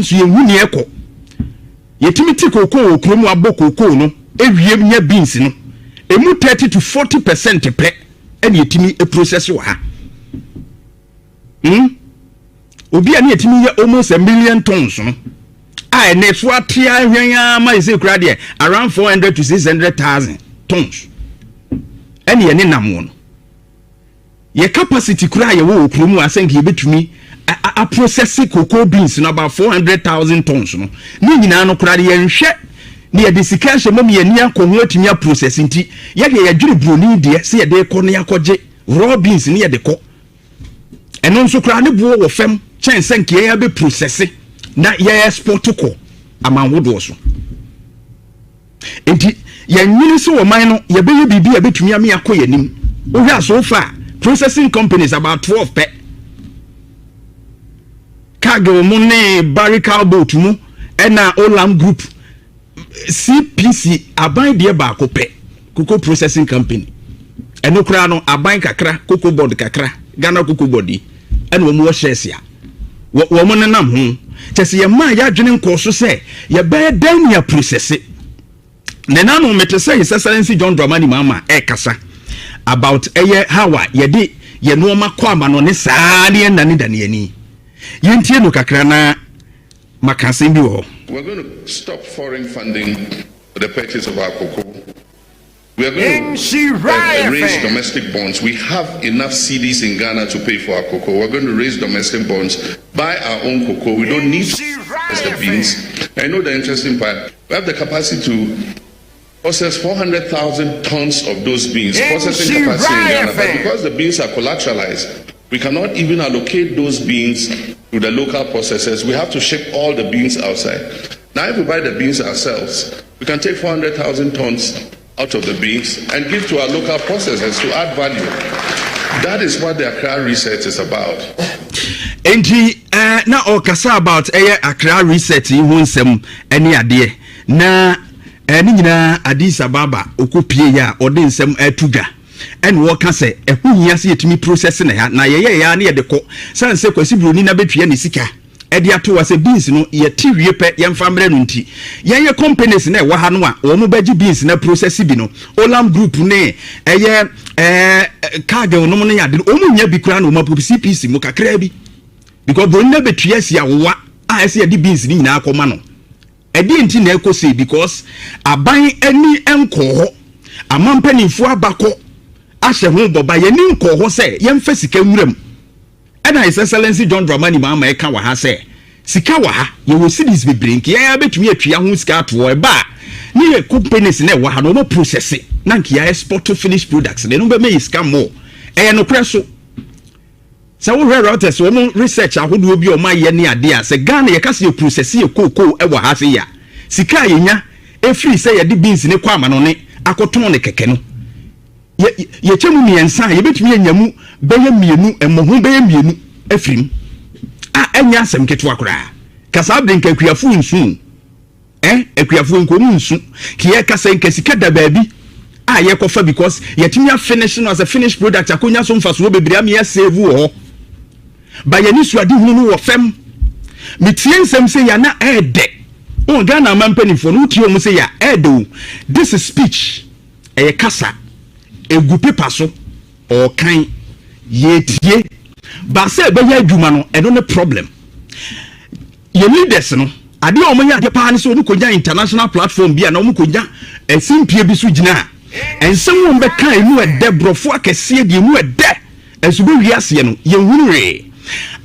so yɛnhu neɛ ɛkɔ. Yɛtumi te kookoo wɔ kurom, abɔ kookoo no ewie nya beans no, emu 30 to 40% pɛ ɛna yɛtumi process wɔ ha. Obi a ne yɛtumi yɛ almost 1 million tons no a, ɛnɛ so ate ahwɛn ama yɛ sɛ kura deɛ, around 400 to 600,000 tons ɛne yɛne nam wɔ no. Yɛ capacity kura a yɛwɔ wɔ kurom a sɛ nka yɛbɛtumi aprocess cocoa beans no about 400,000 tons no, ne nyinaa no kora de yɛnhwɛ ne yɛde sika ahyɛ mu yɛni akɔ ho atumi aprocess. Nti yɛde yɛdwene buroni deɛ sɛ yɛde kɔ ne yɛakɔgye raw beans ne yɛde kɔ. Ɛno nso koraa ne boɔ wɔ fam kyɛn sɛ nka yɛn abɛ process na yɛ export kɔ amanhodoɔ so. Nti yɛnwene sɛ ɔman no yɛbɛyɛ biribi a yɛbɛtumi ame akɔ yɛn anim. Wohwɛ a, so far processing companies about 12 pɛ, Cargill mu ne Barry Callebaut mu ɛna Olam Group. CPC, aban deɛ baako pɛ, cocoa processing company. Ɛno koraa no, aban kakra, Cocoa Board kakra, Ghana Cocoa Board yi ɛna wɔn wɔ shares a wɔn nenam ho. Kyɛ sɛ yɛn yɛadwene nkɔɔ so sɛ yɛbɛyɛ dan nea process ne nanu. Mete sɛ His Excellency John Dramani Mahama ɛrekasa about ɛyɛ how a yɛde yɛ nneɛma kɔ ama no ne saa ne yɛn nane dane ani. Yɛntie no kakra na maka asɛm bi wɔ hɔ. We're going to stop foreign funding for the purchase of our cocoa. We are going to raise domestic bonds. We have enough cedis in Ghana to pay for our cocoa. We're going to raise domestic bonds, buy our own cocoa. We don't need the beans. I know the interesting part. We have the capacity to process 400,000 tons of those beans, processing capacity in Ghana. But because the beans are collateralized, we cannot even allocate those beans to the local processors. We have to ship all the beans outside. Now, if we buy the beans ourselves, we can take 400,000 tons out of the beans and give to our local processors to add value. That is what the Accra Reset is about. Nti na ɔkasa about ɛyɛ Accra Reset yi ho nsɛm ɛne adeɛ na ne nyinaa Addis Ababa ɔkɔpie yi a ɔde nsɛm ɛto dwa, ɛna wɔka sɛ ɛho hia sɛ yɛtumi process ne ha na yɛyɛ yɛ ne yɛde kɔ sane sɛ Kwasi Buroni na bɛtua ne sika ɛde ato wa sɛ beans no yɛte wie pɛ, yɛmfa mmerɛ no. Nti yɛnyɛ companies na ɛwɔ ha no a wɔn bɛgye beans na process bi no, Olam Group ne ɛyɛ Cargill nom ne ade no, wɔn nya bi koraa na wɔn apo CPC mu kakraa bi because buroni na bɛtua si awowa a ɛsɛ yɛde beans ne nyinaa kɔma no. Ɛdeɛ nti na ɛkɔ sei because aban ani nkɔɔ hɔ, aman mpanimfoɔ abakɔ ahyɛ ho bɔba, yɛni nkɔɔ hɔ sɛ yɛmfa sika nwura mu. Ɛna His Excellency John Dramani Mahama ɛka wɔ ha sɛ sika wɔ ha, yɛwɔ cedis bebree, nka yɛn abɛtumi atua ho sika atoɔ. Ɛba a, ne yɛ companies na ɛwɔ ha na wɔn process na nka yɛ export finished products na ɛno bɛma yɛ sika more. Ɛyɛ nokorɛ so sɛ wohwɛ Reuters wɔn research ahodoɔ bi a wɔn ayɛ ne adeɛ a, sɛ Ghana yɛka sɛ yɛ process yɛ kookoo ɛwɔ ha sɛ yɛ a, sika a yɛnya efiri sɛ yɛde beans ne kɔ ama no ne akɔtɔn ne kɛkɛ no, yɛ yɛkyɛ mu mmiɛnsa a, yɛbɛtumi anya mu bɛyɛ mmienu, mmɔho bɛyɛ mmienu afiri mu a ɛnyɛ asɛm ketewa koraa. Kasa abiri nka akuafo nsu akuafo nkomu nsu kìyɛ kasa nka sika da baabi a yɛkɔfa because yɛtumi afinish no as a finished product, akonya so mfasoɔ bebree ama yɛ save wɔ hɔ ba. Yɛne suade hunu no wɔ fam. Metie nsɛm sɛ yɛ na ɛɛdɛ wɔn Ghana ama mpanimfoɔ no, wotie wɔn sɛ yɛ ɛɛdɛ o. This is speech, ɛyɛ kasa egu paper so, ɔɔkan yɛtie baasa ɛbɛyɛ adwuma no, ɛno ne problem. Yɛ leaders no, adeɛ a wɔn yɛ adeɛ paa ne sɛ wɔn kɔnya international platform bi a na wɔn kɔnya ɛsimpie bi so gyina a, nsɛm wɔn bɛka emu ɛdɛ, borɔfo akɛseɛ deɛ emu ɛdɛ ɛnso bɛ wi aseɛ no yɛn hunu ree.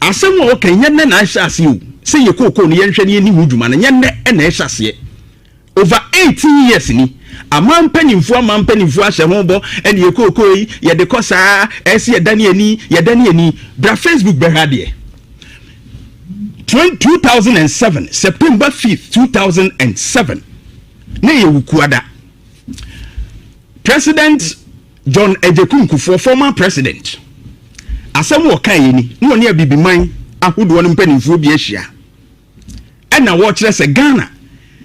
Asɛm a wɔka nyɛ nnɛ na ahyɛ aseɛ o, sɛ yɛ kookoo no yɛnhwɛ ne yɛni ho dwuma no, nyɛ nnɛ ɛna ɛhyɛ aseɛ. Over 18 years ni aman mpanimfoɔ ahyɛ ho bɔ. Ɛne yɛ kookoo yi yɛde kɔ saa, ɛsɛ yɛda ne ani, yɛda ne ani. Bra Facebook bɛhwɛ adeɛ. 2007, September 5th, 2007, ne yɛ Wukuada, President John Agyekum Kufuor, former president, asɛm wɔ kan yɛ ni ne wɔne abibiman ahodoɔ no mpanimfoɔ bi ahyia, ɛna wɔkyerɛ sɛ Ghana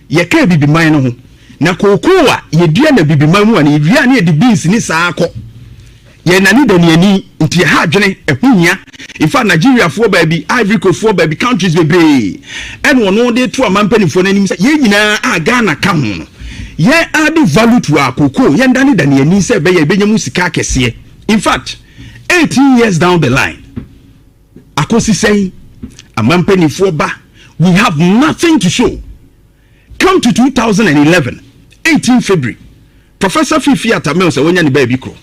yɛka abibiman no ho na kookoo a yɛdua na abibiman mu a na yɛdua ne yɛde beans ne saa kɔ. Yɛn nani da ni nti ɛha adwene, ɛho hia. In fact, Nigeriafoɔ baabi, Ivory Coastfoɔ baabi, countries bebree ɛna ɔno de to ama mpanimfoɔ n'anim sɛ yɛn nyinaa a Ghana ka ho no, yɛn add value to our cocoa, yɛn dane da ni sɛ ɛbɛyɛ ɛbɛnya mu sika akɛseɛ. In fact, 18 years down the line, akosi sɛn ama mpanimfoɔ ba, we have nothing to show. Come to 2011, 18 February, Professor Fifi Atta Mills a wɔnya ne baabi korɔ,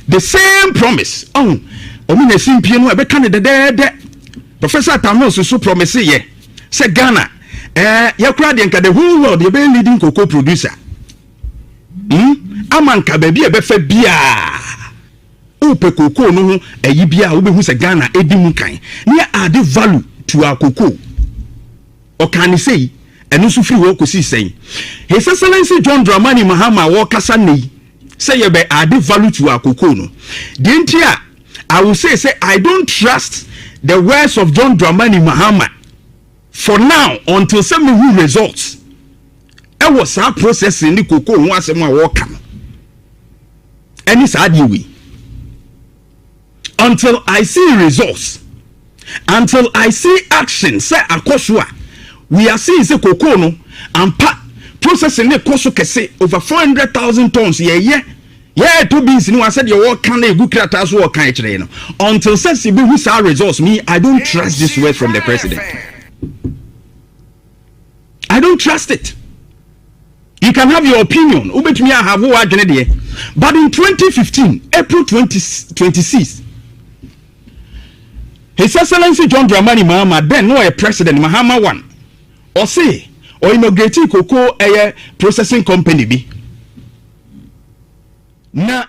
the same promise ɔn ɔmo na esi mpie no ɛbɛka ne dɛdɛɛdɛ. Professor Atta Mills so promise yɛ sɛ Ghana yɛkora deɛ, nka the whole world yɛbɛyɛ leading cocoa producer, Ama nka baabi a ɛbɛfa biaa wopɛ cocoa no ho ɛyi bia a, wobɛhu sɛ Ghana ɛdi mu kan ne yɛ add value to our cocoa. Ɔka ne sei, ɛno nso firi hɔ kɔsi sɛn? His Excellency John Dramani Mahama a wɔrekasa nne yi sɛ yɛbɛ add value to our cocoa no deɛ, nti a I will say say I don't trust the words of John Dramani Mahama for now until sɛ mehu results ɛwɔ saa processing ne cocoa ho asɛm a wɔreka no ɛne saa adeɛ wei. Until I see results, until I see action sɛ akɔ so a, we are seeing sɛ cocoa no ampa processing ne kɔ so kɛse, over 400,000 tons yɛyɛ yɛɛto beans ni wa sɛdeɛ wɔka na egu krataa so wɔka kyerɛ no. Until sɛ si bi hu saa results, me, I don't trust this word from the president. I don't trust it. You can have your opinion, wobɛtumi ahave wɔ adwene deɛ, but in 2015 April 20, 26, His Excellency John Dramani Mahama, then no ɔyɛ President Mahama one, ɔse ɔinaugurate cocoa ɛyɛ processing company bi na.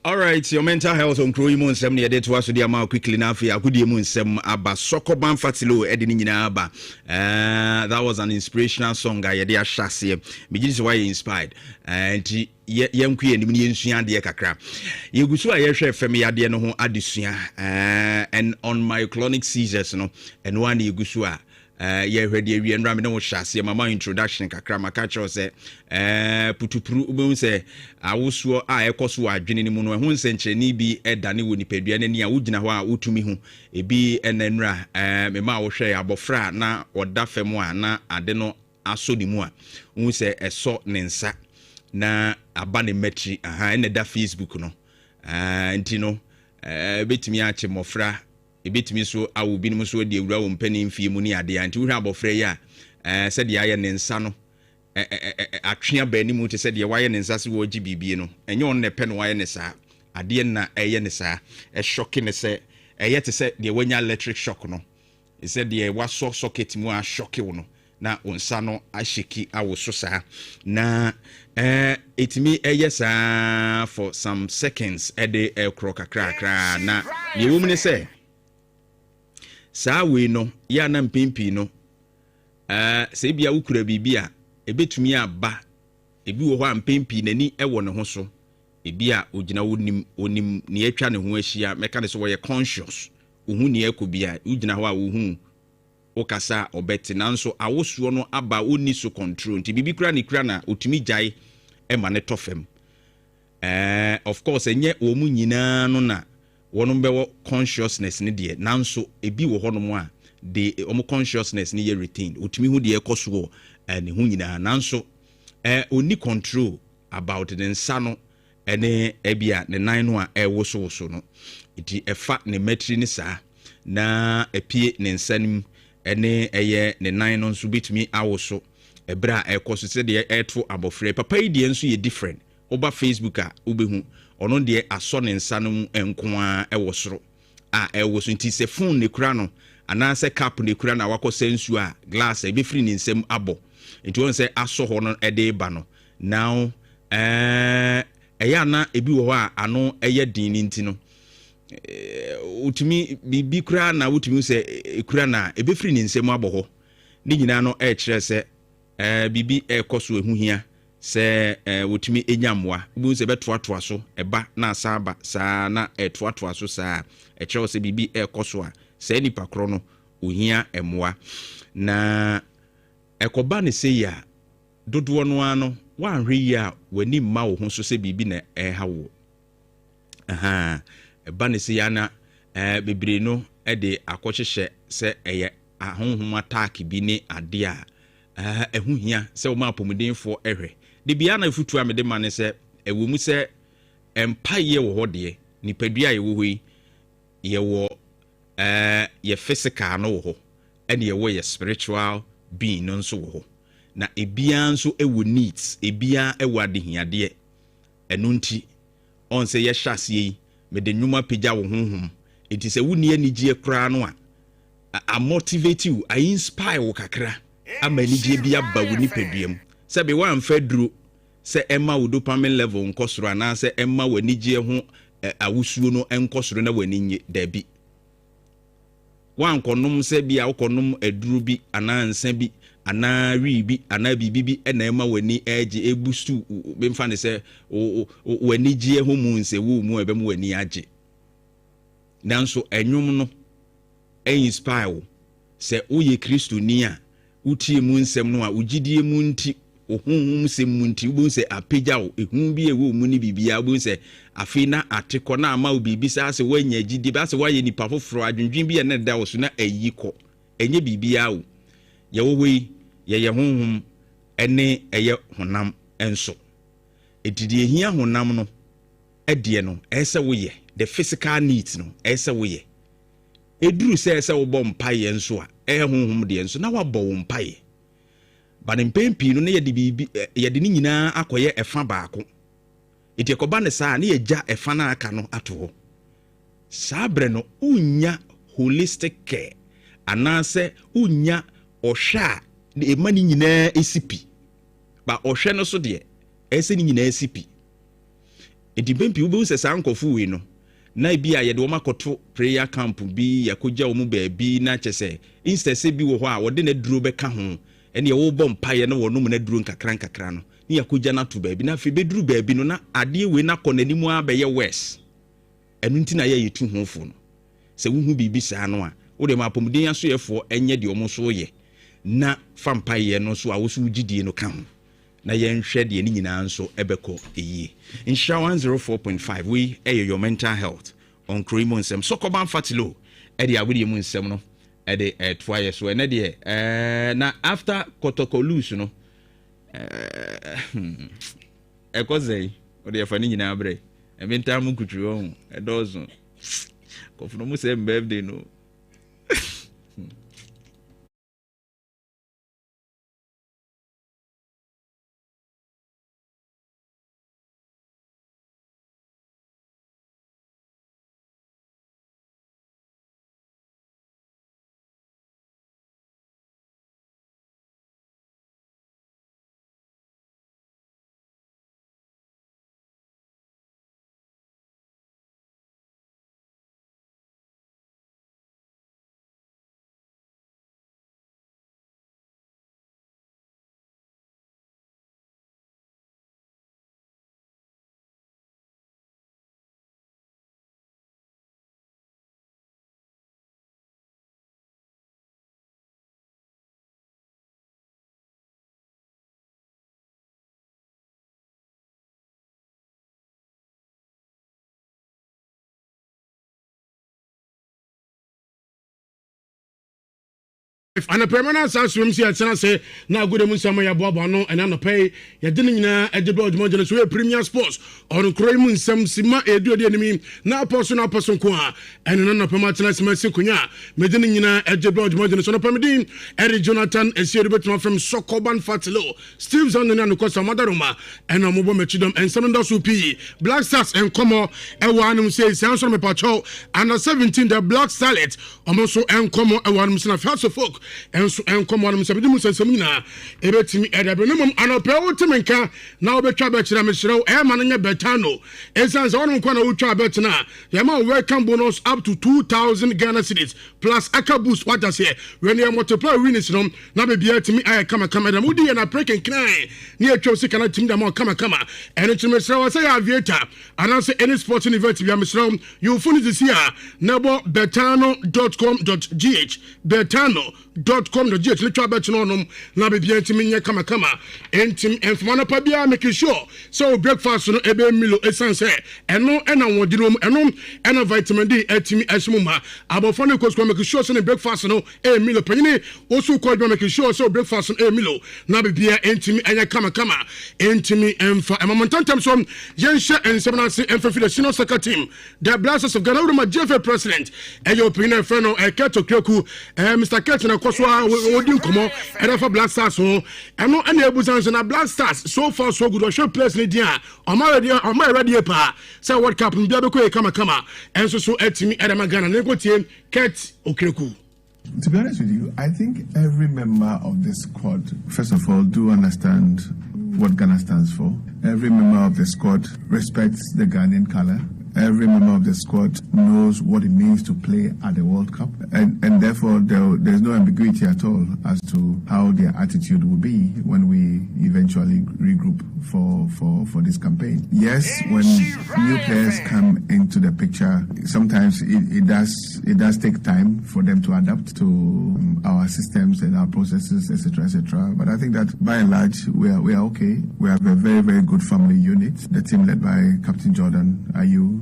Alright, your mental health on kuro yi mu nsɛm ne yɛde toa so de ama quickly. Na afei agodie mu nsɛm aba, Sɔkɔban Fatilo ɛde ne nyinaa aba. That was an inspirational song a yɛde ahyɛ aseɛ. Megye di sɛ woayɛ inspired, nti yɛnkɔ yɛ anim ne yɛnsua adeɛ kakra. Yɛgu so a yɛhwɛ fam yadeɛ no ho adesua and on myoclonic seizures no, ɛno a ne yɛgu so a yɛhwɛ deɛ awie. Nnora me ne wo hyɛ aseɛ, mama introduction kakra, maka kyerɛw sɛ putupuru, wobɛhu sɛ awosoɔ a ɛkɔ so wɔ adwene no mu no, ɛho nsɛnkyerɛnne bi ɛdane wɔ nipadua no ani a wogyina hɔ a wotumi ho ebi. Ɛna nnura mema a wohwɛ abɔfra a na ɔda fam a na ade no asɔ ne mu a, wohu sɛ ɛsɔ ne nsa na aba ne mmatiri aha, ɛna ɛda Facebook no. Nti no ɛbɛtumi akye mmɔfra, ebɛtumi nso awo binom nso de awura wɔn mpanin mfie mu ne adeɛ. Nti wohwɛ abɔfra yi a, sɛdeɛ ayɛ ne nsa no atwe aba anim te sɛ deɛ wayɛ ne nsa sɛ wɔregye biribi no, ɛnyɛ ɔno na ɛpɛ no wayɛ ne saa adeɛ na ɛyɛ ne saa ɛshock ne sɛ ɛyɛ te sɛ deɛ wanya electric shock no, sɛ deɛ wasɔ socket mu a shock wo no na wo nsa no ahyeki awo so saa na ɛtumi ɛyɛ saa for some seconds, ɛde ɛkorɔ kakrakra. Na deɛ ɛwɔ mu ne sɛ saa wei no yɛ ana mpɛn pii no, sɛ ebia wokura biribi a ɛbɛtumi aba. Ebi wɔ hɔ a mpɛn pii n'ani ɛwɔ ne ho so, ebi a ogyina onim onim nea atwa ne ho ahyia, mɛka ne sɛ wɔyɛ conscious, ohu nea ɛkɔ bi a wogyina hɔ a wohu wokasa a ɔbɛte, nanso awosoɔ no aba ɔnni so control, nti biribi kura ne kura na ɔtumi gyae ɛma ne tɔ fam. Of course, ɛnyɛ wɔn mu nyinaa no na wɔn bɛwɔ consciousness ne deɛ, nanso ebi wɔ hɔnom a de wɔn consciousness ne yɛ retained, otumi hu deɛ ɛkɔ so wɔ ne ho nyinaa, nanso ɔnni control about ne nsa no ɛne ɛbi a ne nan no a ɛwosowoso no. Nti ɛfa ne mmatiri ne saa na ɛpie ne nsa no mu ɛne ɛyɛ ne nan no nso bɛtumi awoso ɛberɛ a ɛkɔ so sɛdeɛ ɛto abɔfra. Papa yi deɛ nso yɛ different. Woba Facebook a wobɛhu, ɔno deɛ asɔ ne nsa no mu nko ara ɛwɔ soro a ɛwɔ so, nti sɛ phone ne kura no anaasɛ cup ne kura na wakɔ sɛ nsuo a glass a ɛbɛfiri ne nsam abɔ, nti wɔn sɛ asɔ hɔ no ɛde ba no now ɛyɛ ana ebi wɔ hɔ a ano ɛyɛ den ne nti no wotumi biribi koraa na wotumi sɛ ekura na ebɛfiri ne nsam abɔ hɔ. Ne nyinaa no ɛrekyerɛ sɛ biribi ɛrekɔ so, ɛho hia sɛ wotumi nya mmoa. Wobɛhu sɛ ɛbɛtoatoa so ɛba na asa aba saa na ɛtoatoa so saa, ɛkyerɛ sɛ biribi ɛrekɔ so a saa nipa korɔ no ohia mmoa. Na ɛkɔba ne sɛ yi a dodoɔ no ara no, woanhwɛ yie a w'ani mma wo ho so sɛ biribi na ɛreha wo. Ahaa, ɛba ne sɛ ya na eh, bebree no de akɔhyehyɛ sɛ ɛyɛ ahonhom attack bi ne adeɛ a eh, ɛho hia sɛ wɔma apɔmudenfoɔ hwɛ. De biara na afutuo a mede ma ne sɛ ɛwɔ mu sɛ mpaeɛ wɔ hɔ deɛ, nipadua a yɛwɔ hɔ yi, yɛwɔ eh, yɛ physical no wɔ hɔ, ɛne yɛwɔ yɛ spiritual being no nso wɔ hɔ. Na ebiara nso wɔ needs, ebiara wɔ adehiadeɛ. Ɛno nti, ɔn sɛ yɛhyɛ aseɛ yi, mede nnwom apagya wo honhom. Enti sɛ wonni anigyeɛ koraa no a, a motivate wo, a inspire wo kakra ama anigyeɛ bi aba wo nipadua mu. Sɛbe woamfa aduro sɛ ɛma wo dopamine level nkɔ soro anaasɛ ɛma w'anigyeɛ ho awosuo no nkɔ soro na w'ani nnye, dabi. Woankɔnom sɛ bi a wokɔnom aduro bi anaa nsa bi anaa wii bi anaa biribi bi na ɛma w'ani ɛgye, ɛbustu, memfa ne sɛ w'anigyeɛ ho mu nsɛ wo mu a ɛbɛma w'ani agye. Nanso ɛnwom no inspire wo. Sɛ woyɛ Kristoni a, wotie mu nsɛm no a, wo gyidie mu nti, wo honhom sɛm mu nti, wobɛhu sɛ apagya wo, ehu bi a ɛwɔ wo mu ne biribiara, wobɛhu sɛ afei na ate kɔ, na ama wo biribi saa sɛ woanya gyidie, bɛyɛ sɛ woayɛ nipa foforɔ, adwendwen bi a na ɛda wo so na ayi kɔ. Ɛnyɛ biribiara o. Yɛwɔ hɔ yi, yɛyɛ honhom ne ɛyɛ honam nso. Enti deɛ ɛhia honam no deɛ no, ɛyɛ sɛ woyɛ. The physical needs no, ɛyɛ sɛ woyɛ. Ɛduru sɛ ɛsɛ wobɔ mpaeɛ nso a, ɛyɛ honhom deɛ nso, na woabɔ wo mpaeɛ. But mpɛn pii no, na yɛde biribi, yɛde ne nyinaa akɔyɛ ɛfa baako. Enti ɛkɔba no saa a, na yɛgya ɛfa no a aka no ato hɔ. Saa berɛ no, wonnya holistic care anaasɛ wonnya ɔhwɛ a ɛma ne nyinaa si pi. Ba ɔhwɛ no so deɛ, ɛyɛ sɛ ne nyinaa si pi. Enti mpɛn pii wobɛhu sɛ saa nkurɔfo wei no, na ebi a yɛde wɔn akɔto prayer camp bi, yɛakɔgya wɔn baabi, na kyɛ sɛ instead sɛ bi wɔ hɔ a wɔde n'aduro bɛka ho, ɛne wɔbɔ mpaeɛ na wɔnom n'aduro nkakra nkakra no, ne yɛakɔgya no ato baabi, na afei bɛduru baabi no na adeɛ wei no akɔ n'anim ara bɛyɛ worse. Ɛno nti na yɛ yɛtu ho fo no. Sɛ wohu biribi saa no a, wode ma apɔmuden asoɛfoɔ nyɛ deɛ wɔn nso yɛ, na fa mpaeɛ no nso a wo nso wogye die no ka ho. Na yɛnhwɛ deɛ ne nyinaa nso ɛbɛkɔ yie. Nhyira 104.5 wei ɛyɛ your mental health on kuro yi mu nsɛm. Sɔkɔban Fatilo ɛde awedeɛ mu nsɛm no ɛde ɛtoa yɛ so ɛnɛ deɛ ɛɛ na after kɔtɔkɔ loose no ɛɛ hmm, ɛkɔ sɛn ɔde ɛfa ne nyinaa brɛ ɛmi ntaa mu nkuturu ɔho ɛdɔɔso kɔfono mu sɛ birthday no. Anɔpɛma no asan so sɛ yɛtena ase na agoda mu nsɛm yɛboaboa ano ɛna anɔpɛ yi yɛde ne nyinaa ɛde bɛ ɔdwuma gyina so yɛ Premier Sports ɔnokoro yi mu nsɛm si ma ɛdu adi anim yi na apɔ so na apɔ so nko a ɛne no anɔpɛ ma atena ase ma asi nkonya a mede ne nyinaa ɛde bɛ ɔdwuma gyina so anɔpɛ medin ɛde Jonathan Asiedu bɛtumi afrɛ m Sɔkɔban Fatilo Steve Zando ne Anokwasa Madaroma ɛna wɔbɔ m'akyi dɔm. Nsɛm no dɔso pii. Black Stars nkɔmɔ ɛwɔ anom sei. Saa nso na mepakyɛw under 17 the Black Starlet wɔn nso nkɔmɔ ɛwɔ anom sei na Fiaso Folk nso nkɔmɔ anom sɛ mede mu nsɛnsɛm nyinaa ɛbɛtumi ɛde abere no mmom anɔpɛ wote me nka na wobɛtwa bɛkyerɛ mesrɛ wo ɛma no nyɛ bɛtano ɛsiane sɛ wɔnom nkɔ na wotwa bɛtena a yɛma wo welcome bonus up to 2000 Ghana cedis plus aka boost wata seɛ wei no yɛ multiply winnings no na biribiara tumi ayɛ kamakama ɛdam wodi yɛ na pere kenkran ne atwam sika no tumi da ma kamakama ɛno nti mesrɛ wɔ sɛ yɛ aviator anaasɛ any sporting event bia mesrɛ wo yɛwofo no sisi a na ɛbɔ betano.com.gh betano. dot com dot gh ne twa bɛkyerɛ ɔnom na biribiara ntumi nyɛ kamakama. Ntim mfoma no pa biara, make sure sɛ wo breakfast no ɛbɛyɛ Milo, ɛsiane sɛ ɛno ɛna ahoɔden wɔ mu, ɛno ɛna vitamin D atumi ahyɛ mu ma. Abɔfra no kɔ sukuu, make sure sɛ ne breakfast no ɛyɛ Milo. Panyini woso kɔ adwuma, make sure sɛ wo breakfast no ɛyɛ Milo na biribiara ntumi ɛnyɛ kamakama. Ntumi mfa ɛma mo ntɛntɛm so, yɛnhyɛ nsɛm no ase mfa fi the senior soccer team, the Black Stars of Ghana. Wuruma GFA president ɛyɛ ɔpanyin a ɛfrɛ no Kurt Okraku. Mr Kurt na ɛkɔ so a wɔdi nkɔmmɔ ɛde fa Black Stars ho. Ɛno ɛna ebusa nso na Black Stars, so far so good. Ɔhwɛ players ne din a ɔma ready, ɔma ready paa sɛ World Cup no bia bɛkɔ yɛ kamakama. Ɛnso so ɛtumi ɛde ma Ghana ne nkotie Kurt Okraku. To be honest with you, I think every member of the squad, first of all, do understand what Ghana stands for. Every member of the squad respects the Ghanaian color. Every member of the squad knows what it means to play at the World Cup. And therefore, there's no ambiguity at all as to how their attitude will be when we eventually regroup for this campaign. Yes, when new players come into the picture, sometimes it does take time for them to adapt to our systems and our processes, etc., etc. But I think that by and large, we are okay. We have a very, very good family unit. The team led by Captain Jordan Ayew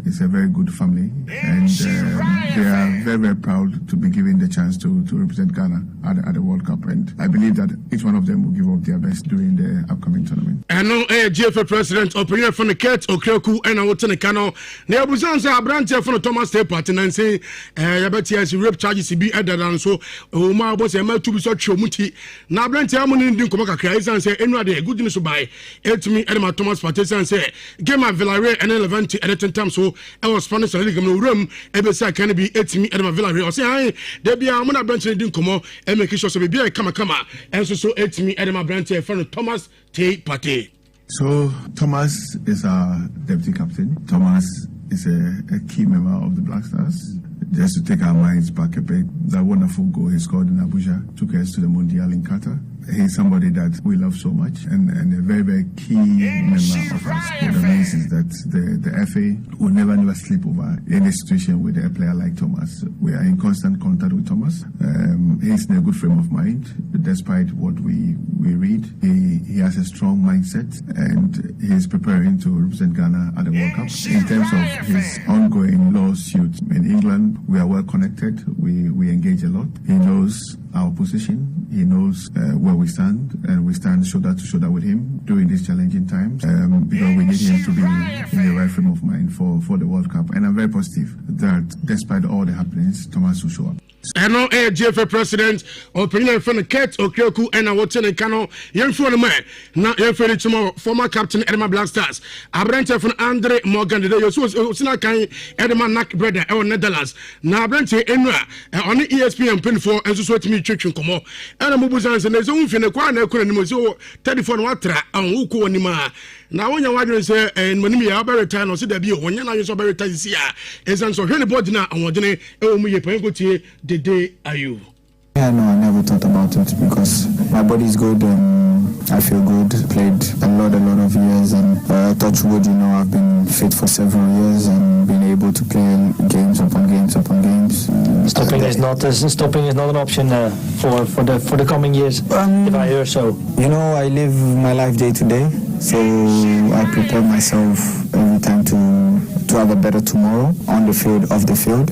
is a very good family, and they are very, very proud to be given the chance to represent Ghana at the World Cup. And I believe that each one of them will give up their best during the upcoming tournament. Ɛno ɛyɛ GFA president, ɔpanyin ɛfɔ no Kurt Okraku, ɛna wote ne ka no. Na yɛbusan sɛ aberanteɛ fɔ no Thomas Teye Partey nansen yɛbɛte ase rape charges bi ɛdada no so ɛwɔ mu a wɔbɔ sɛ ɛma tu bi so atwe ɔmu ti na aberanteɛ mu ne di nkɔmmɔ kakra, ɛsiane sɛ ɛnu adeɛ good news bae ɛtumi ɛde ma Thomas Partey, ɛsiane sɛ game a Villarreal ɛne Levante ɛde tentam so ɛwɔ Spanish La Liga mu no, owuram ɛbɛsi aka no bi ɛtumi ɛde ma Villarreal. Ɔsɛ ae da bia ɔmo na aberanteɛ no di nkɔmmɔ, ɛmake sure sɛ biribi a ɛkamakama ɛnso so ɛtumi ɛde ma aberanteɛ ɛfɛ no Thomas Teye Partey. So Thomas is our deputy captain. Thomas is a key member of the Black Stars. Just to take our minds back a bit, that wonderful goal he scored in Abuja took us to the Mundial in Qatar. He's somebody that we love so much and a very, very key member of our squad. That means is that the FA will never, never sleep over any situation with a player like Thomas. We are in constant contact with Thomas. He's in a good frame of mind, despite what we read. He has a strong mindset and he is preparing to represent Ghana at the World Cup. In terms of his ongoing lawsuit in England, we are well connected. We engage a lot. He knows our position. He knows where we stand, and we stand shoulder to shoulder with him during these challenging times because we need him to be in the right frame of mind for the World Cup. And I'm very positive that despite all the happenings, Thomas will show up. Ɛno ɛyɛ GFA president, ɔpanyin a yɛfrɛ no Kurt Okraku, ɛna wɔte ne nka no. Yɛmfiri no ma na yɛmfiri no kyima former captain ɛde ma Black Stars, aberanteɛ fo no Andre Morgan Dede yɛsi osina kan ɛde ma NAC Breda ɛwɔ Netherlands. Na aberanteɛ enu a ɔne ESPN mpanyinfoɔ nso so atumi twetwe nkɔmɔ, ɛna mo busa nsɛ na ɛsɛ womfie ne kɔ a na ɛkɔ n'anim ɔsɛ 34 no watra ɔn wokɔ wɔ anim a na wonya w'adwene sɛ ɛnimanim yɛ wobɛ retire na ɔsɛ dabi o, wɔnyɛ n'adwene sɛ ɔbɛ retire sisi a, ɛsiane sɛ ɔhwɛ ne bɔɔdi no a ahoɔdene ɛwɔ mu yie. Panyin ko tie Dede Ayew. Yeah, no, I never thought about it because my body is good. I feel good. Played a lot of years, and touch wood, I've been fit for several years and been able to play games upon games upon games. Stopping is not an option for the coming years, if I hear so. I live my life day to day, so I prepare myself every time to have a better tomorrow on the field, off the field.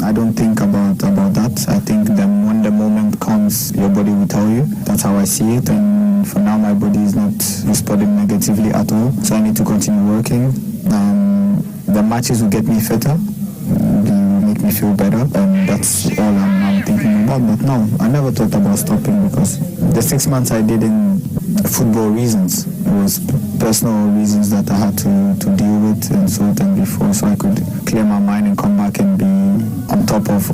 I don't think about that. I think then when the moment comes, your body will tell you. That's how I see it. And for now, my body is not responding negatively at all. So I need to continue working. The matches will get me fitter, will make me feel better, and that's all I'm thinking about. But no, I never thought about stopping because the 6 months I did in football reasons, it was personal reasons that I had to deal with and sort and before so I could clear my mind and come back and be on top of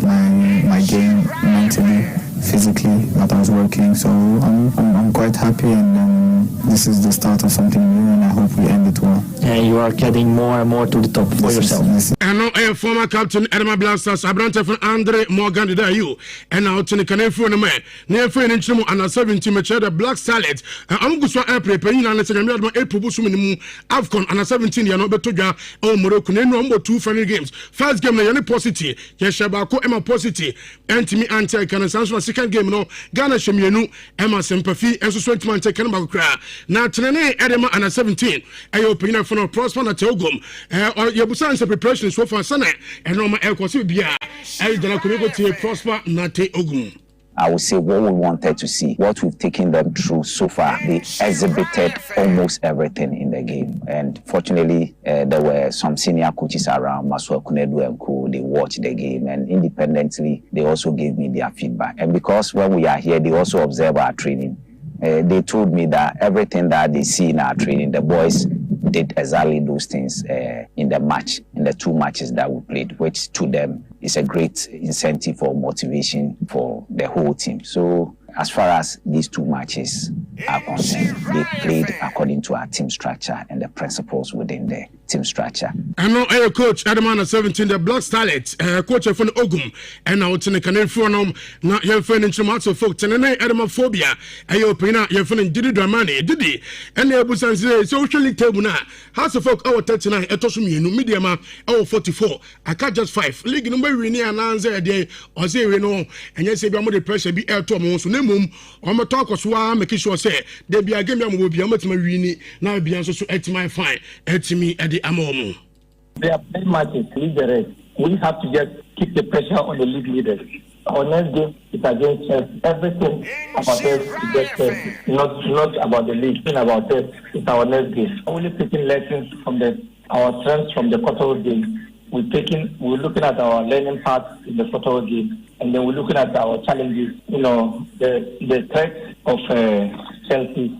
my game mentally, physically, that I was working. So I'm quite happy and this is the start of something new and I hope we end it well. And you are getting more and more to the top for yourself. Ɛno ɛyɛ former captain ɛde ma Black Stars aberante fo Andre Morgan Deda Ayew ɛna ɔte ne kane firi no mɛ na yɛfei no nkyerɛ mu ana 17 mekyerɛ the Black Starlet ɔmo gu so a ɛpere pɛ nyinaa ne sɛ Nyame adoma April bosom no mu AFCON ana 17 deɛ no bɛtɔ dwa ɛwɔ Morocco na ɛnu ɔmo bɔ two friendly games. First game no yɛne Port City yɛhyɛ baako ɛma Port City ɛntumi ante ɛka no. Saa nso na second game no Ghana hyɛ mmienu ɛma Sɛmpafi nso so ntumi ante ɛka no baako koraa. Na tenene ɛde ma ana 17 ɛyɛ ɔpanyin afo no Prosper Narteh Ogum. Yɛbusa nsɛ preparation so far sɛnɛ ɛnɔɔma ɛkɔ so bia ɛyɛ gyana kɔmi tie Prosper Narteh Ogum. I would say what we wanted to see, what we've taken them through so far, they exhibited almost everything in the game. And fortunately, there were some senior coaches around, Masua Kunedu and co. They watched the game and independently, they also gave me their feedback. And because when we are here, they also observe our training. They told me that everything that they see in our training, the boys did exactly those things in the match, in the two matches that we played, which to them is a great incentive or motivation for the whole team. So as far as these two matches are concerned, they played according to our team structure and the principles within the team structure. Ɛno ɛyɛ coach ɛde ma under 17 the Black Starlet, coach ɛfo no Ogum ɛna wote ne kane firi nom na yɛmfa no nkyerɛ mu ato folk tenene ɛde ma phobia ɛyɛ ɔpanyin a yɛmfa no Didi Dramani Didi. Ɛna ɛbusan sɛ wohwɛ league table no a, Hearts of Oak ɛwɔ 39, ɛtɔ so mmienu, Medeama ɛwɔ 44, aka just 5 league no bɛwie ne anansɛ ɛdeɛ ɔsɛ ewie no ɛnyɛ sɛ bi ɔmo de pressure bi ɛɛto ɔmo so, na mmom ɔmo tɔ akɔ so a make sure sɛ de bia game bi a mo bɔ bia ɔmo tuma wie ni na bia nso so ɛtumi fine ɛtumi ɛde ama ɔmo. They are playing matches, leave the rest. We have to just keep the pressure on the league leaders. Our next game is against Chelsea. Everything about us is just Chelsea, not about the league. It's about us. It's our next game. Only taking lessons from the our strengths from the Kotoko game. We're looking at our learning path in the Kotoko game, and then we're looking at our challenges. The threat of Chelsea,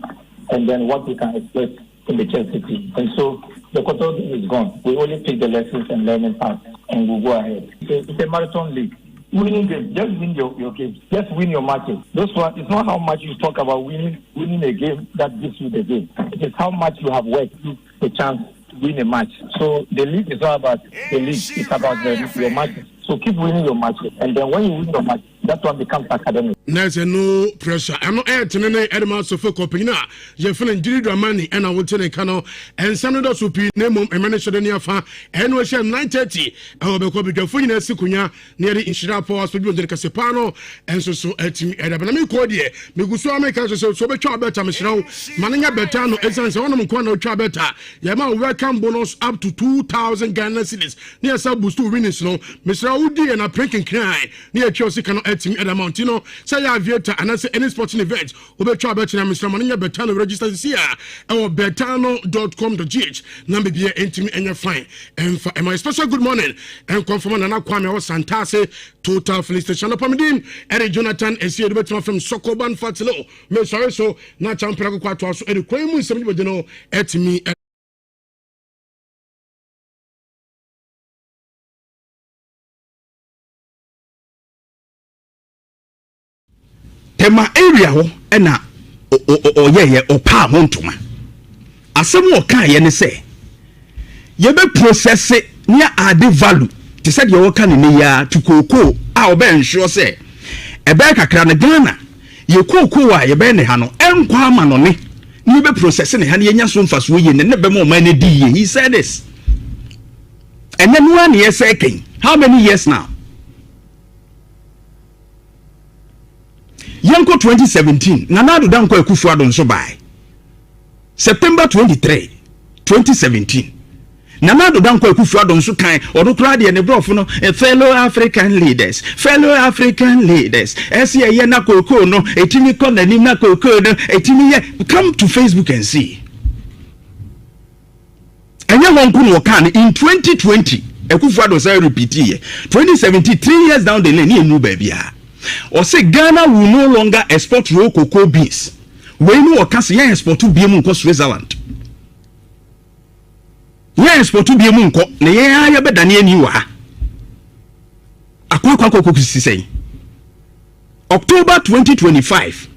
and then what we can expect in the Chelsea team. And so the Kotoko game is gone. We only take the lessons and learning part, and we'll go ahead. It's a marathon league. Winning games, just win your games. Just win your matches. Those one, it's not how much you talk about winning a game that gives you the game. It is how much you have worked the chance to win a match. So the league is not about the league, it's about your matches. So keep winning your matches. And then when you win your match, that one becomes academic. Na sɛ no pressure ɛno ɛyɛ tene ne ɛde ma sɔfo kɔpanyin a yɛfrɛ no Didi Dramani ɛna wote ne ka no. Ɛnsɛm no dɔso pii na mmom ɛmɛ no hyɛde ne afa ɛno ɛhyɛ 9:30 ɛwɔ bɛkɔ badwafoɔ nyinaa si konwa na yɛde nhyira pɔ aso bi ɔgyene kɛse paa no ɛnso so atumi ɛda bɛna mekɔ deɛ megu so a meka so sɛ sɛ wobɛtwa wobɛta mehyerɛ wo ma no nya bɛta no ɛsiane sɛ wɔnom nkoa na wotwa bɛta yɛma wo welcome bonus up to 2000 Ghana cedis ne yɛsa boost winnings no. Mesrɛ wo wodi yɛ na prɛ kenkran ne yɛtwa wo sika no atumi ɛda ma nti no sɛ yɛ aviator anaasɛ any sporting event wobɛtwa wobɛkyerɛ mesrɛ ma no nyɛ Betano. Register sisi a ɛwɔ betano.com.gh na bibia ɛntumi ɛnyɛ fine. Ɛmfa ɛma special good morning ɛnkɔmfama Nana Kwame ɛwɔ Santase Total filling station. Anɔpameden ɛde Jonathan ɛsi ɛde bɛtumi afam Sɔkɔban Fatilo mesɔre so na kyampena kɔkɔ atoa so ɛde kwan mu nsɛm dwumadi no ɛtumi. Tema area hɔ ɛna ɔyɛyɛ ɔpaa ho ntoma. Asɛm a ɔkaeɛ ne sɛ yɛbɛ process ne add value te sɛ deɛ wɔka ne ne yia to kookoo a ɔbɛ ensure sɛ ɛbɛyɛ kakra no Ghana yɛ kookoo a yɛbɛyɛ ne ha no ɛnkɔ ama no ne ne yɛbɛ process ne ha ne yɛnya so mfasoɔ yie ne ne bɛma ɔman no di yie. He said this. Ɛnɛ no ara ne yɛsɛ kɛn how many years now? Yɛnkɔ 2017, Nana Addo Dankwa Akufo Addo nso bae. September 23, 2017, Nana Addo Dankwa Akufo Addo nso kan ɔno koraa deɛ ne borɔfo no, "Fellow African leaders, fellow African leaders," ɛsɛ ɛyɛ na kookoo no ɛtumi kɔ n'anim na kookoo no ɛtumi yɛ. Come to Facebook and see. Ɛnyɛ wɔn nko na ɔkaa no. In 2020 Akufo Addo sɛ repeat yɛ 2017, 3 years down the lane ne yɛnu baabi a ɔsɛ Ghana will no longer export raw cocoa beans. Wei no ɔka sɛ yɛn export bie mu nkɔ Switzerland, yɛn export bie mu nkɔ na yɛn ara yɛbɛdane ani wɔ ha akɔ akɔ akɔ akɔ sisi sɛn. October 2025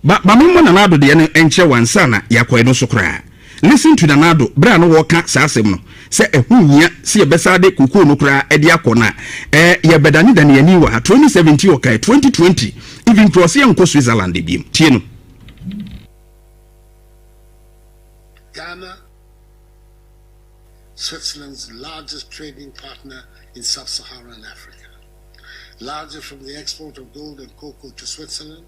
ba maame mmɔ Nana Addo deɛ no nkyerɛ wansa na yɛakɔ ɛno so koraa. Listen to Nana Addo berɛ a na wɔreka saa asɛm no sɛ ɛho nhia sɛ yɛbɛsan de cocoa no koraa de akɔ na eh, yɛbɛdanedane yɛn ani wɔ ha. 2017 ɔkae, 2020 even koraa ɔse yɛnkɔ Switzerland biom. Tie no. Ghana, Switzerland's largest trading partner in sub-Saharan Africa. Larger from the export of gold and cocoa to Switzerland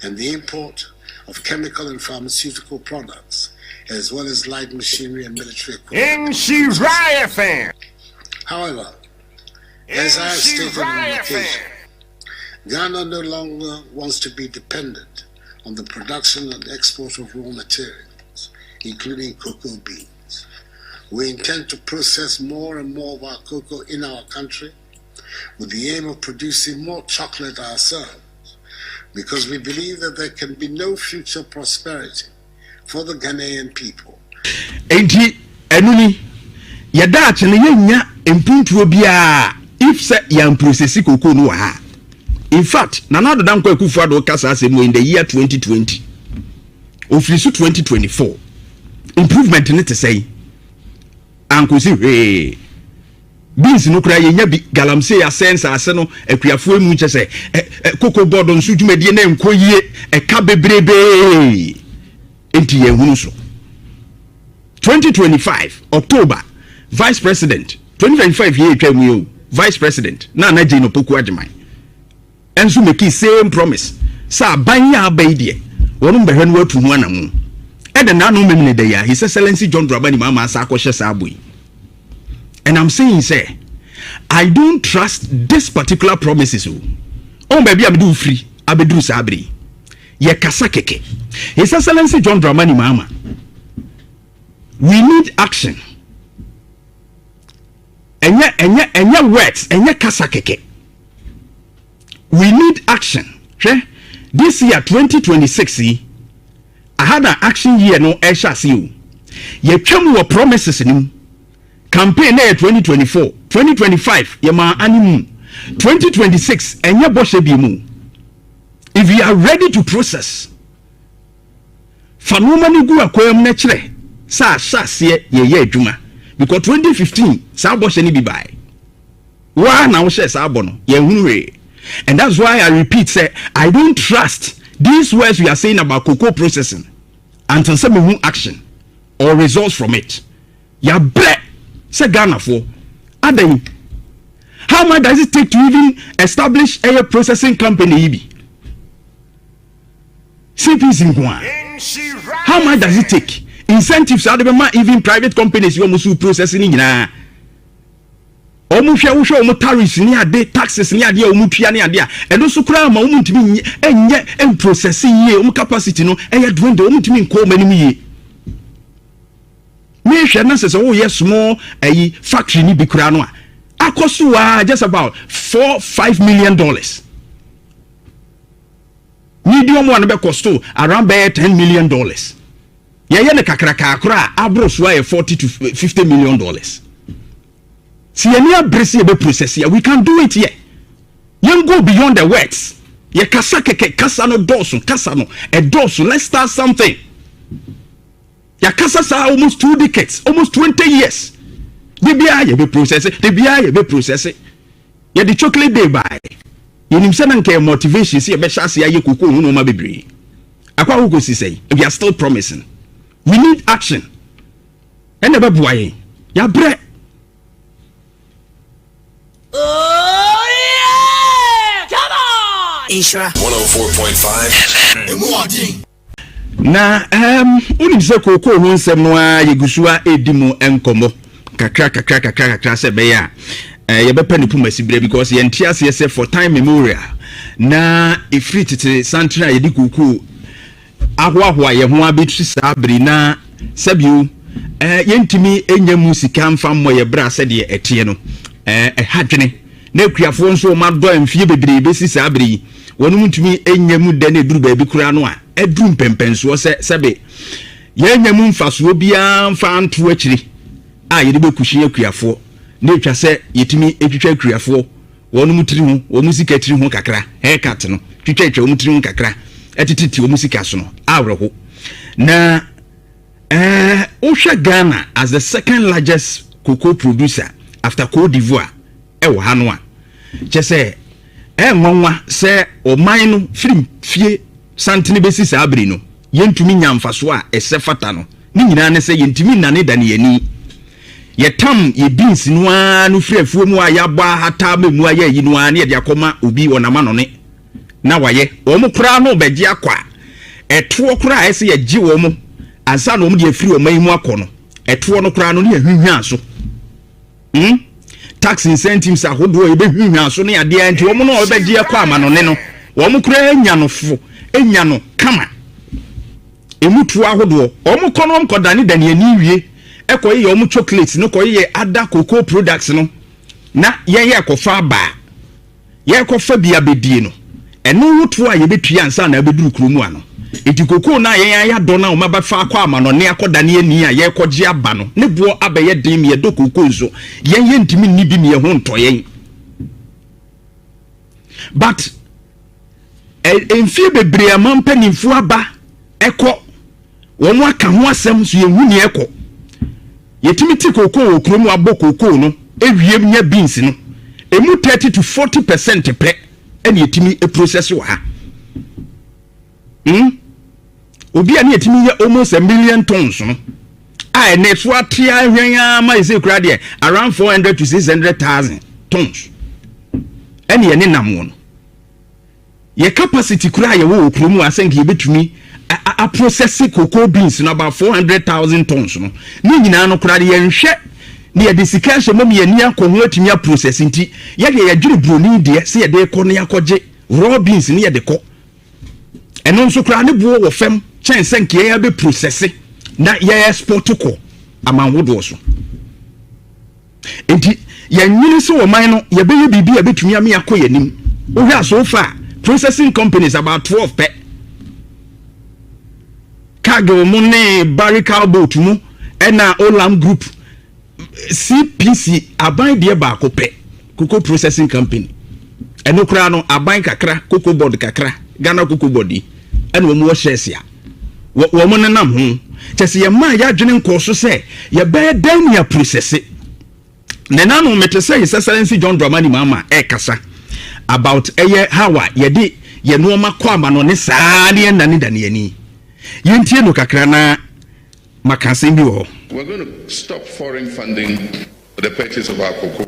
and the import of chemical and pharmaceutical products, as well as light machinery and military equipment. However, as I have stated on occasion, Ghana no longer wants to be dependent on the production and export of raw materials, including cocoa beans. We intend to process more and more of our cocoa in our country with the aim of producing more chocolate ourselves because we believe that there can be no future prosperity for the Ghanaian people. Enti ɛno ni, yɛ daakye no yɛnnya mpuntuo biara if sɛ yɛn processi cocoa no wɔ ha. In fact, Nana Addo Dankwa Akufo-Addo ka saa asɛm wɔ in the year 2020. Ofiri so 2024. Improvement ne te sɛn? Ankosi hwee. Beans no koraa yɛnya bi. Galamsey asɛe nsaase no, akuafoɔ emu kyɛ sɛ ɛ cocoa board nso dwumadie no nkɔ yie, ɛka bebrebee nti yɛn so. 2025 October, Vice President, 2025 yɛ etwa mu yi o, Vice President Nana Jane Opoku Agyeman ɛnso make same promise sɛ aban yi a aba yi deɛ, wɔn bɛhwɛ no watu ho anamu. Ɛna n'ano mmemme ne da yi a His Excellency John Dramani Mahama asa akɔhyɛ saa abo yi. And I'm saying sɛ I don't trust this particular promises o. Ɔn baabi a mede wo firi abɛduru saa abere yi, yɛ kasa kɛkɛ. His Excellency John Dramani Mahama, we need action. Ɛnyɛ words, ɛnyɛ kasa kɛkɛ. We need action. Hwɛ, this year 2026 yi aha na action year no ɛhyɛ ase o. Yɛtwam wɔ promises no mu. Campaign na yɛ 2024, 2025 yɛma animu, 2026 ɛnyɛ bɔhyɛ bi mu. If you are ready to process, fa nneɛma no gu akwan mu na kyerɛ sɛ ahyɛ aseɛ yɛyɛ adwuma, because 2015 saa bɔhyɛ no bi bae waa na wohyɛ saa bɔ no, yɛnhunu hwee. And that's why I repeat sɛ I don't trust these words we are saying about cocoa processing until sɛ mehu action or results from it. Yɛabrɛ sɛ Ghanafoɔ adan. How much does it take to even establish a processing company yi bi? CPC nko a, how much does it take? Incentives ade bɛma even private companies yi, wɔn so processing ni nyinaa, wɔn hwɛ, wohwɛ wɔn tariffs ne ade, taxes ne ade a wɔn tua ne ade a, ɛno nso koraa ma wɔn ntumi nyɛ mprocess yie. Wɔn capacity no ɛyɛ dwindle, wɔn ntumi nkɔ wɔn anim yie. Mehwɛ na sɛ woyɛ small ɛyi factory ni bi koraa no a, akɔ so waa just about $4-5 million. Medium one bɛ cost around bɛyɛ $10 million. Yɛyɛ no kakrakaa koraa, aboro so ayɛ $40 to $50 million. Si yɛn ni abere si yɛbɛ process yɛ, we can do it here. Yɛn go beyond the words. Yɛ kasa kɛkɛ, kasa no dɔɔso, kasa no ɛdɔɔso. Let's start something. Yɛakasa saa almost 2 decades, almost 20 years. De biara yɛbɛ process, de biara yɛbɛ process. Yɛde Chocolate Day baa, yɛnim sɛ na nka yɛ motivation sɛ yɛbɛhyɛ ase ayɛ koko ho nneɛma bebree akɔ akoko si sɛ we are still promising. We need action. Ɛna ɛbɛboa yɛn. Yɛabrɛ. Oh yeah! Come on! Nhyira 104.5 FM. Na wonim sɛ kookoo ho nsɛm no a yɛgu so a ɛdi mu nkɔmmɔ kakra kakra kakra kakra sɛ ɛbɛyɛ a yɛbɛpɛ ne puma siberɛ, because yɛnte aseɛ sɛ for time memorial na ɛfiri tete santene a yɛde kookoo ahoahoa yɛn ho abɛtiri saa bere na sɛbio yɛntumi nya mu sika mfa mmɔ yɛ berɛ a sɛdeɛ ɛteɛ no, ɛha dwene. Na akuafoɔ nso wɔn adɔ mfie bebree bɛsi saa bere yi, wɔn mu ntumi nya mu dɛ na ɛduru baabi koraa no a ɛduru mpɛmpɛnsoɔ sɛ sɛbe yɛnya mu mfasoɔ biara mfa nto akyire a yɛde bɛkuhyi akuafoɔ, na etwa sɛ yɛtumi etwitwa akuafoɔ wɔn mu tiri ho, wɔn mu sika tiri ho kakra, haircut no, twitwa atwa wɔn tiri ho kakra, ɛtete wɔn sika so no awerɛho. Na Ɛɛ wohwɛ Ghana as the second largest cocoa producer after Cote d'Ivoire ɛwɔ ha no a, kyɛ sɛ ɛyɛ nwanwa sɛ ɔman no firi fie santene bɛsi saa bere no yɛntumi nya mfasoɔ a ɛsɛ fata no. Ne nyinaa ne sɛ yɛntumi nnane dane yɛn ani. Yɛtam yɛ beans no ara no firi afuo mu a yɛabɔ ahata ama mu ayɛ ayi no ara ne yɛde akɔma obi wɔ n'amanɔne na wayɛ. Wɔn koraa no bɛgye akɔ a, ɛtoɔ koraa a ɛsɛ yɛgye wɔn ansa na wɔn de afiri ɔman yi mu akɔ no, ɛtoɔ no koraa no ne yɛhwinhwaa so. Hmm? Tax incentives ahodoɔ yɛbɛhwinhwaa so ne adeɛ nti wɔn no a wɔbɛgye akɔ amanɔne no, wɔn koraa nya no fo, nya no kama. Emu tuo ahodoɔ. Wɔn kɔ no wɔn kɔ dane dane ani wie ɛkɔ yeyɛ wɔn chocolates no kɔ yeyɛ other cocoa products no na yɛn yɛ kɔ fa aba a yɛ kɔ fa bi abɛdie no ɛno ho toɔ a yɛbɛtua ansa na abɛduru kuro mu ano. Nti cocoa no a yɛn ayɛ adɔ no a wɔn abɛfa akɔ amanɔne akɔ dane ani a yɛkɔ gye aba no ne boɔ abɛyɛ den ma yɛdɔ cocoa nso yɛn yɛntumi nni bi ma yɛn ho ntɔ yɛn. But mfie bebree ama mpanimfoɔ aba ɛkɔ wɔn aka ho asɛm so yɛnhu nea ɛkɔ. Yɛtumi te kookoo wɔ kurom abɔ kookoo no ewie nya beans no emu 30 to 40% pɛ ɛna yɛtumi process wɔ ha. Hmm? Obi a ne yɛtumi yɛ almost a million tons no a ɛnɛ so ate ahwɛn ara ma ɛsɛ kura deɛ around 400 to 600,000 tons ɛne yɛne nam wɔ no. Yɛ capacity kura a yɛwɔ wɔ kurom a sɛ nka yɛbɛtumi aprocess cocoa beans no about 400,000 tons no ne nyinaa no koraa de yɛnhwɛ ne yɛde sika ahyɛ mom yɛni akɔ ho atumi aprocess nti yɛdeɛ yɛdwene buroni deɛ sɛ yɛde kɔ ne akɔgye raw beans ne yɛde kɔ. Ɛno nso koraa ne boɔ wɔ fam kyɛn sɛ nka yɛn abɛ processe na yɛ export kɔ aman hodoɔ so. Nti yɛnwene sɛ ɔman no yɛbɛyɛ biribi a ɛbɛtumi ame akɔ yɛn anim. Wohwɛ a so far processing companies about 12 pɛ. Cargill mo ne Barry Callebaut mu ɛna Olam Group CPC aban deɛ baako pɛ, Cocoa Processing Company. Ɛno koraa no aban kakra, Cocoa Board kakra, Ghana Cocoa Board yi, ɛna wɔn wɔ shares a wɔn nenam ho. Kyɛ sɛ yɛmaa yɛadwene nkɔɔ so sɛ yɛbɛyɛ dɛn ne aprosɛse. Na ɛna no mete sɛ His Excellency John Dramani Mahama ɛrekasa about ɛyɛ how a yɛde yɛn nneɛma kɔ amanɔne saa ne yɛnnanedane yɛn ani. Yɛntie no kakra na maka asɛm bi wɔ hɔ. We're going to stop foreign funding for the purchase of our cocoa.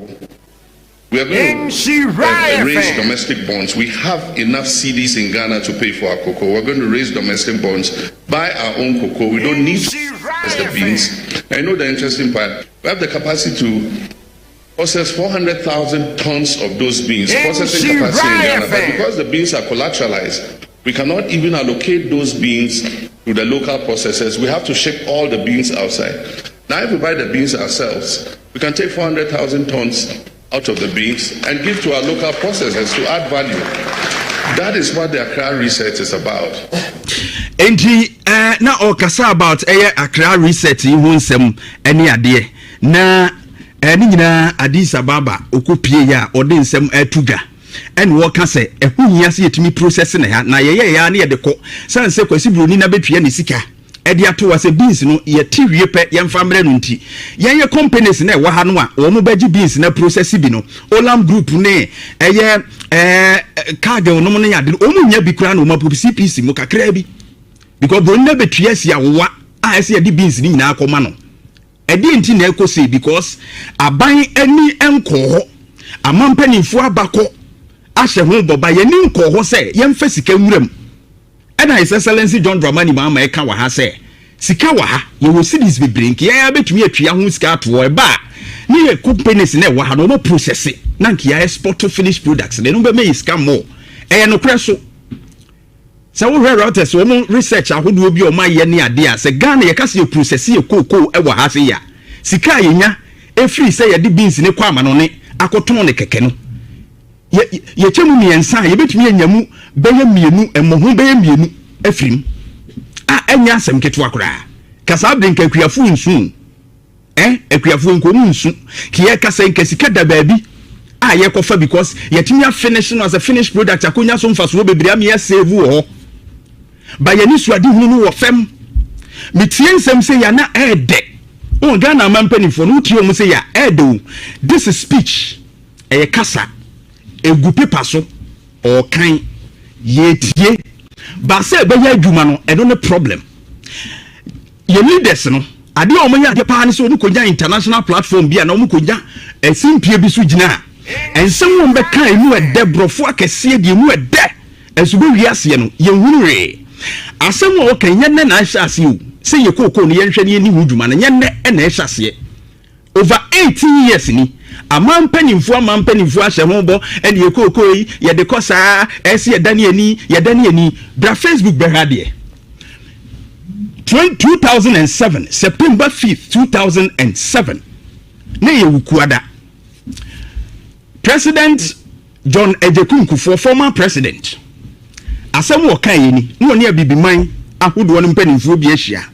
We are going to raise domestic bonds. We have enough cedis in Ghana to pay for our cocoa. We're going to raise domestic bonds, buy our own cocoa. We don't need to the beans. I know the interesting part. We have the capacity to process 400,000 tons of those beans, processing capacity in Ghana. But because the beans are collateralized, we cannot even allocate those beans to the local processors. We have to ship all the beans outside. Now, if we buy the beans ourselves, we can take 400,000 tons out of the beans and give to our local processors to add value. That is what the Accra research is about. Enti eh, na ɔkasa about ɛyɛ Accra research yi ho nsɛm ɛne adeɛ na eh, ne nyinaa Addis Ababa ɔkɔpie yɛ a ɔde nsɛm ɛto dwa ɛna ɔka sɛ ɛho hia sɛ yɛtumi process ne ha na yɛyɛ yɛ a ne yɛde kɔ sane sɛ Kwasi Buroni na bɛtua ne sika ɛde ato hɔ sɛ beans no yɛte wie pɛ yɛmfa mmerɛ no nti yɛnyɛ companies na ɛwɔ ha no a wɔn bɛgye beans na process bi no Olam Group ne ɛyɛ ɛɛ Cargill nom ne ade no wɔn nya bi koraa na wɔn apo CPC mu kakraa bi because buroni na bɛtua si awowa a ɛsɛ yɛde beans no nyinaa kɔma no. Ɛdeɛn nti na ɛkɔ sei because aban ani nkɔɔ hɔ, aman mpanimfoɔ aba kɔ ahyɛ ho bɔ ba yɛn ani nkɔɔ hɔ sɛ yɛmfa sika nwura mu. Ɛna His Excellency John Dramani Mahama ɛka wɔ ha sɛ sika wɔ ha, yɛwɔ cedis bebree nka yɛn ara bɛtumi atua ho sika ato hɔ, ɛba a ne yɛ companies na ɛwɔ ha no wɔn process na nka yɛ export finished products na ɛno bɛma yɛ sika more. Ɛyɛ nokorɛ so. Sɛ wohwɛ Reuters wɔn research ahodoɔ bi a wɔn ayɛ ne adeɛ a, sɛ Ghana yɛka sɛ yɛ process yɛ cocoa wɔ ha sei a, sika a yɛnya ɛfiri sɛ yɛde beans no kɔ amanɔne akɔtɔn no kɛkɛ no, yɛ yɛkyɛ mu mmiɛnsa a, yɛbɛtumi anya mu bɛyɛ mmienu, mmɔho bɛyɛ mmienu afiri mu a ɛnyɛ asɛm ketewa koraa. Ka saa bere nka akuafoɔ nsu o. Eh akuafoɔ nka ɔmu nsu ke yɛka sɛ nka sika da baabi a yɛkɔfa because yɛtumi afinish no as a finished product akonya so mfasoɔ bebree ama yɛ save wɔ hɔ ba yɛne suadehunu no wɔ fam. Metie nsɛm sei a na ɛɛdɛ. Wohu Ghana aman mpanimfoɔ no, wotie wɔn sei a, ɛɛdɛ o. This is speech. Ɛyɛ kasa. Ɛgu paper so. Ɔɔkan. Yɛretie. But sɛ ɛbɛyɛ adwuma no, ɛno ne problem. Yɛn leaders no, adeɛ a wɔyɛ adeɛ paa ne sɛ wɔkɔnya international platform bi anaa wɔkɔnya simpie bi so gyina a, nsɛm wɔn bɛka a ɛmu ɛdɛ, borɔfo akɛseɛ deɛ ɛmu ɛdɛ, ɛnso bɛwie aseɛ no, yɛnhunu hwee. Asɛm a wɔka nyɛ nnɛ na ahyɛ aseɛ o, sɛ yɛ kookoo no yɛnhwɛ na yɛnni ho dwuma no, nyɛ nnɛ na ɛhyɛ aseɛ. Over 18 years ni, aman mpanimfoɔ aman mpanimfoɔ ahyɛ ho bɔ, ɛne yɛ kookoo yi, yɛde kɔ saa, ɛsɛ yɛdane ani, yɛdane ani. Bra Facebook bɛhwɛ adeɛ. 2007, September 5th, 2007, na ɛyɛ Wukuada. President John Agyekum Kufuor, former president, asɛm wɔka yɛ ni, na ɔne abibiman ahodoɔ no mpanimfoɔ bi ahyia.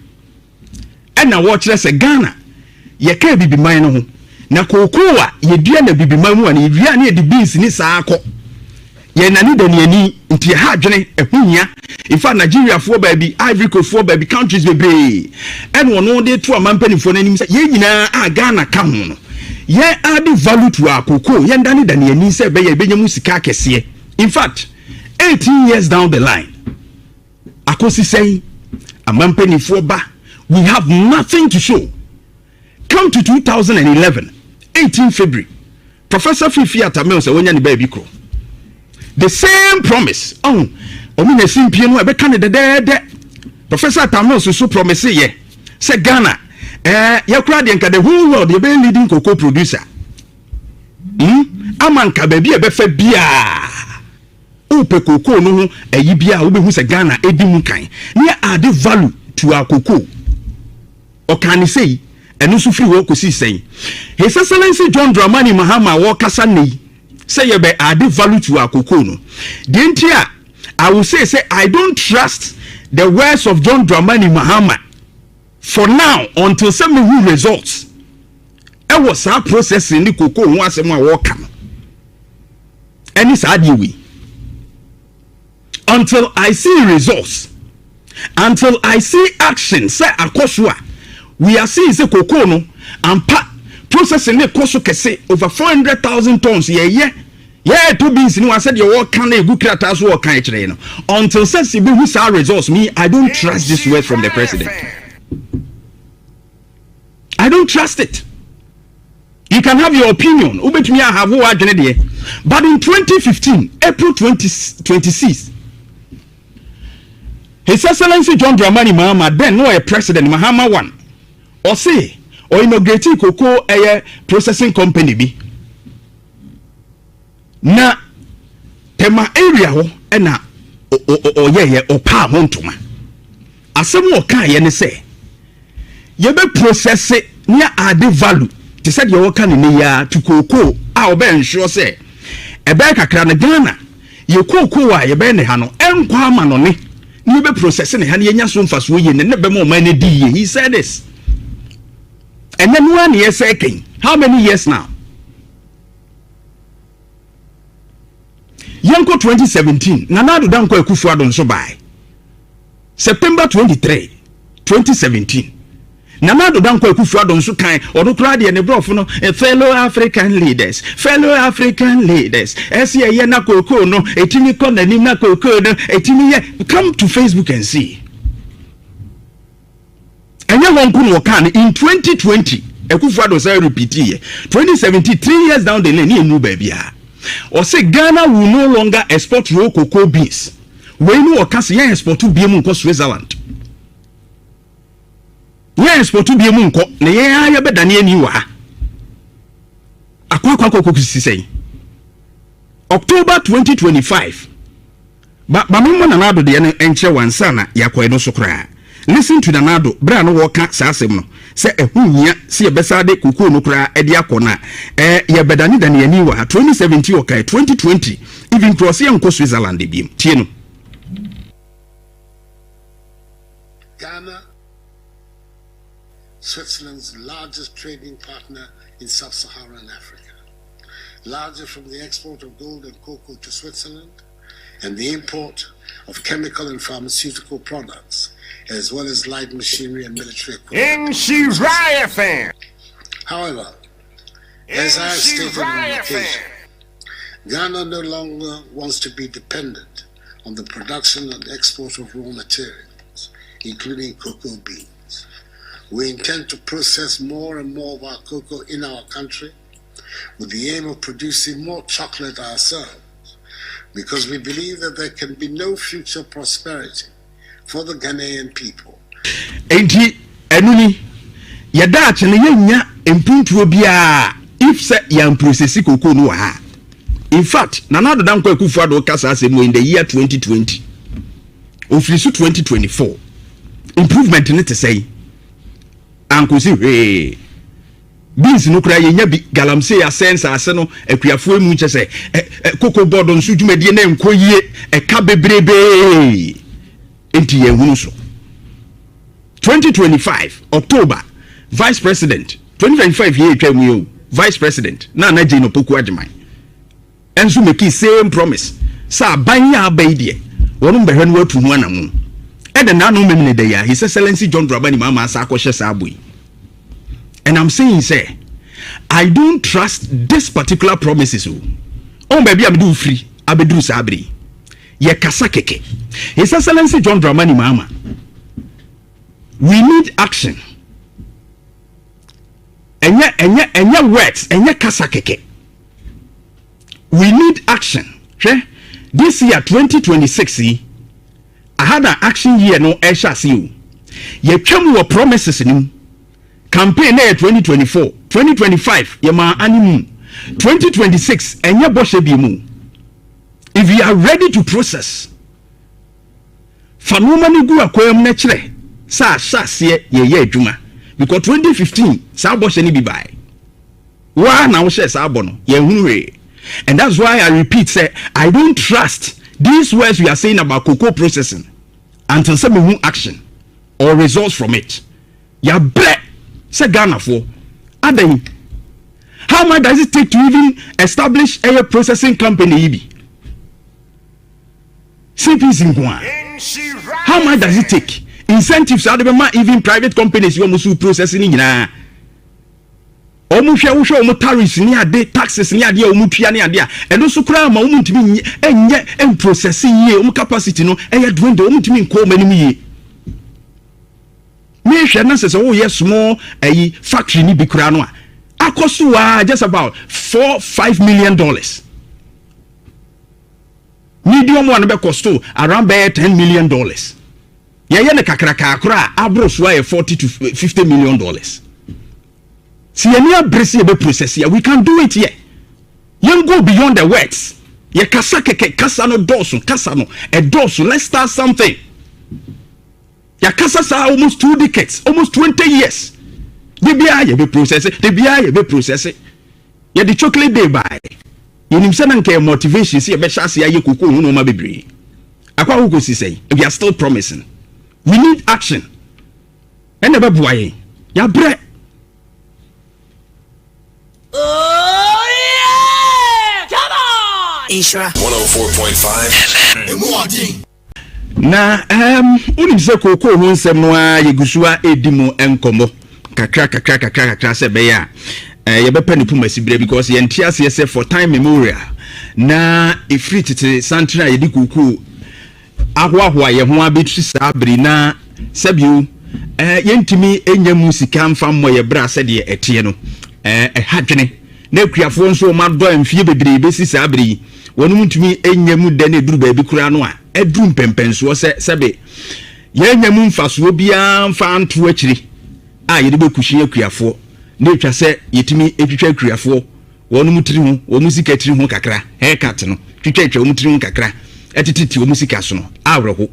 Ɛna wɔkyerɛ sɛ Ghana yɛka abibiman no ho na kookoo a yɛdua no abibiman mu a na yɛwie a na yɛde beans ne saa kɔ yɛn nane da ne ani nti ɛha adwene ɛho hia. In fact, Nigeriafoɔ baabi, Ivory Coastfoɔ baabi, countries bebree ɛna ɔno de to aman mpanimfoɔ no anim sɛ yɛn nyinaa a Ghana ka ho no yɛn add value to our cocoa, yɛn dane da ne ani sɛ ɛbɛyɛ yɛbɛnya mu sika akɛseɛ. In fact, 18 years down the line, Akosi sɛn? Aman mpanimfoɔ ba, we have nothing to show. Come to 2011, 18 February, Professor Fifi Atta Mills a wanya ne baabi korɔ. The same promise. Oh, ɔmo nya simpie no a ɛbɛka ne dɛdɛɛdɛ. Professor Atta Mills nso promise yɛ sɛ Ghana, eh, yɛkora deɛ nka the whole world yɛbɛyɛ leading cocoa producer. Hmm? Ama nka baabi a ɛbɛfa biara. Wopɛ cocoa no ho ayi bi a wobɛhu sɛ Ghana ɛdi mu kan ne yɛ add value to our cocoa. Ɔkaa ne sei, ɛno nso firi hɔ kɔsii sɛn? His Excellency John Dramani Mahama a wɔrekasa nnɛ yi sɛ yɛbɛ add value to our cocoa no, deɛ nti a I will say sɛ I don't trust the words of John Dramani Mahama for now until sɛ mehu results ɛwɔ saa processing ne cocoa ho asɛm a wɔreka no. Ɛne saa adeɛ wei until I see results, until I see action sɛ akɔ so a, we are seeing sɛ cocoa no ampa processing ne kɔ so kɛse, over 400,000 tons yɛyɛ yɛɛto beans ne wa sɛdeɛ wɔka no ɛgu krataa so wɔka kyerɛ no, until sɛ sɛ bɛhu saa results, me, I don't trust this word from the president. I don't trust it. You can have your opinion, wobɛtumi ahave w'adwene deɛ, but in 2015 April 20, 26, His Excellency John Dramani Mahama, then no ɔyɛ president, Mahama one, ɔse ɔinaugurate cocoa ɛyɛ processing company bi na Tema area hɔ ɛna ɔyɛyɛ ɔpaa ho ntoma. Asɛm a ɔkaeɛ ne sɛ yɛbɛ process ne add value te sɛ deɛ wɔka ne ne yi ara to kookoo a ɔbɛ ensure sɛ ɛbɛyɛ kakra no Ghana yɛ kookoo a yɛbɛyɛ ne ha no ɛnkɔ ama no ne ne yɛbɛ process ne ha ne yɛnya so mfasoɔ yie ne ne bɛma ɔman no di yie. He said this. Ɛnɛ no ara ne yɛsɛ kɛn, how many years now? Yɛnkɔ 2017, Nana Addo Dankwa Akufo-Addo nso bae. September 23, 2017, Nana Addo Dankwa Akufo-Addo nso kan ɔno koraa deɛ ne borɔfo no, eh, fellow African leaders, fellow African leaders, ɛsɛ ɛyɛ na kookoo no ɛtumi kɔ n'anim na kookoo no ɛtumi yɛ. Come to Facebook and see. Ɛnyɛ hɔ nko na wɔkaa no in 2020, Akufo Addo san repeat yɛ 2017, 3 years down the lane ne yɛnnuru baabiara. Ɔse Ghana will no longer export raw cocoa beans. Wei no ɔka sɛ yɛn export bie mu nkɔ Switzerland, yɛn export bie mu nkɔ na yɛn ara yɛbɛdane ani wɔ ha akɔ akɔ akɔ akɔ sisi sɛn. October 2025, Ba ma memmɔ Nana Addo deɛ no nkyerɛ wo ansa na yɛakɔ ɛno so koraa. Listen to Nana Addo berɛ a na wɔreka saa asɛm no sɛ ɛho nhia sɛ yɛbɛsan de kokoo no koraa de akɔ na eh, yɛbɛdanedane yɛn ani wɔ ha. 2017 ɔkae, 2020 even koraa ɔse yɛnkɔ Switzerland biom. Tie no. Ghana, Switzerland's largest trading partner in sub-Saharan Africa. Largely from the export of gold and cocoa to Switzerland and the import of chemical and pharmaceutical products. as well as light machinery and military equipment. However, as I have stated on occasion, Ghana no longer wants to be dependent on the production and export of raw materials, including cocoa beans. We intend to process more and more of our cocoa in our country with the aim of producing more chocolate ourselves because we believe that there can be no future prosperity for the Ghanaian people. Enti ɛno ni, yɛ daakye no yɛnnya mpuntuo biara if sɛ yɛn processi cocoa no wɔ ha. In fact, Nana Addo Dankwa Akufo-Addo ka saa asɛm wɔ in the year 2020. Ofiri so 2024. Improvement ne te sɛn? Ankosi hwee. Beans no koraa yɛnya bi, galamsey asɛe nsase no, akuafoɔ emu nkyɛ sɛ ɛ ɛ cocoa board nso dwumadie na nkɔ yie, ɛka bebrebee. Nti yɛn hunu so. 2025 October, Vice President, 2025 yɛ etwa mu yi o, Vice President Nana Jane Opoku Agyeman ɛnso make same promise sɛ aban yi a aba yi deɛ, wɔn bɛhwɛ no watu ho anamu. Ɛna n'ano mɛmi ne da yi a His Excellency John Dramani Mahama asa akɔhyɛ saa abo yi. And I'm saying sɛ I don't trust this particular promises o. Ɔn baabi a mede ofiri abɛduru saa abere yi, yɛ kasa kɛkɛ. His Excellency John Dramani Mahama, we need action. Ɛnyɛ words, ɛnyɛ kasa kɛkɛ. We need action. Hwɛ, this year 2026 yi aha na action year no ɛhyɛ ase o. Yɛtwam wɔ promises no mu. Campaign na yɛ 2024, 2025 yɛmaa animu, 2026 ɛnyɛ bɔhyɛ bi mu. If you are ready to process, fa nneɛma no gu akwan mu na kyerɛ sɛ ahyɛ aseɛ yɛyɛ adwuma, because 2015 saa bɔhyɛ no bi bae waa na wohyɛ saa bɔ no, yɛnhunu hwee. And that's why I repeat sɛ I don't trust these words we are saying about cocoa processing until sɛ mehu action or results from it. Yɛabrɛ sɛ Ghanafoɔ adan. How much does it take to even establish a processing company yi bi? CPC nko a, how much does it take? Incentives ade bɛma even private companies yi, wɔn so processing ni nyinaa, wɔn hwɛ, wohwɛ wɔn tariffs ne ade, taxes ne ade a wɔn tua ne ade a, ɛno nso koraa ma wɔn ntumi nyɛ ɛnprocess yie. Wɔn capacity no ɛyɛ dwindle, wɔn ntumi nkɔ wɔn anim yie. Mehwɛ na sɛ woyɛ small ɛyi factory ni bi koraa no a, akɔ so waa just about $4-5 million. Medium one bɛ cost around bɛyɛ $10 million. Yɛyɛ no kakrakaa koraa, aboro so ayɛ $40 to $50 million. Si yɛn ni abere si yɛbɛ process yɛ, we can do it here. Yɛn go beyond the words. Yɛ kasa kɛkɛ, kasa no dɔɔso, kasa no ɛdɔɔso. Let's start something. Yɛakasa saa almost 2 decades, almost 20 years. De biara yɛbɛ process, de biara yɛbɛ process. Yɛde Chocolate Day baa, yɛnim sɛ na nka yɛ motivation sɛ yɛbɛhyɛ ase ayɛ koko ho nneɛma bebree akɔ akoko si sɛn. We are still promising. We need action. Ɛna ɛbɛboa yɛn. Yɛabrɛ. Oh yeah! Come on! Nhyira 104.5 FM. Na wonim sɛ kookoo ho nsɛm no a yɛgu so a ɛdi mu nkɔmmɔ kakra kakra kakra kakra sɛ ɛbɛyɛ a yɛbɛpɛ ne puma siberɛ, because yɛnte aseɛ sɛ for time memorial na ɛfiri tete santene a yɛde kookoo ahoahoa yɛn ho abɛtiri saa bere na sɛbio yɛntumi nya mu sika mfa mmɔ yɛ berɛ a sɛdeɛ ɛteɛ no, ɛha dwene. Na akuafoɔ nso wɔn adɔ mfie bebree bɛsi saa bere yi, wɔn mu ntumi nya mu dɛ na ɛduru baabi koraa no a ɛduru mpɛmpɛnsoɔ sɛ sɛbe yɛnya mu mfasoɔ biara mfa nto akyire a yɛde bɛkuhyi akuafoɔ, na etwa sɛ yɛtumi etwitwa akuafoɔ wɔn mu tiri ho, wɔn mu sika tiri ho kakra, haircut no, twitwa atwa wɔn tiri ho kakra, ɛtete wɔn sika so no awerɛho.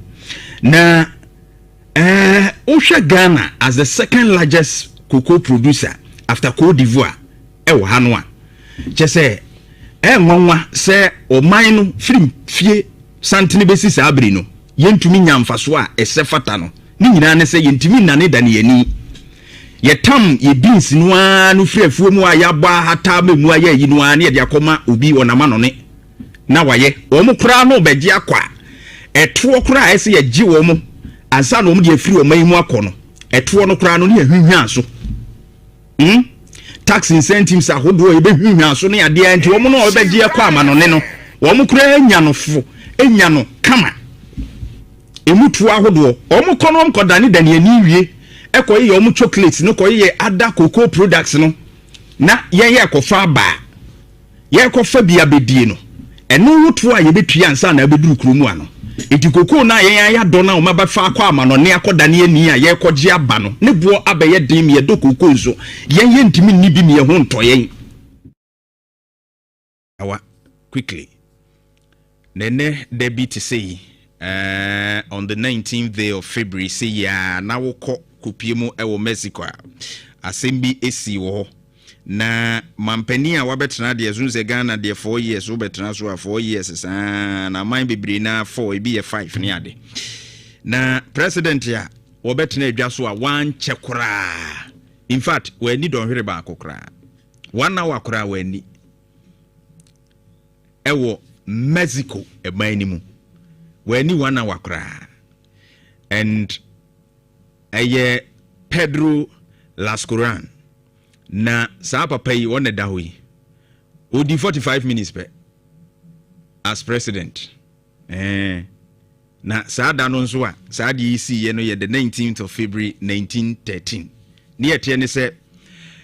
Na wohwɛ Ghana as the second largest cocoa producer after Cote d'Ivoire ɛwɔ ha no a, kyɛ sɛ ɛnwanwa sɛ ɔman no firi fie santene bɛsi saa bere no yɛntumi nya mfasoɔ a ɛsɛ fata no. Ne nyinaa ne sɛ yɛntumi nnane da ne yɛni yɛtam yɛ beans no ara no firi afuo mu a yɛabɔ ahata ma mu ayɛ ayi no ara ne yɛde akɔma obi ɔnam ano ne na wayɛ. Wɔn koraa no bɛgye akɔ a ɛtoɔ koraa a ɛsɛ yɛgye wɔn. Ansa na wɔn de afiri ɔman yi mu akɔ no, ɛtoɔ no koraa no ne yɛhwinhwaa so. Hmm? Tax incentives ahodoɔ yɛbɛhwinhwaa so ne adeɛ nti wɔn no a wɔbɛgye akɔ amanɔne no, wɔn koraa nya no fo, nya no kama. Emu toɔ ahodoɔ, wɔn kɔ no wɔn kɔ dane dane ani wie, ɛkɔ yeyɛ wɔn chocolates no, kɔ yeyɛ other cocoa products no, na yɛn yɛ kɔfa aba a. Yɛrekɔfa bi abɛdie no, ɛno ho toɔ a yɛbɛtua ansa na abɛduru kuro mu ano. Enti kokoo no a yɛn ara yɛadɔ no a wɔabɛfa akɔ amanɔne akɔdane ani a yɛrekɔgye aba no, ne boɔ abɛyɛ den ma yɛdɔ kokoo nso, yɛn yɛntumi nni bi ma yɛn ho ntɔ yɛn. Awa, quickly. Na ɛnnɛ da bi te sɛ yi, eh, on the 19th day of February sɛ yi a na wokɔ kɔpie mu wɔ Mexico a, asɛm bi sii wɔ hɔ. Na mampanin a wabɛtena deɛ so sɛ Ghana deɛ 4 years wobɛtena so a 4 years saa, na aman bebree na 4, ebi yɛ 5 ne ade. Na president a wɔbɛtena adwa so a wankyɛ koraa, in fact wɔani dɔnhwere baako koraa, 1 hour koraa wɔani ɛwɔ Mexico ɛman no mu, wɔani 1 hour koraa, and ɛyɛ Pedro Lascoran. Na saa papa yi wɔn na ɛda hɔ yi, ɔdi 45 minutes pɛ as president. Na saa da no nso a saa adeɛ yi siiɛ no yɛ the 19th of February 1913. Ne yɛteɛ ne sɛ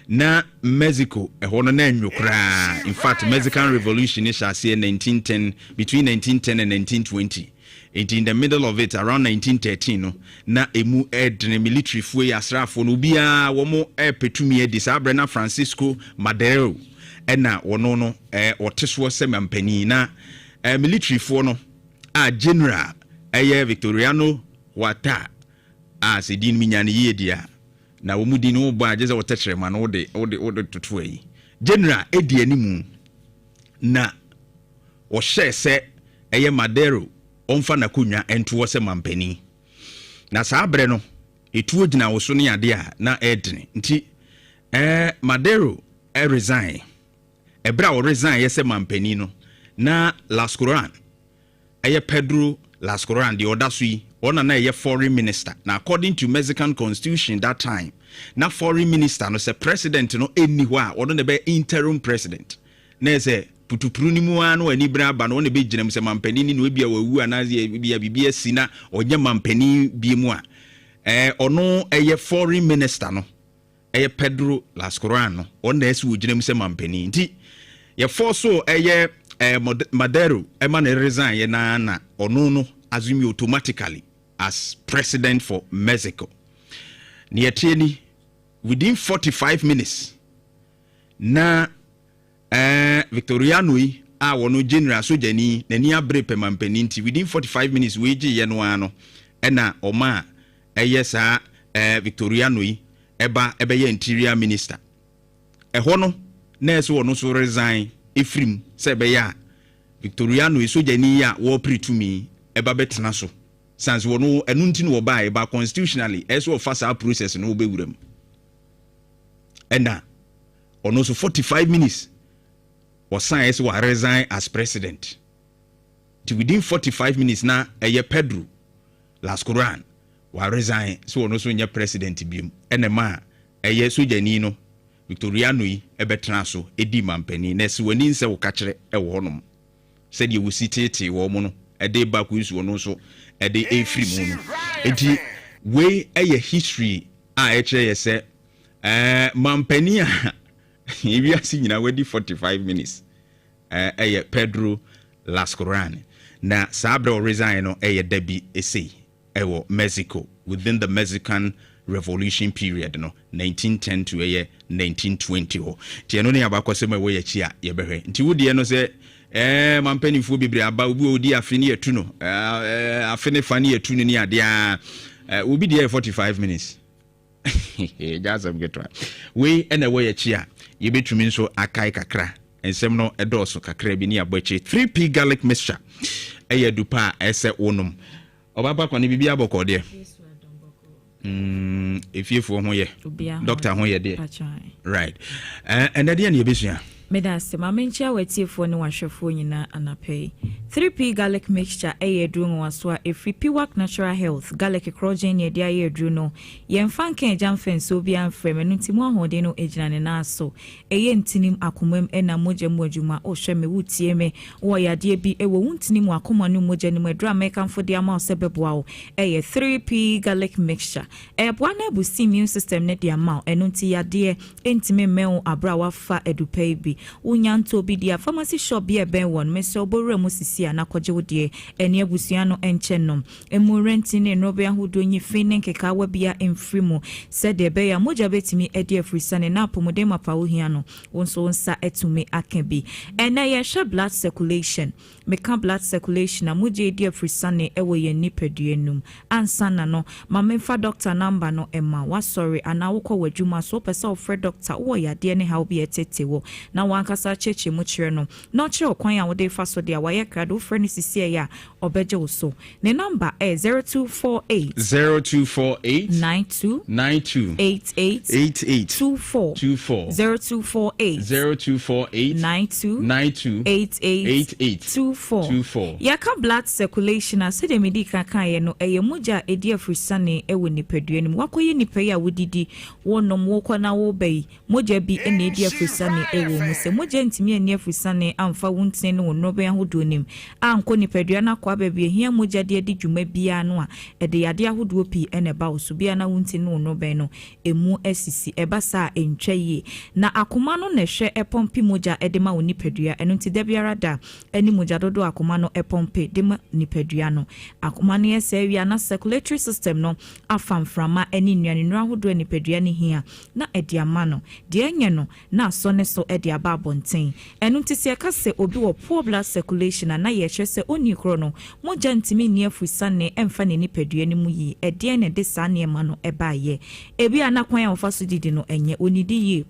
na Mexico ɛhɔ no na ɛnwo koraa. In fact, Mexican Revolution ne hyɛ aseɛ 1910, between 1910 and 1920. Nti in the middle of it, around 1913 no, na emu ɛdene. Militaryfoɔ yi, asraafoɔ no, obiara wɔn ɛpɛ tumi adi. Saa berɛ na Francisco Madero ɛna wɔno no ɔte soɔ sɛ mampanin, na militaryfoɔ no a general ɛyɛ Victoriano Huerta a sɛ din mi nya no yie deɛ a na wɔn din no bɔ a gye sɛ wɔtɛ kyerɛma no wode toto ayi general edi animu na wɔhyɛɛ sɛ ɛyɛ Madero ɔmfa n'akonnwa ntoɔ sɛ mampanin. Na saa berɛ no etuo gyina wo so ne adeɛ a na ɛredene, nti Madero resign. Ɛberɛ a ɔresign yɛ sɛ mampanin no, na Lascoran, ɛyɛ Pedro Lascoran deɛ ɔda so yi, ɔna na ɛyɛ foreign minister. Na according to Mexican constitution that time, na foreign minister no, sɛ president no ɛnni hɔ a, ɔno na ɛbɛyɛ interim president, na ɛsɛ putupuru no mu ara no ani bere aba no, ɔna ɛbɛgyina mu sɛ mampanin ni. No ebia wawu anaasɛ ebia biribi asi na ɔnyɛ mampanin bie mu a, ɔno ɛyɛ foreign minister no, ɛyɛ Pedro Lascoran no, ɔno na ɛsɛ wɔgyina mu sɛ mampanin. Nti yɛfɔ so ɛyɛ Madero ɛma no resign yɛ na ɔno no assume automatically as president for Mexico. Ne yɛteɛ ni, within 45 minutes na Victoriano yi a wɔno general sogyani n'ani abere pɛ mampanin, nti within 45 minutes wei gye yɛ no ara no, ɛna ɔma a ɛyɛ saa Victoriano yi ɛba ɛbɛyɛ interior minister. Ɛhɔ no na ɛsɛ ɔno nso resign efirim sɛ ɛbɛyɛ a Victoriano yi sogyani yi a wɔrepere tumi ɛba bɛtena so sans wɔno ɛno nti na wɔbaa ɛba. Constitutionally ɛsɛ ɔfa saa process no wɔbɛwura mu, ɛna ɔno nso 45 minutes ɔsan ɛsɛ wɔ resign as president. Nti within 45 minutes na ɛyɛ Pedro Lascoran wa resign sɛ ɔno nso nyɛ president biom, ɛna ma a ɛyɛ sogyani no Victoriano yi ɛbɛtena so ɛdi mampanin. Na ɛsɛ w'ani nsɛ wo ka kyerɛ ɛwɔ hɔnom sɛdeɛ wɔsi teetee wɔn mo no ɛde ba kɔ nsuo no nso ɛde ɛfiri mu no. Nti wei ɛyɛ history a ɛkyerɛ yɛ sɛ mampanin a ewiase nyinaa wadi 45 minutes ɛyɛ Pedro Lascoran. Na saa berɛ ɔresign no ɛyɛ da bi ɛsei ɛwɔ Mexico within the Mexican Revolution period no, 1910 to ɛyɛ 1920 hɔ. Nti ɛno ne abakɔsɛm a ɛwɔ yɛ akyi a yɛbɛhwɛ. Nti wodeɛ no sɛ mampanimfoɔ bebree aba, obi a ɔdi afe ne yɛtu no, afe ne fa ne yɛtu no ne adeɛ a, obi deɛ yɛ 45 minutes gya. Asɛm ketewa wei ɛna ɛwɔ yɛ akyi a yɛbɛtumi nso akae kakra. Nsɛm no ɛdɔɔso kakra bi ne abɔ akyire. 3P Garlic Mixture ɛyɛ adupa a ɛsɛ wonom. Ɔbapa kwane, biribi abɔkɔ deɛ, efiefoɔ ho yɛ, doctor ho yɛ deɛ, right? Ɛnɛ deɛ ne yɛbɛsua. Meda ase. Ma menkyia w'atiefoɔ ne w'ahwɛfoɔ nyinaa anapa yi. 3P Garlic Mixture yɛ aduro nwanwaso a ɛfiri Piwak Natural Health. Garlic korɔgyenn na yɛde ayɛ aduro no. Yɛmfa nka agya mfa nsuo biara mfrɛ mu, ɛno nti mu ahoɔden no gyina ne nan so. Ɛyɛ ntinim, akomam ɛna mogya mu adwuma. Wohwɛ me, wotie me, wowɔ yadeɛ bi wɔ wo ntini mu, akoma ne mogya no mu, aduro a mekamfo de ama wo sɛ bɛboa wo yɛ 3P Garlic Mixture. Ɛboa na abusti immune system no de ama wo, ɛno nti yadeɛ ntumi mmɛn wo aberɛ a woafa adupa yi bi. Wonya ntɔɔ bi deɛ a, pharmacy shop bi a ɛbɛn woɔ no, mesrɛ wo bɔ wura mu sisi a na kɔgye wo deɛ. Ɛne abusua no nkyɛ nnom. Mmu werɛnti ne nnorobɛn ahodoɔ nyi fi ne nkekaawa biara mfiri mu sɛdeɛ ɛbɛyɛ a mogya bɛtumi adi afirisane na apɔmuden mapa a wohia no, wo nso wo nsa atumi aka bi. Ɛnnɛ yɛrehwɛ blood circulation. Meka blood circulation a, mogya redi afirisane wɔ yɛn nipadua no mu. Ansa na no, ma memfa doctor number no mma wo. Woasɔre anaa wokɔ w'adwuma so, wopɛ sɛ wofrɛ doctor, wowɔ yadeɛ ne haw bi a ɛtete wo, na w'ankasa kyerɛkyerɛ mu kyerɛ no, na ɔkyerɛ wo kwan a wode refa so de a, wayɛ krado, wofrɛ no sisiɛi a, ɔbɛgye wo so. Ne number yɛ 0248. 0248. 92. 92. 88. 88. 24. 24. 0248. 0248. 92. 92. 88. 88. 24. 24. Yɛka blood circulation a, sɛdeɛ medii kan kaeɛ no, ɛyɛ mogya a ɛdi aforosiane wɔ nipadua no mu. Woakɔyɛ nipa yi a wodidi, wonom, wokɔ na woba yi, mogya bi na ɛdi aforosiane wɔ wo mu. Sɛ mogya antumi anni aforosiane amfa wo ntini ne wo nnorobɛn ahodoɔ no mu ankɔ nipadua no akwaa baabi a ɛhia mogya de adi dwuma biara no a, ɛde yadeɛ ahodoɔ pii na ɛba wo so. Biara na wo ntini ne wo nnorobɛn no ɛmu asisi. Ɛba saa a, ɛntwa yie. Na akoma no na ɛhwɛ pɔmpe mogya de ma wo nipadua. Ɛno nti da biara da ne mogya dodoɔ a akoma no pɔmpe de ma nipadua no. Akoma no yɛ saa wie a, na circulatory system no afa mframa ne nnuanennuro ahodoɔ a nipadua no hia na ɛde ama no. Deɛ ɛnyɛ no, na asɔ ne so de aba abɔnten. Ɛno nti sɛ yɛka sɛ obi wɔ poor blood circulation a, na yɛrekyerɛ sɛ onii korɔ no, mogya ntumi nni afurusane mfa ne nipadua no mu yie. Ɛdeɛn na ɛde saa nneɛma no baeɛ? Ebia na kwan a ɔfa so didi no nyɛ, ɔnnidi yie.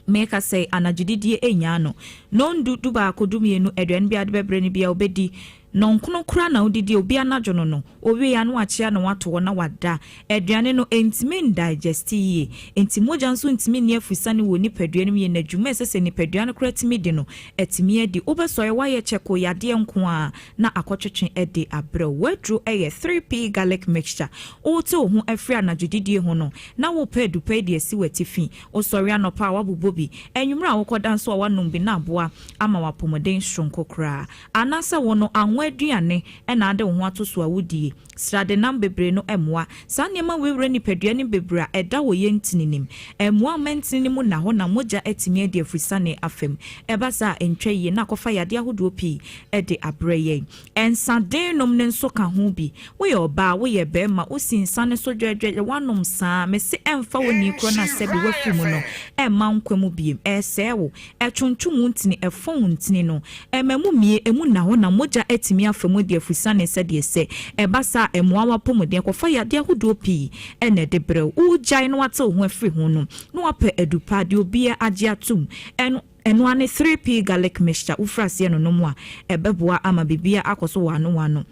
Meka sɛ anadwo didie nnyaa no. Nnɔndu, dubaako, dumienu, aduane biara wode bɛbrɛ no biara ɔbɛdi. Nnɔnkono koraa na wodidi a, obi anadwo no no, owie a na wakyea na wato hɔ na wada. Aduane no, ɛntumi ndaegyɛste yie. Enti mogya nso ntumi nni afusane wɔ nipadua no mu yie na dwuma a ɛsɛ sɛ nipadua no koraa tumi di no, atumi adi. Wobɛsɔre, woayɛ kyɛkoo, yadeɛ nko ara na akɔtwetwe de abrɛ wo. W'aduro yɛ 3P Garlic Mixture. Wote wo ho afiri anadwo didie ho no, na worepɛ adupa yi de asi w'atifi. Wosɔre anɔpa a, woabobɔ bi. Anwummerɛ a wokɔda nso a, woanom bi na aboa ama w'apɔmuden soronko koraa. Anaasɛ wo no, anwa aduane na ade wo ho ato so a wodie. Sradenam bebree no mmoa. Saa nneɛma wei wura nipadua no mu bebree a ɛda wɔ yɛn ntini no mu. Ɛmmoa mma ntini no mu nna hɔ na mogya atumi adi afurusane afa mu. Ɛba saa a, ɛntwa yie na akɔfa yadeɛ ahodoɔ pii de abrɛ yɛn. Nsa den nom no nso ka ho bi. Woyɛ ɔbaa, woyɛ barima, wosi nsa no so dwɛdwɛdwɛ, woanom saa a, mese ɛmfa wo nii korɔ no a sɛbe woafiri mu no mma nkwa mu bio. Ɛresɛe wo. Ɛtwontwom wo ntini, ɛfɔn wo ntini no. Ɛma mu mie, emu nna hɔ na mogya atumi afa mu adi afusane sɛdeɛ ɛsɛ. Ɛba saa a, ɛmmoa w'apɔmuden, ɛkɔfa yadeɛ ahodoɔ pii na ɛde brɛ wo. Wogyae na woate wo ho afiri ho no, na woapɛ adu pa, deɛ obiara agye atom. Ɛno, ɛno ara ne 3P Garlic Mixture. Wofiri aseɛ nonom a, ɛbɛboa ama biribiara akɔ so wɔ ano wɔ ano.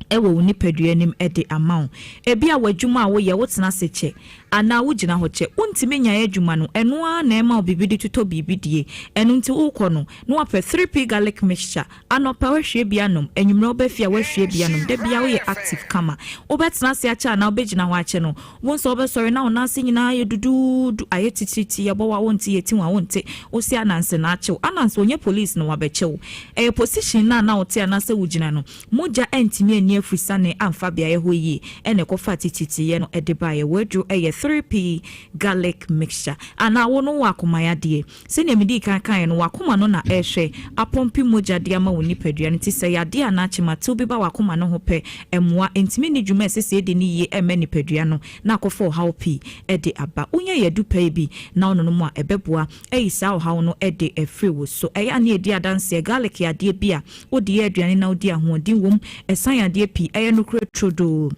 wɔ wo nipadua anim de ama wo. Ebia w'adwuma a woyɛ, wotena ase kyɛ anaa wugyina hɔ kyɛ. Wuntumi nnyae adwuma no, ɛno ara na ɛma wo biribi de totɔ biribi die. Ɛno nti wokɔ no, na woapɛ 3P garlic mixture. Anɔpa woahwie bi anom, anwummere woba fie a woahwie bi anom. Da biara woyɛ active kama. Wobɛtena ase akyɛ anaa wobɛgyina hɔ akyɛ no, wohu sɛ wobɛsɔre na wo nan ase nyinaa ayɛ duduudu, ayɛ titiritii, yɛbɔ wo a wonte, yɛti wo a wonte. Wose ananse na akye wo. Ananse ɔnyɛ police na wabɛkye wo. Ɛyɛ position no a na wote anaasɛ wugyina no. Mogya antumi anni afrisane amfa beaeɛ hɔ yie ɛna ɛkɔfaa tititiyɛ no de baeɛ. W'aduro yɛ 3P garlic mixture. Anaa wo no wowɔ akomayadeɛ. Sɛdeɛ medii kan kaeɛ no, w'akoma no na ɛrehwɛ apɔmpe mogya de ama wo nipadua no nti sɛ yadeɛ anaa kyematew bi ba w'akoma no ho pɛ, mmoa ntumi nni dwuma a ɛsɛ sɛ ɛdi no yie mma nipadua no na akɔfa ɔhaw pii de aba. Wonya yadupa yi bi na wononom a, ɛbɛboa ayi saa ɔhaw no de afiri wo so. Ɛyɛ a na yɛdi adanseɛ, garlic yɛ adeɛ bi a wode yɛ aduane na wodi ahoɔden wom, ɛsan yɛ adeɛ pii, ɛyɛ nokorɛ turodoo.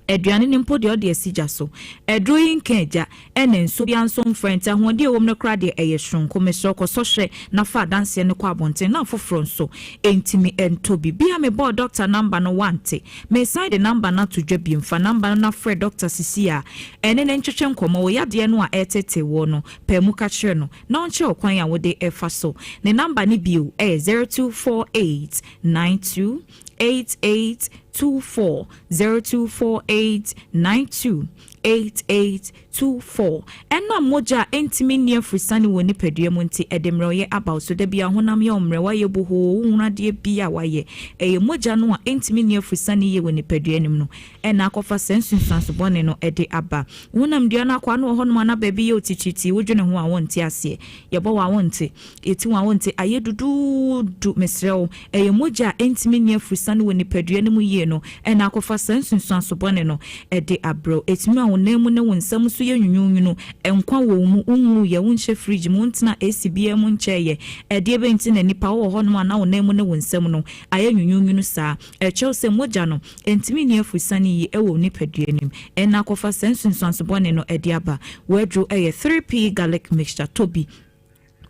Aduane no mpo deɛ ɔde asi gya so. Aduro yi nka agya, ɛna nsuo biara nso mfra nti ahoɔden a ɛwɔ mu no koraa deɛ ɛyɛ soronko. Mesrɛ wo kɔsɔ hwɛ na fa adanseɛ no kɔ abɔnten na afoforɔ nso ntumi ntɔ bi. Bia mebɔɔ dɔkta namba no woante. Meresan de namba no ato dwa biom. Fa namba no na frɛ dɔkta sisi a ɛne no ntwetwe nkɔmmɔ. Wo yadeɛ no a ɛretetee woɔ no, pae mu ka kyerɛ no na ɔnkyerɛ wo kwan a wode fa so. Ne namba no bio yɛ 0248 92 88 24 0248 92 88 24 Ɛnam mogya a ɛntumi nni afurisane wɔ nipadua mu nti, ɛde mmerɛwyɛ aba wo so. Da biara honam yɛ wo mmerɛ, woayɛ bohoo, wonhunu adeɛ bi a woayɛ. Ɛyɛ mogya no a ɛntumi nni afurisane yie wɔ nipadua no mu no na akɔfa saa nsunsuanso bɔne no de aba. Wo honamdua no akwaa no wɔ hɔnom a na baabi yɛ wo titiritii, wodwene ho a wonte aseɛ. Yɛbɔ wo a wonte. Yɛti wo a wonte. Ayɛ duduudu, mesrɛ wo. Ɛyɛ mogya a ɛntumi nni afurisane wɔ nipadua no mu yie no na akɔfa saa nsunsuanso bɔne no de abrɛ wo. Ɛtumi ma wo nan mu ne wo nsa mu nso yɛ nwunwunwunu. Nkwa wɔ wo mu, wonwuiɛ, wonhyɛ fridge mu, wontenaa AC biara mu nkyɛeɛ. Ɛdeɛ bɛn nti na nipa wowɔ hɔnom a na wo nan mu ne wo nsa mu no ayɛ nwunwunwunu saa? Ɛkyerɛ sɛ mogya no ntumi nni afurisane yie wɔ wo nipadua no mu. Ɛna akɔfa saa nsunsuanso bɔne no de aba. W'aduro yɛ 3P Garlic Mixture. Tɔ bi.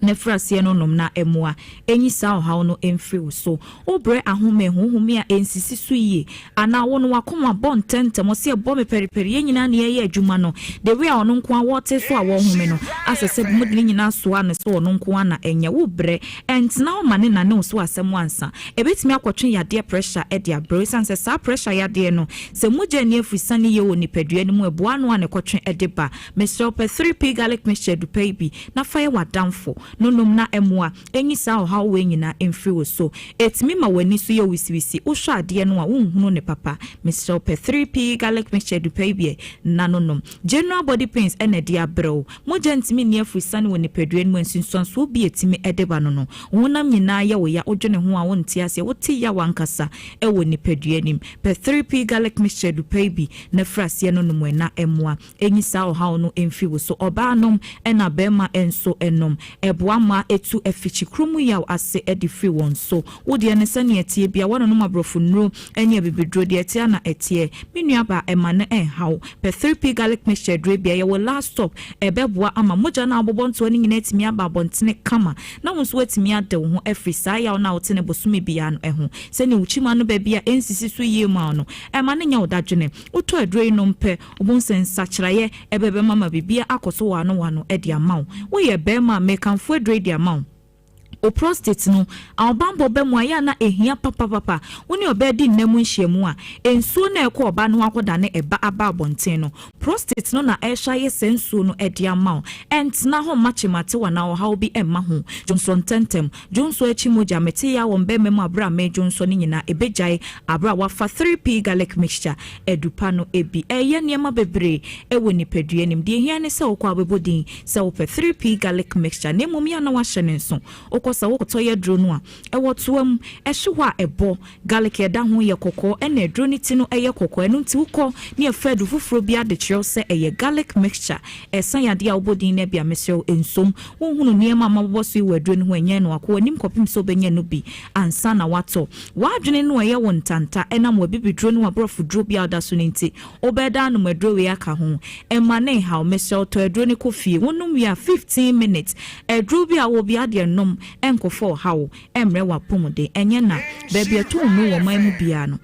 na firi aseɛ no nom na mmoa nyi saa ɔhaw no mfiri wo so. Wobrɛ ahome, honhome a ɛnsisi so yie, anaa wo no w'akoma bɔ ntɛmntɛm, ɔse ɛbɔ me pɛrepɛre, yɛn nyinaa na yɛyɛ adwuma no, the way a ɔno nko ara wɔte so a wɔhome no, asɛ sɛ mode ne nyinaa soa no sɛ ɔno nko ara na ɛnyɛ. Wobrɛ, ɛntena hɔ ma ne nane wo so asɛm ansa. Ɛbɛtumi akɔtwe yadeɛ pressure de abrɛ wo, ɛsiane sɛ saa pressure yadeɛ no, sɛ mogya nni afiri yie wɔ nipadua no mu a, ɛboa ano a na ɛkɔtwe de ba. Mesrɛ wo pɛ 3P garlic mixture dupɛ yi bi na fa yɛ w'adamfo no nom na mmoa nyi saa ɔhaw wei nyinaa mfiri wo so. Ɛtumi ma w'ani so yɛ wisiwisi, wohwɛ adeɛ no a wonhunu no papa. Mesrɛ wo pɛ 3P garlic mixture dupɛ yi bi na no nom. General body pains na ɛde abrɛ wo. Mogya ntumi nni afurusane wɔ nipadua no mu a nsunsuansoɔ bi a ɛtumi de ba no no. Wo honam nyinaa yɛ wo ya, wodwene ho a wonte aseɛ, wote yaw ankasa wɔ nipadua no mu. Pɛ 3P garlic mixture dupɛ yi bi na firi aseɛ no nom na mmoa Enyi saa ɔhaw no mfi wo so. Ɔbaa nom na barima nso nom. Ɛboa ma etu afikyikuro mu yaw ase de firi wɔn so. Wo deɛ no sɛnea ɛteɛ biara, woanonom aborɔfo nnuro ne abibiduro, deɛ ɛteɛ ara na ɛteɛ. Me nuabaa, ɛma no nha wo. Pɛ 3P Garlic Mixture aduro bi a ɛyɛ wo last stop. Ɛbɛboa ama mogya no a wobobɔ ntoa no nyinaa atumi aba abɔntene kama na wo nso woatumi ade wo ho afiri saa yaw no a wote no bosome biara no ho. Sɛnea wo kyima no baabi a ɛnsisi so yie ma wo no, ɛma no nyɛ wo dadwene. Wotɔ aduro yi nom pɛ, Wobɛhu sɛ nsakyeraeɛ bɛbɛma ma biribiara akɔ so wano wano de ama wo. Woyɛ barima a, merekamfo aduro yi de ama wo. Wo prostate no, ahobammɔ ba mu a, ɛyɛ a na ɛhia papapapa. Wo ne ɔbaa di nna mu nhyiamu a, nsuo no a ɛkɔ ɔbaa no ho akɔdane ɛba aba abɔnten no, prostate no na ɛrehwɛ ayɛ saa nsuo no de ama wo. Ɛntena hɔ mma kyematew anaa ɔhaw bi mma ho. Dwonsɔ ntɛmntɛm. Dwonsɔ akyi mogya, mete yaw wɔ me barima mu bere a meredwonsɔ no nyinaa, ɛbɛgyae bere a woafa 3P Garlic Mixture adu pa no bi. Ɛyɛ nneɛma bebree wɔ nipadua no mu. Deɛ ɛhia ne sɛ wokɔ a wobɛbɔ din sɛ wopɛ 3P Garlic Mixture na mmom yɛ a na woahyɛ no nso. Wokɔ sɛ wokɔtɔ yɛ aduro no a, ɛwɔ toa mu, ɛhye hɔ a ɛbɔ. Garlic a ɛda ho yɛ kɔkɔɔ ɛna aduro no ti no yɛ kɔkɔɔ. Ɛno nti wokɔ ne yɛfa adu foforɔ bi ade kyerɛ wo sɛ ɛyɛ garlic mixture. Ɛsa yadeɛ a wobɔ din no bi a, mesrɛ wo nsom. Wonhunu nneɛma a mabobɔ so yi wɔ aduro no ho a, nyɛ no. Kɔ w'anim kɔpem sɛ wobɛnya no bi ansa na woatɔ. W'adwene no a ɛyɛ wo ntanta ɛnam w'abibiduro ne w'aborɔfoduro bi a woda so no nti, wobɛda anom aduro wei aka ho. Mma no nhaw. Mesrɛ wo tɔ aduro no kɔ fie. Wonom wie a, 15 minutes. Aduro bi a wowɔ biara deɛ nom, ɛnkɔfa ɔhaw mmrɛ w'apɔmuden. Ɛnyɛ na. Baabi a ɛtɔn nnuro wɔ ɔman mu biara no,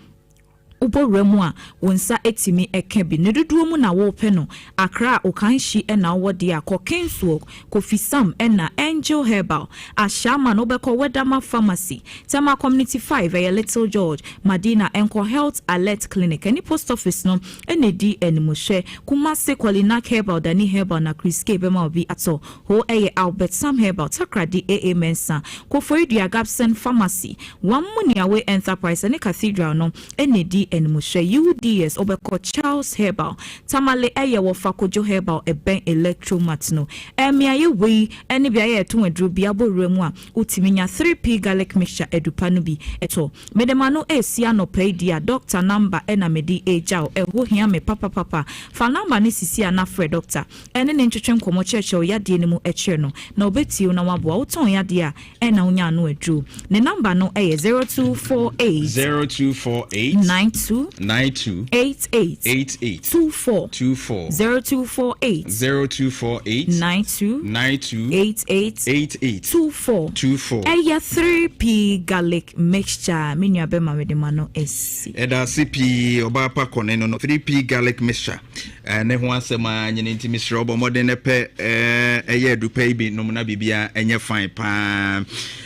wobɔ wura mu a, wo nsa tumi ka bi. Ne dodoɔ mu na worepɛ no. Accra, Okanshy na wowɔ deɛ a, kɔ Kingswalk, Kofi Sam na Angel Herbal. Ashaiman, wobɛkɔ Wedama Pharmacy. Tema Community 5, ɛyɛ Little George. Madina, nkɔ Health Alert Clinic. Ɛne Post Office no na ɛdi animhwɛ. Kumasi, Kolinak Herbal, Dani Herbal na Chris K bɛma wo bi atɔ. Ho yɛ Albert Sam Herbal, Takoradi AA Mensah, Koforidua Gabson Pharmacy, Wammuniawe Enterprise ne Cathedral no na ɛdi animhwɛ. UDS wobɛkɔ Charles Herbal, Tamale yɛ Wɔfa Kojo Herbal ɛbɛn Electromat no. Mmeaeɛ wei ne beaeɛ a yɛtɔn aduro bi abɔ wura mu a wotumi nya 3P Garlic Mixture adupa no bi tɔ. Mede m'ano resi anɔpa yi deɛ a doctor number na mede regya wo, ɛho hia me papapapa. Fa number no sisi a na frɛ doctor. Ɛne no ntwetwe nkɔmmɔ, kyerɛkyerɛ wo yadeɛ no mu kyerɛ no, na ɔbɛtie wo na waboa wo. Wotɔn yadeɛ a, ɛna wonya ano aduro. Ne number no yɛ 0248. 0248. 92. 2 92 88 88 24 24 0248 0248 92 92 88 88 24 24. Ɛyɛ 3P garlic mixture me nua bɛma mede ma no asi. Ɛda ase pii ɔbaa pa kɔne no no 3P garlic mixture eh, ne ho asɛm a nyini nti mesrɛ wobɔ mmɔden na pɛ eh, ɛyɛ adupa yi bi nom na biribia ɛnyɛ fine paa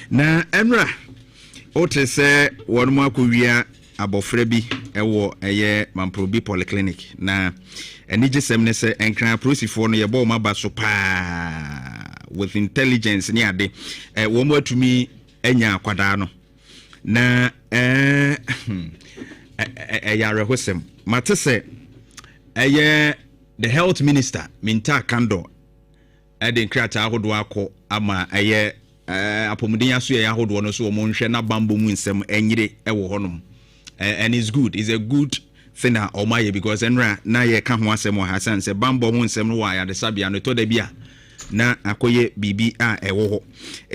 na ɛnora wote sɛ wɔn mu akɔwia abɔfra bi wɔ ɛyɛ Mamprobi Polyclinic na anigyesɛm ne sɛ Nkran apolisifoɔ no yɛbɔ wɔn aba so paa with intelligence ne ade eh, wɔn atumi anya akwadaa no na eh, ɛyɛ awerɛhosɛm mate sɛ ɛyɛ the health minister Minta Kandor de nkrataa ahodoɔ akɔ ama ɛyɛ apɔmuden asoɛeɛ ahodoɔ no so wɔn nhwɛ na bambɔ mu nsɛm nyere wɔ hɔnom and it's good it's a good thing a wɔn ayɛ because ɛnora na yɛka ho asɛm wɔ ha sane sɛ bambɔ ho nsɛm no wɔ ayaresabea no ɛtɔ da bi a na akɔyɛ biribi a ɛwɔ hɔ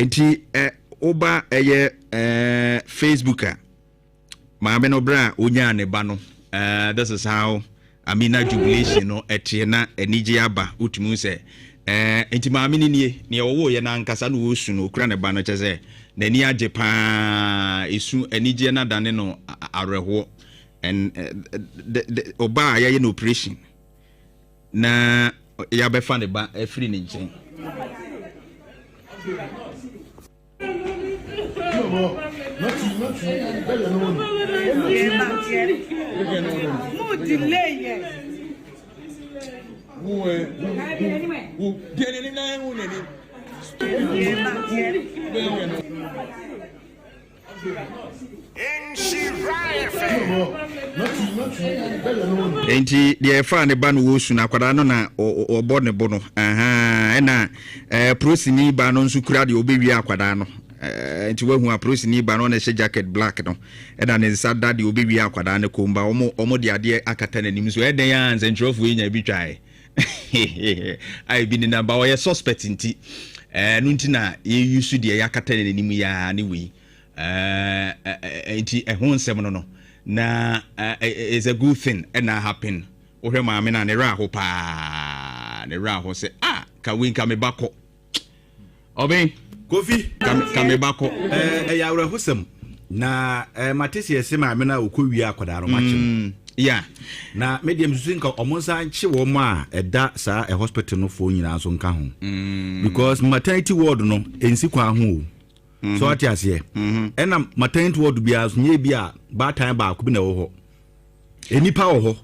nti ɛ woba ɛyɛ ɛɛ Facebook a Maame no berɛ a ɔnyaa ne ba no uh, this is how Amina jubilation no ɛteɛ na anigye aba wotumi sɛ uh, nti maame no nie neɛ ɔwɔ yɛ no ankasa na ɔresu no ɔkura ne ba no kyɛ sɛ n'ani agye paa ɛsu anigyeɛ no adane no awerɛhoɔ and ɔbaa a yɛayɛ no operation na yɛabɛfa ne ba afiri ne nkyɛn. Nti deɛ ɛfaa ne ba no wɔsu no akwadaa no na ɔbɔ ne bo no ɛna ɛɛ prosini ba no nso kura deɛ ɔbɛwie akwadaa no ɛɛ nti wahu aprosini ba no ɔna ɛhyɛ jacket black no ɛna ne nsa da deɛ ɔbɛwie akwadaa no kɔn ba wɔn wɔn de adeɛ akata n'anim so ɛdɛn a nsɛntwerɛfoɔ yi nya bi twae a ebi nenam ba ɔyɛ suspect nti ɛɛ no nti na yɛyi so deɛ yɛakata n'anim yaa ne wei ɛɛ nti ɛho nsɛm no no na it's a good thing ɛna happen wohwɛ maame no a ne werɛ aho paa ne werɛ aho sɛ ah ka wei nka me ba kɔ Ɔbɛn. Kofi. Ka me ba kɔ. Ɛyɛ awerɛhosɛm na mate sɛ yɛse maame no a ɔkɔ wie akwadaa no makye no. Mm, yeah. Na me deɛ mesusu nka ɔmo nsa nkye wɔn a ɛda saa ɛ hospital no foɔ nyinaa nso nka ho. Because maternity ward no ɛnsi kwan ho o. So ate aseɛ. Ɛna maternity ward biara so nyɛ bi a baatan baako bi na ɛwɔ hɔ. Nnipa wɔ hɔ.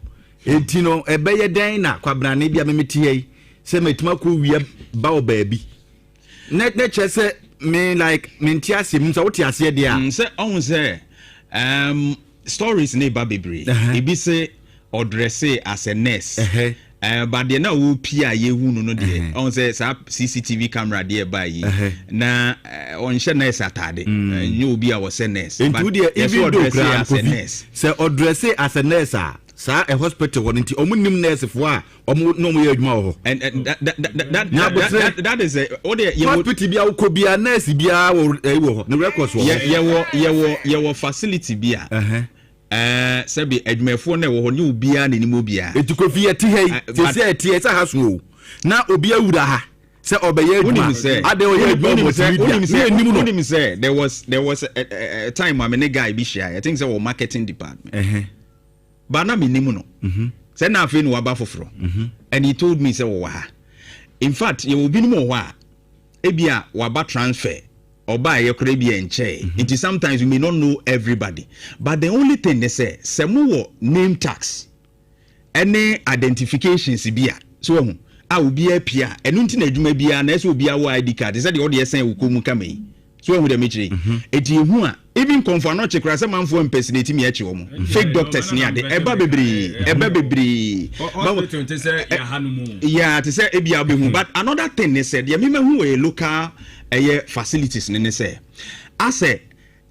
Enti no, ɛbɛyɛ dɛn na kwabrane bi a meme te yi sɛ matumi akɔ wia ba wɔ baabi? Na na kyerɛ sɛ me like mente aseɛ mu sɛ wote aseɛ deɛ a. Sɛ ɔhu sɛ um, stories ne ba bebree. Ebi se ɔdrɛse as a nurse. But deɛ na ɔpie a yɛhu no no deɛ ɔhu sɛ saa CCTV camera deɛ ɛbaa yi na ɔnhyɛ nurse ataade nyɛ obi a ɔsɛ nurse. Nti wo deɛ even though koraa Kofi sɛ ɔdrɛse as a nurse a saa ɛ hospital hɔ no nti ɔmo nim nurse foɔ a ɔmo na ɔmo yɛ adwuma wɔ hɔ. And that that that that that is a o deɛ yɛwɔ hospital bi a wokɔ bi a nurse biara wɔ ɛyi wɔ hɔ ne records wɔ hɔ. Yɛwɔ yɛwɔ yɛwɔ facility bi a. Ɛɛ sɛbi adwumayɛfoɔ no a ɛwɔ hɔ nyɛ obiara na ɛnim obiara. Eti Kofi yɛte ha yi sɛsi a ɛteɛ sɛ ha so o na obi awura ha sɛ ɔbɛyɛ adwuma adɛn ɔyɛ adwuma wɔ multimedia ne yɛnim no. Wonim sɛ there was there was a, a, a time a me ne guy bi hyia I think sɛ wɔ marketing department ba na menim no sɛ na afei na waba foforɔ and he told me sɛ wɔwɔ ha in fact yɛwɔ binom wɔ hɔ a ebia waba transfer ɔbaeɛ koraa ebia ɛnkyɛɛ mhm. nti sometimes you may not know everybody but the only thing ne sɛ sɛ mowɔ name tax ɛne identifications bi a so wahu a obiara pia a ɛno nti na adwuma biara na ɛsɛ obiara wɔ id card sɛ deɛ ɔde ɛsɛn wo kɔn mu kama yi so wahu deɛ mekyerɛ yi mhm. eti ehu a even kɔnfɔ anɔkye koraa sɛ manfoɔ impersonate mi akyi wɔn mhm. fake doctors ni ade ɛba bebree ɛba bebree hospital te sɛ yaha no mu yeah te sɛ ebi a wobɛhu but another thing ne sɛ deɛ mema hu wɔ yɛ local ɛyɛ facilities no ne sɛ asɛ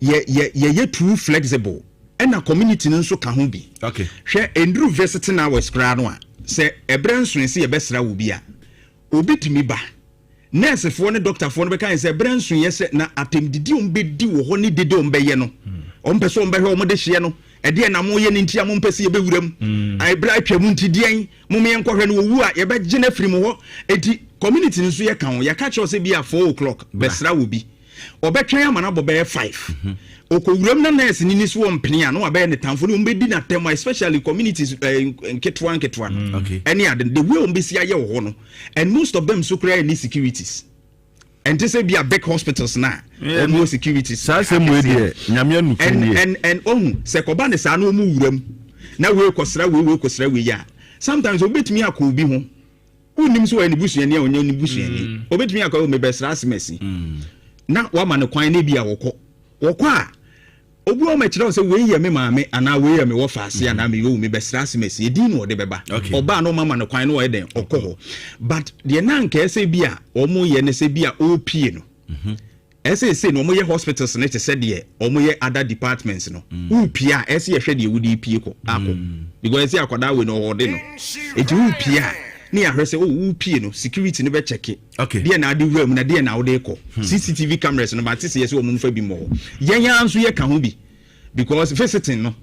yɛ yɛ yɛyɛ too flexible ɛna community no nso ka ho bi okay. Hwɛ ɛnduru visiting hours koraa no a sɛ ɛberɛ nsoe sɛ yɛbɛsra wo bi a obi tumi ba nursefoɔ ne doctorfoɔ no bɛka yɛn sɛ berɛ nsoeɛ sɛ na atɛmdidi wɔn bɛdi wɔ hɔ ne dede wɔn bɛyɛ no wɔn pɛ sɛ wɔn bɛhwɛ wɔn de hyeɛ no. Ɛdeɛn na moyɛ no nti a mompɛ sɛ yɛbɛwura mu? Mm. Ɛberɛ atwa mu nti deɛn? Mom yɛnkɔhwɛ no wɔwu a yɛbɛgye no afiri mo hɔ. Enti community no nso yɛka ho. Yɛka kyerɛ sɛ bi a 4 o'clock bɛsra wɔ bi. Ɔbɛtwɛn ama no abɔ bɛyɛ 5. Mhm. Ɔkɔwuram na nurse ni ni so wɔ mpene a na wabɛyɛ ne tamfo ne wɔn bɛdi n'atɛm especially communities eh, nketewa nketewa no. Mm. Ɛne ade the way wɔn bɛsi ayɛ wɔ hɔ no and most of them nso koraa ni securities. Ɛnte sɛ bi a big hospitals na wɔn wɔ security. Saa sɛ mu deɛ nyame anukuri nie. And and ohun sɛ kɔba ne saa na wɔn wura mu na wei kɔsra wei wei kɔsra wei a sometimes obetumi akɔ obi ho wonnim sɛ ɔyɛ ne busuani a ɔnyɛ ne busuani mm. obetumi akɔ mebɛsra asemasi mm. na wama no kwan ne bi a wɔkɔ wɔkɔ a Obi wɔ hɔ mɛkyerɛ wo sɛ wei yɛ me maame anaa wei yɛ me wɔfaase anaa me yɔwu mebɛsra ase masi edin na ɔde bɛba ɔbaa na ɔma no kwan na ɔyɛ dɛn ɔkɔ hɔ but deɛ na anka ɛsɛ bi a wɔn yɛ ne sɛ bi a ɔrepie no mhm. ɛsɛ ɛsɛ na wɔn yɛ hospitals ne te sɛ deɛ wɔn yɛ other departments no mm. wopie a ɛsɛ yɛhwɛ deɛ wode pie kɔ akɔ mm. because ɛsɛ akwadaa wei na ɔwɔde no eti wopie a ne yɛahwɛ sɛ oh wopie no security no bɛkyɛke Okay. Deɛ na ade wura mu na deɛ na wode kɔ. Hmm. CCTV cameras no mate sɛ yɛ sɛ wɔn mfa bi mmɔ hɔ. Yɛn ara nso yɛka ho bi because visiting no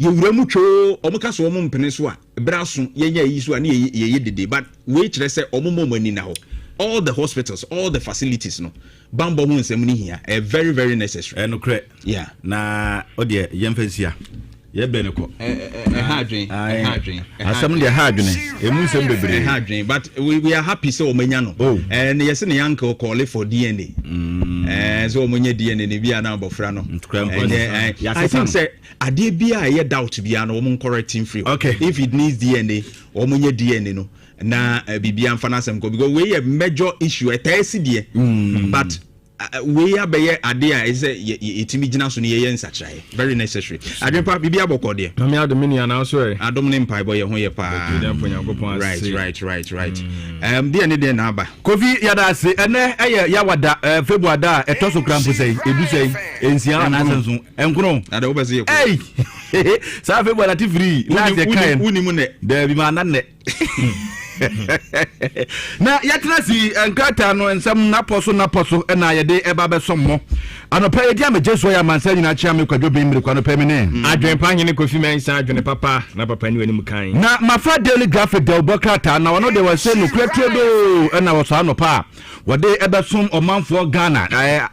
yɛwura mu twoo wɔn ka so wɔn mpene so a berɛ aso yɛnyɛ ayi so a ne yɛyɛ dede but wei kyerɛ sɛ wɔn mmɔ wɔn ani na hɔ. All the hospitals, all the facilities no bambɔ ho nsɛm no hia ɛyɛ very very necessary. Ɛnokorɛ. Yeah. Na ɔdeɛ yɛmfa nsia. Yɛ bɛn kɔ. Ɛha adwen. Ɛha adwen. Asɛm deɛ ɛha adwene. Emu nsɛm bebree. Ɛha adwen but we, we are happy sɛ wɔn anya no. Oh. Ɛɛ ne yɛsɛ ne uncle call for DNA. Mm. Ɛɛ sɛ wɔn nyɛ DNA ne bi a na abɔfra no. Ɛnyɛ ɛɛ I think sɛ adeɛ bi a ɛyɛ doubt bi a no wɔn correct free. Okay. If it needs DNA wɔn nyɛ DNA no na eh, biribi anfa n'asɛm kɔ because wei yɛ major issue ɛtaa si deɛ. Mm. But Wei abɛyɛ adeɛ a ɛsɛ sɛ yɛtumi gyina so no yɛyɛ nsakyeraeɛ. Very necessary. Adwempa, biribi abɔkɔ deɛ. Nyame adom me nua na so ɛ. Adom ne mpaebɔ yɛ ho yɛ paa. Right, right, right, right. Mm. Um, deɛ ne deɛ na aba. Kofi yɛda ase ɛnɛ ɛyɛ yawada eh, February da a ɛtɔ so kora mpo sɛi edu sɛi nsia anaasɛ nso nkono. Ada wobɛ sɛ yɛ kɔ. Ei saa February ate firi last yɛ kan. Wonim nɛ. Daabi ma ana nnɛ. na yɛtena si nkrataa no nsɛm napɔ so napɔ so na yɛde ɛba bɛsɔm mo anɔpɛ yɛdi amegye soɔ yɛ amansa nyinaa kyea me kwadwo ben mmirikwa anɔpɛ me ne mm. adwene pa hene kofi mɛnsa adwene papa na papa ni w'anim kan na mafa daily graphic dawubɔ krataa na ɔno deɛ wɔsɛ nokorɛ turodoo ɛna wɔsɔ anɔpa a wɔde ɛbɛsom ɔmanfoɔ Ghana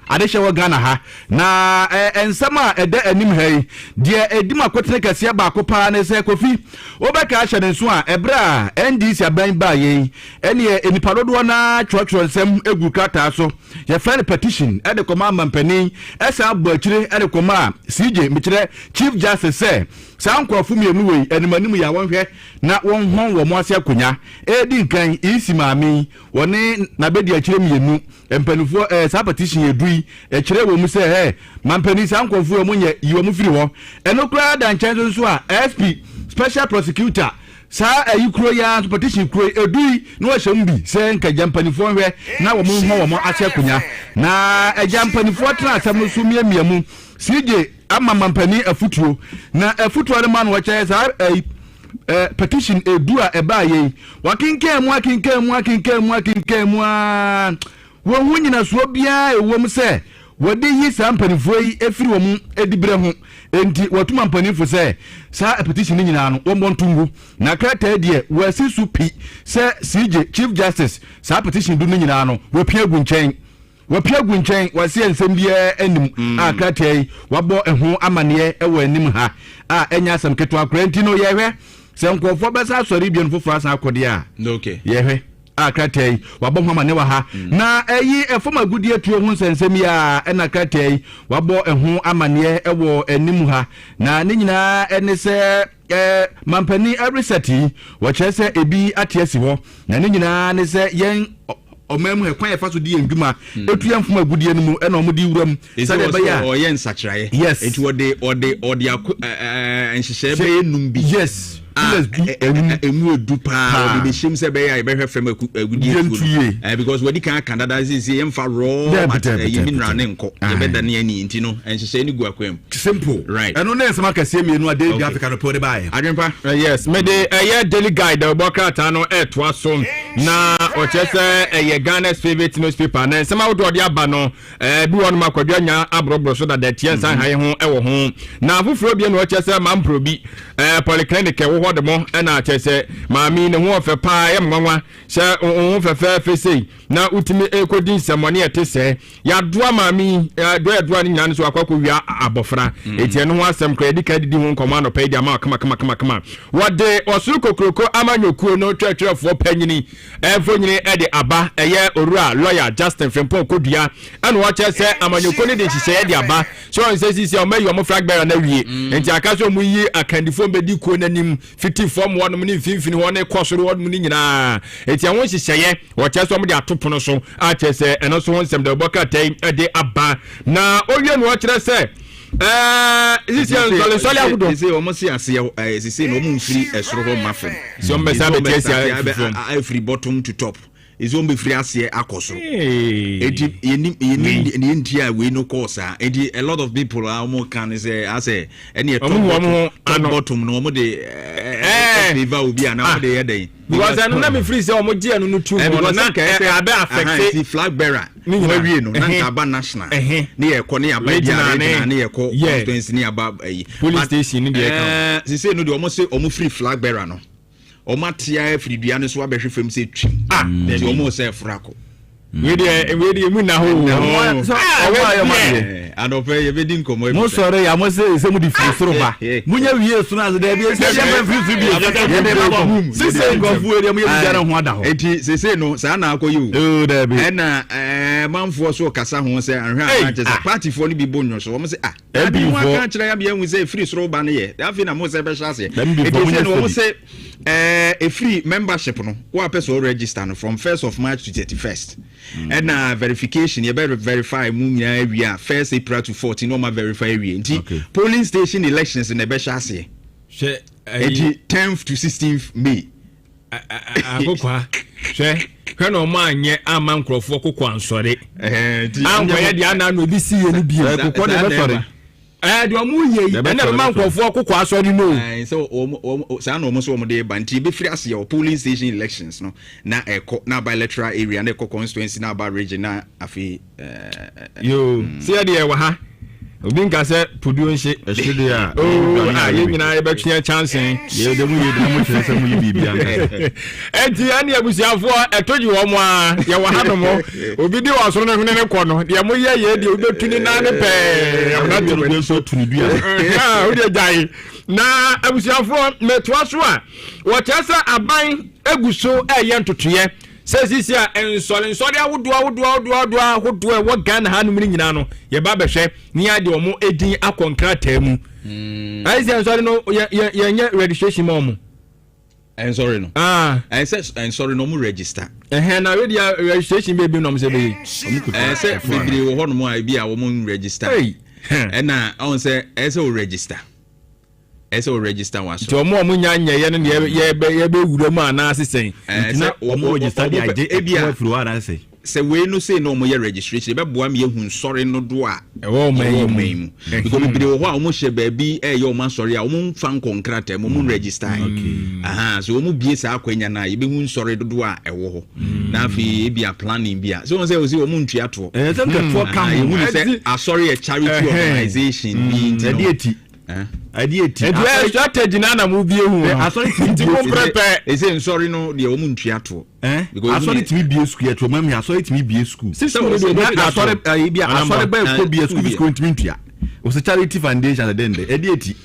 adehyɛ wɔ Ghana ha Na nsɛm a ɛda anim ha yi, deɛ ɛdi mu akotene kɛseɛ baako paa ne sɛ, Kofi, wobɛka ahyɛ ne nso a, ɛberɛ a NDC aban baeɛ yi, ɛneɛ nnipa dodoɔ no ara twerɛtwerɛ nsɛm gu krataa so, yɛfrɛ no petition, de kɔma mampanin, ɛsan bɔ akyire de kɔma CJ, mekyerɛ Chief Justice sɛ, saa nkorɔfo mmienu wei, anim anim yi a wɔnhwɛ na wɔnhɔn wɔn ase akonya. Ɛredi nkan, EC maame yi, wɔne n'abɛdiakyire mmienu, Mpaninfoɔ ɛɛ saa petition yɛ du yi ɛkyerɛ wɔ mu sɛ ɛɛ mampanin saa nkorɔfoɔ yi wɔn nyɛ yi wɔn firi hɔ ɛno koraa da nkyɛn nso nso a SP special prosecutor saa ɛyi kuro yi ara nso petition kuro yi ɛdu yi na wɔahyɛ mu bi sɛ nka gya mpaninfoɔ nhwɛ na wɔn nhɔ wɔn ase akonya na ɛgya mpaninfoɔ tena asɛm no so miamia mu CJ ama mampanin afutuo na afutuo no ma no wɔkyɛ saa ɛyi eh, petition edu a ɛbaa yɛ yi wakenkan mu akenkan mu akenkan mu akenkan mu aa wɔn ho nyinasoɔ biara ɛwɔ mu sɛ wɔde yi saa mpanimfoɔ yi efiri wɔn edibrɛ ho enti wɔtuma mpanimfo sɛ saa petition no nyinaa no wɔn bɔ nto ngu na krataa deɛ wɔasi so pi sɛ CJ Chief Justice saa petition du no nyinaa no wɔpia gu nkyɛn. Wapue agu nkyɛn, waseɛ nsɛm biara anim mm. a krataa yi wabɔ ɛho amaneɛ wɔ anim ha a ɛnyɛ asɛm ketewa koraa nti no yɛhwɛ sɛ nkurɔfoɔ bɛsa asɔre bio no foforɔ asan akɔ deɛ a yɛhwɛ a krataa yi wabɔ ho amaneɛ wɔ ha mm. na ɛyi ɛfam agudeɛ tuo ho nsɛnsɛm yi a ɛna krataa yi wabɔ ɛho amaneɛ wɔ anim ha na ne nyinaa ɛne sɛ ɛɛ mampanin ɛresɛt yi wɔkyerɛ sɛ ebi ate asi hɔ na ne nyinaa ne sɛ yɛn ɔman mu ɛkwan yɛfa so di yɛn dwuma hmm. etu yɛn fom agudeɛ no mu ɛna wɔn de wura mu sɛdeɛ ɛbɛyɛ a ɔyɛ nsakyeraeɛ yes eti wɔde ɔde ɔde ako ɛɛ nhyehyɛɛ bɛyɛ num bi yes pillars du enum emu edu paa wɔde bɛ hyɛm sɛ ɛbɛyɛ a yɛbɛhwɛ fam agudeɛ tuo no ɛɛ because wɔde kan aka dada sɛ yɛn fa raw material yɛ mineral ne nkɔ yɛbɛda ne ani nti no nhyehyɛɛ ne gu akwan mu. Simple. Right. Ɛno ne nsɛm akɛseɛ mmienu a Daily Graphic anɔpɛ de baeɛ. Adwempa. Uh, yes, mede ɛyɛ eh, Daily Guide ɛbɔ krataa no ɛtoa so. Na ɔkyerɛ sɛ ɛyɛ Ghana's favourite newspaper. Na nsɛm ahodoɔ ɔde aba no, bi wɔ nom akwadwo anya aborɔborɔ so dada tia nsa nhae ho wɔ ho. Na afoforɔ bie na ɔkyerɛ sɛ mampro bi polyclinic ɛwɔ hɔ de mo ɛna kyerɛ sɛ maame ne ho ɔfɛ paa ɛyɛ nwanwa sɛ ho fɛfɛɛfɛ sei na wotumi ɛkɔdi nsɛmmɔne ɛte sɛ Yɛadoa maame yi, doa yɛdoa no nyinaa no so akɔ akɔwia abɔfra. Mm. Eti ɛno ho asɛm koraa yɛdi kan didi ho nkɔmmɔ anɔpa yi de ama kama kama kama kama. Wɔde ɔsoro kokuroko amanyɔkuo no twerɛtwerɛfoɔ panyini mfonyini de aba ɛyɛ owura lɔya Justin Frimpong Kodua ɛna wɔkyerɛ sɛ amanyɔkuo no de nhyehyɛeɛ de aba sɛ wɔn sɛ sisi a wɔayi wɔn flag bearer no awie mm. nti aka sɛ wɔn yi akandifoɔ mbɛdi kuo no anim fiti fam hɔnom ne mfimfini hɔ ne kɔ soro hɔnom ne nyinaa eti ɛho nhyehyɛeɛ wɔkyerɛ sɛ wɔde ato pono so akyerɛ sɛ ɛno nso ho nsɛm dawubɔ krataa yi de aba na owie no ɔkyerɛ sɛ ɛɛ sisi nsɔlensɔle ahodoɔ. Sisi wɔn si aseɛ ɛɛ sisi na wɔn nfiri ɛsoro hɔ ma fam. Sɛ wɔn bɛ sa bɛ tia si fam. Afiri bottom to top. Ezi wɔn bɛ firi aseɛ akɔ soro. Eti yɛnim yɛnim ne nti a wei no kɔɔ saa. Eti a lot of people a wɔn ka ne sɛ asɛ ɛne top bottom top bottom no wɔn de ɛɛ favour obi a na wɔn de yɛ dɛn. Because ɛno na mefiri sɛ ɔmo gye ɛno no tu mu no na abɛ affect flag bearer ne nyinaa wie no na nka aba national ne yɛ kɔ ne yɛ aba regional ne yɛ kɔ constituency ne yɛ aba ayi police station ne deɛ ɛka sise no deɛ ɔmo se ɔmo firi flag bearer no ɔmo atea afiri dua no so abɛhwɛ fam sɛ twim ah nti ɔmo sɛ ɛforo akɔ. Wei deɛ wei deɛ mu na hɔ o. Ɔmo ayɛ ɔmo adeɛ. Anɔpɛ yɛ bɛ di nkɔmɔ. Mo sɔre ya mo se sɛ mo di firi soro ba. Mo nya wie soro ase dɛbi esi yɛ fɛ firi soro bi. Yɛ de ba bɔ. Sise nkɔfu yɛ deɛ mo yɛ bi biara ho ada hɔ. Eti sese no saa na akɔ yi o. Oo dɛbi. Ɛna ɛɛ manfoɔ so kasa ho sɛ ahwɛ a na kyɛ sɛ paatifoɔ no bi bɔ nyɔ so wɔn sɛ ah. Ɛbi mo aka akyerɛ ya bi ehu sɛ efiri soro ba no yɛ afei na mo sɛ bɛhyɛ aseɛ. Eti sɛ no wɔn sɛ ɛɛ efiri membership no wo apɛ sɛ o register no from first of March to 31st. Ɛna verification yɛ bɛ verify mu nyinaa awie a first April to 14 na wɔn verify awie nti polling station elections na ɛbɛhyɛ aseɛ. Hwɛ ɛyi. Eti 10th to 16th May. Akokwa hwɛ hwɛ na ɔmo anyɛ ama nkurɔfoɔ koko ansɔre ankɔyɛ deɛ anan na obi si yɛ no bio kokɔ de bɛsɔre ɛɛ deɛ ɔmo yɛ yi ɛna ɛbɛma nkurɔfoɔ koko asɔre no. Sɛ wɔn saa na wɔn nso wɔn de ba nti ebɛfiri aseɛ wɔ polling station elections no na ɛkɔ na aba electoral area na ɛkɔ constituency na aba region na afei. Yoo, sɛ yɛ deɛ wɔ ha. Obi nka sɛ puduo nhye. Ɛhye deɛ a. Oo, a yɛn nyinaa yɛbɛtwe yɛn kyɛnse. Yɛ deɛ mo yɛ bi mo kyerɛ sɛ mo yɛ biribi ankasa. Eti ɛne abusuafoɔ ɛto gye wɔn a yɛwɔ ha nom. Obi di wɔ soro ne hwene ne kɔ no deɛ mo yɛ yɛ deɛ wobɛtu ne nan ne pɛɛ. Amena te w'ani so. Tu ne dua. Wodeɛ gyae. Na abusuafoɔ metoa so a wɔkyerɛ sɛ aban egu so ɛyɛ ntotoeɛ. Sɛ sisi a nsɔre nsɔre ahodoɔ ahodoɔ ahodoɔ ahodoɔ ahodoɔ ɛwɔ Ghana hanom no nyinaa no yɛba bɛhwɛ ne yɛade wɔn edin akɔ nkrataa mu. Hmm. Ayɛ sɛ nsɔre no yɛ yɛ yɛnyɛ registration ma wɔn. Nsɔre no. Ah. Ɛsɛ nsɔre no wɔn register. Ɛhɛn na wei deɛ registration bɛɛ bi na wɔn sɛ bɛyɛ. Wɔn kuta. Ɛsɛ bebree wɔ hɔnom a ebi a wɔn register. Ɛna ɔn sɛ ɛsɛ o register. Ɛsɛ o register wa so. Nti ɔmo a ɔmo nya nyɛyɛ no deɛ yɛ bɛ yɛ bɛ wura mu anaa sesɛn. Nti na ɔmo register de agye ɛpo afiri hɔ anaa sesɛn. Sɛ wei no sei na ɔmo yɛ registration ɛbɛ boa ma yɛhu nsɔre no do a ɛwɔ ɔman yi mu. Because bebree wɔ hɔ a ɔmo hyɛ baabi ɛyɛ ɔmo asɔre a ɔmo nfa nkɔ nkrataa mu ɔmo register. Aha so ɔmo bie saa akwanya no a yɛbɛhu nsɔre dodoɔ a ɛwɔ hɔ. Na afei ebi a planning bi a sɛ wɔn sɛ ɔsi ɔmo ntua toɔ. Ɛyɛ sɛ nka toɔ ka ho. Yɛhu ne sɛ asɔre yɛ charity organization bi nti no. Ɛde eti. Ɛde eti. Nti ɛ strategy na na mo bie hu no. Asɔre tumi bie. Nti mo prepare. Ese nsɔre no deɛ wɔn ntua toɔ. Asɔre tumi bie sukuu yɛ tuo mami asɔre tumi bie sukuu. Sukuu deɛ na asɔre ɛyi bi asɔre bɛɛ kɔ bie sukuu bi sukuu ntumi ntua. Ɔsɛ charity foundation ɛdɛ ndɛ ɛde eti.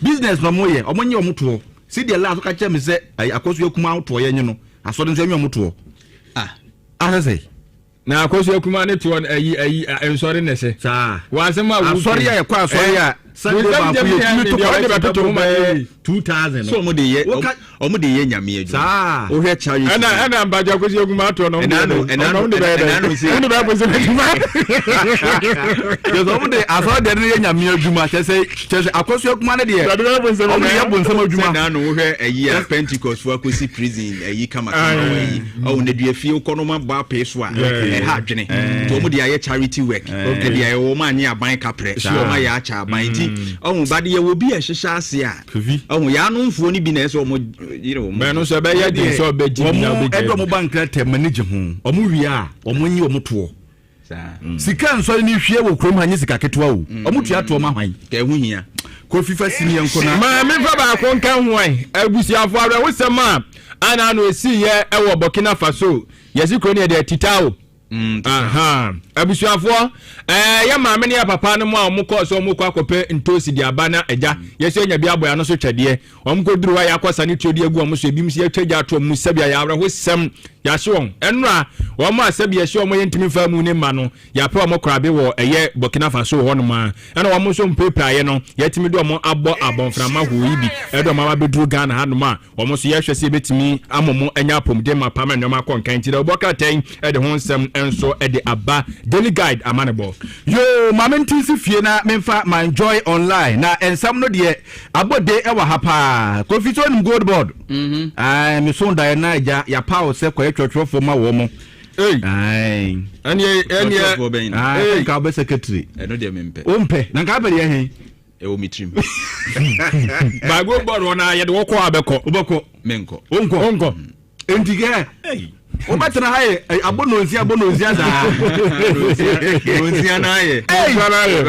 Business na ɔmo yɛ ɔmo nye ɔmo toɔ. Si deɛ last ɔka kyerɛ mi sɛ ɛyi akɔso akuma toɔ yɛ nye no asɔre nso ɛnye ɔmo toɔ. Ah. Asɛ sɛ. Na akosua kuma ne toɔ no ayi ayi nsɔre na ɛsɛ. Saa. Wɔ asɛm a wo. Asɔre a yɛkɔ asɔre a Sunday baako yɛ tumi to kɔlɛkyi bɛbɔ bɛyɛ 2000. So ɔmo de yɛ ɔmo de yɛ nyame adwuma. Saa. Wohwɛ charity. Ɛna ɛna mpakyɛ akosua kuma atoɔ no ɔmo de yɛ dɛ. Ɔmo de bɛyɛ dɛ. Ɔmo de bɛyɛ bɔnsɛm adwuma. Kyɛ sɛ ɔmo de asɔre deɛ no yɛ nyame adwuma kyɛ sɛ kyɛ sɛ akosua kuma ne deɛ. Ɔmo de yɛ bɔnsɛm adwuma. Sɛ naanu wohwɛ ɛyi a Pentecost fo akosi prison ɛyi kama kama wɔ ɛyi. Ɔwɔ na dua fie wokɔ no ma bɔ apee so a ɛha adwene nti wɔn de ayɛ charity work ɛde ayɛ wɔn anye aban kaprɛ wɔn ayɛ akyɛ aban nti. Nti ɔho bade yɛwɔ bi a ɛhyehyɛ ase a ɔho yɛanomfoɔ no bi na ɛsɛ ɔmo yere wɔn. Bɛn no nso ɛbɛyɛ den sɛ ɔbɛgye bi na ɔbɛgye. Ɛde ɔmo ba nkrataa mu ani gye ho. Ɔmo wie a ɔmo nyi ɔmo toɔ. Sika nsɔre ne hwie wɔ kurom ha nye sika ketewa o. Ɔmo tua toɔ ma hwan? Ka ɛho hia. Kofi fa sini yɛn nko na. Maame fa baako nka ho ɛ. Abusuafo awerɛhosɛm a ana ano esiiɛ ɛwɔ Burkina Faso yɛsi kuro no yɛ deɛ Titao. Mm, Abusuafoɔ, ɛɛ yɛ maame ne yɛ papa no mu a wɔn kɔɔ so wɔn kɔ akɔpɛ ntoosi de aba na agya mm. yɛsɛ anya bi abɔ ano so twɛdeɛ. Wɔn kɔ duru hɔ a yɛakɔ sa ne tuo de agu wɔn so ebi nso yɛatwa gya ato wɔn mu sɛbi a yɛawerɛho sɛm yɛahye wɔn. Ɛnora wɔn a sɛbi yɛhye wɔn yɛntumi nfa mu ne mma no yɛapɛ wɔn korabe wɔ ɛyɛ Burkina Faso hɔ nom a ɛna wɔn nso mpepeaeɛ no yɛatumi de wɔn abɔ abɔnframa hoo yi bi ɛde wɔn aba bɛduru Ghana hanom a Wɔn nso yɛhwɛ sɛ yɛbɛtumi ama wɔn anya apɔmuden mapa ma nneɛma akɔ nkan nti dawubɔ krataa yi de ho nsɛm nso de aba Daily Guide amanebɔ. Yoo ma mente nsi fie na memfa my joy online na nsɛm no deɛ abɔ de wɔ ha paa Kofi sɛ onim gold board mm-hmm. Ae meso daeɛ na agya yɛapaw sɛ kɔyɛ twerɛtwerɛfoɔ ma wɔ mo Ɛneɛ ɛneɛ nka wobɛ secretary ɛno deɛ mempɛ wompɛ na nka wopɛ deɛ he ɛwɔ me tirim. Bible bɔɔl hɔ na yɛde wɔkɔ a bɛkɔ. Wobɛkɔ. Menkɔ. Wonkɔ. Wonkɔ. Enti kɛ wobɛtena ha yɛ abɔ nonsia abɔ nonsia saa. Nonsia na ayɛ.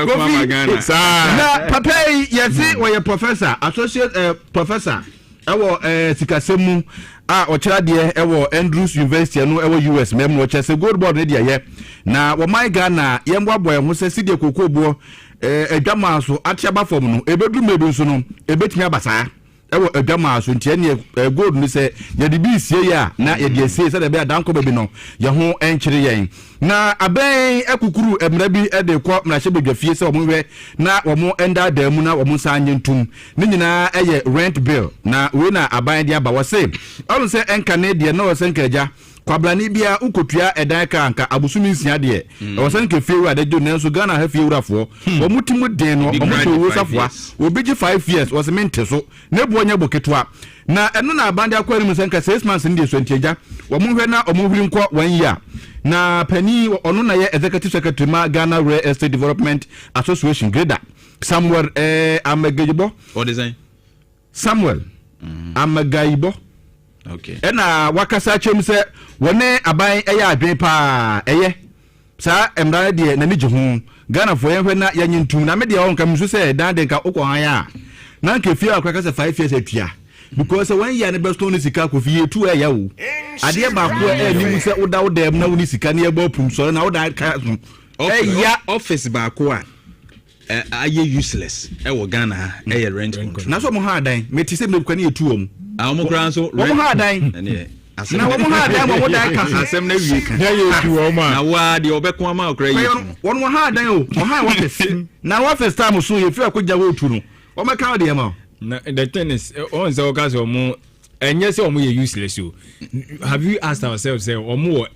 Kofi saa. Na papa yi yɛse wɔyɛ professor associate uh, professor ɛwɔ uh, sikasɛm mu a ɔkyerɛ adeɛ ɛwɔ Andrews University ɛno ɛwɔ US mɛm no ɔkyerɛ sɛ gold board ne deɛ yɛ na wɔman Ghana yɛmboaboa yɛn ho sɛ sideɛ kookoo boɔ adwamaa so ate aba fam no, ɛbɛduru mmerɛ bi nso no, ɛbɛtumi aba saa ɛwɔ adwamaa so. Nti ɛneɛ gold no sɛ yɛde bi resie yɛ a, na yɛde asie sɛdeɛ ɛbɛyɛ a dankɔ baabi no yɛn ho nkyere yɛn. Na abɛn akukuru mmara bi de kɔ mmarahyɛbadwa fie sɛ wɔn nhwɛ na wɔn ndaadaa mu na wɔn nsa nye ntom. Ne nyinaa ɛyɛ rent bill na wei na aban de aba. Wɔse ɔno sɛ ɛnkane deɛ na ɔsɛ nka agya Kwabrane biara wokotua ɛdan ka anka abosome nsia deɛ mm. ɛwɔ sɛ nka fie wura de gye nanso Ghana ha fie wurafoɔ hmm. wɔn ti mu den no wɔn hyɛ owuo safoa obi gye 5 years wɔsɛ mente so ne boɔ nyɛ bo ketewa na ɛno na aban de akɔ anim sɛ nka six months no deɛ suanti agya wɔn hwɛ na wɔn hwiri nkɔ one year na panin ɔno na yɛ executive secretary ma Ghana Real Estate Development Association GREDA Samuel eh, Amegeyibɔ Samuel mm. Amegayibɔ Ɛna wakasa akyerɛ mu sɛ wɔne aban yɛ adwene paa ɛyɛ saa mmara no deɛ n'ani gye ho Ghanafoɔ yɛnhwɛ na yɛnye ntum na me deɛ ɔnka mesu sɛ dan de nka wokɔ han a na nka fie a ɔkora ka sɛ 5 years atua because sɛ wɔn yɛ ne bɛsɔn ne sika kofi yɛ tu ɛyɛ o adeɛ baako a ɛni mu sɛ woda wo dɛm na wo ne sika ne ɛbɔ pum sɔre na woda ka so ɛya office baako a Ayɛ useless ɛwɔ Ghana ha ɛyɛ rent control. Na so ɔmo ha adan mete sɛ mekura ne yɛtu wɔn. Ah ɔmo koraa nso rent. Wɔn ha adan. Na wɔn ha adan ma wɔn dan ka so. Asɛm na wie ka. Na yɛ tu wɔn a. Na waa deɛ ɔbɛko ama ɔkora yɛ tu. Wɔn wɔn ha adan o wɔn ha office na office time so yɛ firi akɔgya hɔ tu no wɔn bɛka deɛ ma. Na the thing is wɔn sɛ wɔka sɛ wɔn ɛnyɛ sɛ wɔn yɛ useless o have you asked ourselves sɛ wɔn wɔ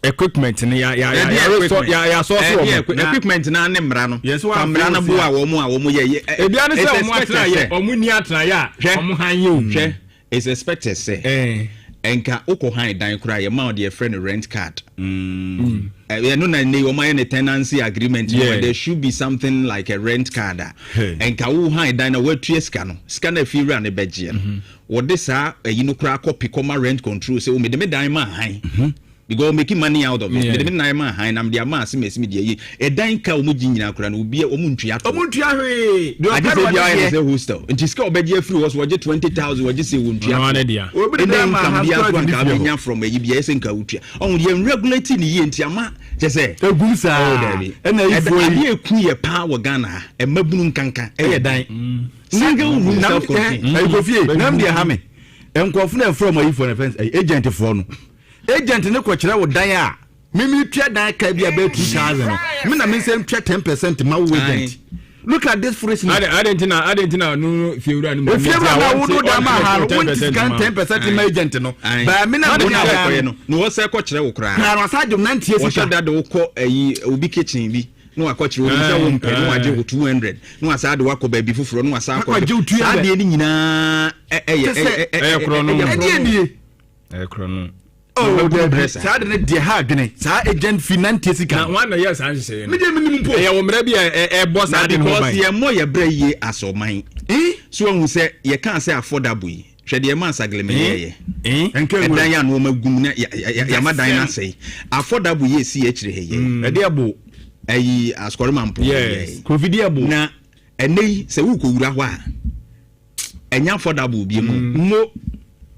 equipment no ya ya ya ya sɔ ya ya sɔ so wɔn. Equipment na ne mmara no. Fa mmara no boa wɔn a wɔn yɛ yɛ. Ebi ano sɛ wɔn atena yɛ wɔn ni atena yɛ a wɔn han yɛ o. Hwɛ it's expected sɛ nka wokɔ han dan koraa yɛ ma ɔde yɛfrɛ no rent card. Ɛno na ne wɔn ayɛ ne tenancy agreement. Yeah. There should be something like a rent card a nka wo han dan na watua sika no sika na efi wura ne bɛgyeɛ no wɔde saa ɛyi no koraa kɔpi kɔma rent control sɛ o mede me dan ma han. Because making money out of it. Mede me nan ma han na mede ama ase ma esi me deɛ yie. Ɛdan ka wɔn gye nyinaa koraa no obi wɔn ntua to. Wɔn ntua hwee. Deɛ ɔpɛ na ɔde yɛ. Sɛ hostel. Nti sika ɔbɛgye afiri hɔ so wɔgye 20,000 wɔgye sɛ wɔn ntua to. Obi de dan ma han biara so anka abɛnya from ayi biara ɛsɛ nka wotua. Ɔho yɛn regulate ne yie nti ama kyɛ sɛ. Egum saa. Oh dabi. Ɛna ayifoɔ yi. Adeɛ eku yɛ paa wɔ Ghana ha. Mmabunu nkanka ɛyɛ dan. Single room self contained. Ɛyikofie nam deɛ ha me. Nkurɔfo na ɛfrɛ wɔn ayifoɔ no fɛn agent foɔ no. Agent no kɔkyerɛ wo dan a me metua dan ka bi a bɛyɛ 2000 no me na me nsa ntua 10% ma wo agent. Look at this foolishness. Ade ade nti na ade nti na no fiewura no mu. Fiewura na wo do dan ma ha no wo nti sika 10% ma agent no. Ba me na me na kɔyɛ no. Na wɔsɛ kɔkyerɛ wo koraa. Koraa no asa dwom na ntie sika. Wɔhyɛ da de wo kɔ ayi obi kitchen bi. Na wakɔkyerɛ onim sɛ wo mpɛ na wagye wo 200 na wasa de wakɔ baabi foforɔ na wasa akɔ saa deɛ no nyinaa ɛyɛ ɛyɛ korɔ no. Ɛdeɛ nie. Ɛyɛ korɔ no. Oh, dabi saa de ne deɛ ha adwene saa agent fee nanteɛ sika. Na wɔn na yɛ saa nhyehyɛeɛ no. Me deɛ menim mpo. Ɛyɛ wɔ mmerɛ bi a ɛbɔ saa de ne ho ban. Na because yɛn mmɔ yɛ brɛ yie as ɔman. So wɔn sɛ yɛ kaa sɛ affordable yi hwɛ deɛ ɛma asagleme yɛɛyɛ. Ɛdan yɛ ano wɔn agum na yɛama dan no asɛe. Affordable yɛ esi akyire ha yɛ. Ɛde ɛbo. Ɛyi asukɔrema mpo. Yes. Kofi di ɛbo. Na ɛnɛ yi sɛ wokɔ wura hɔ a. ɛnyɛ affordable bi mu mm. mo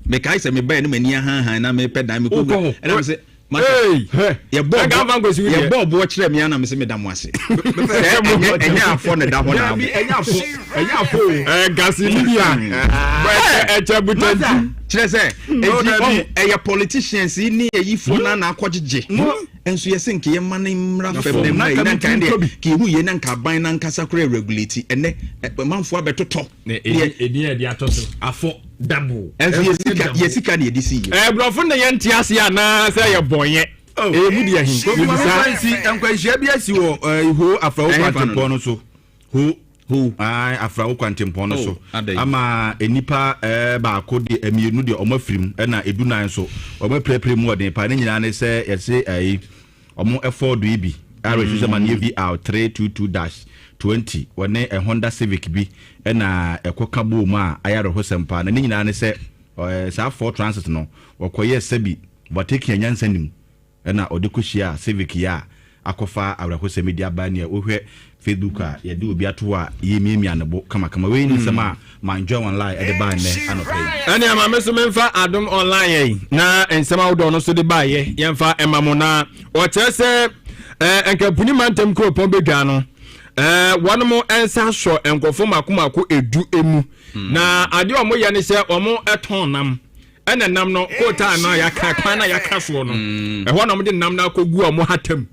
mekae sɛ mebaɛ no m'ani ahanhan na mepɛ dan mekɔ wura ɛna me sɛ yɛbɔ ɔboɔ kyerɛ me ana me sɛ meda mo ase sɛ ɛnyɛ afɔ ne da hɔ na abɔ gase ni bi a ɛkyɛ butanti kyerɛ sɛ ɛnti ɛyɛ politicians ne ayifoɔ no na akɔgyegye Nso yɛse nka yɛma no mmra fam na mmra yi na nka ɛndeɛ ka yɛhu yei na nka aban no ankasa koraa regulate ɛnɛ manfoɔ abɛtotɔ na ɛdin a yɛde ato so afɔ double ɛnso yɛ sika yɛ sika na yɛde si yie. Ɛɛ borɔfo na yɛnte aseɛ anaa sɛ yɛ bɔnyɛ ɛyɛ mu deɛ he yɛbisa. Nkwanhyia bi asi wɔ Iho Afrawo kwantempɔn no so Ho. Ho. Ae, afra wo kwantempɔn no so. Oh, adɛn? Ama nnipa eh, baako de, eh, mmienu deɛ wɔn afiri mu, ɛna edunan nso wɔn apirapira mu ɔden paa. Ne nyinaa ne sɛ yɛse ɛyi, wɔn Ford yi bi, a registration number no yɛ VR 322 dash 20, wɔne eh, Honda Civic bi ɛna ɛkɔka bɔɔ mu a ayɛ awerɛhosɛm paa. Na ne nyinaa ne sɛ eh, saa Ford Transit no, wɔkɔyɛɛ sɛbi overtaking a nyansa nnim. Ɛna ɔde kɔhyiaa Civic yi a akɔfa awerɛhosɛm yi de aba neɛ wohwɛ Facebook a yɛde obi ato hɔ a yɛmiamia ne bo kamakama. Wei ne nsɛm a My Joy Online ɛde baa nnɛ anɔpa yi. Ɛnea ma me so memfa Adom Online yɛn na nsɛm ahodoɔ no so de baeɛ yɛmfa ɛma mo na ɔkyerɛ sɛ ɛɛ Nkampuni mantam kuropɔn badwa no ɛɛ wɔn nsa sɔ nkurɔfoɔ mako mako edu emu na adeɛ a wɔyɛ ne sɛ wɔn tɔn nam. Ɛna nam no kootaa no a yɛaka kwan no a yɛaka soɔ no mm. ɛhɔ na wɔde nam no akɔgu a wɔn hatam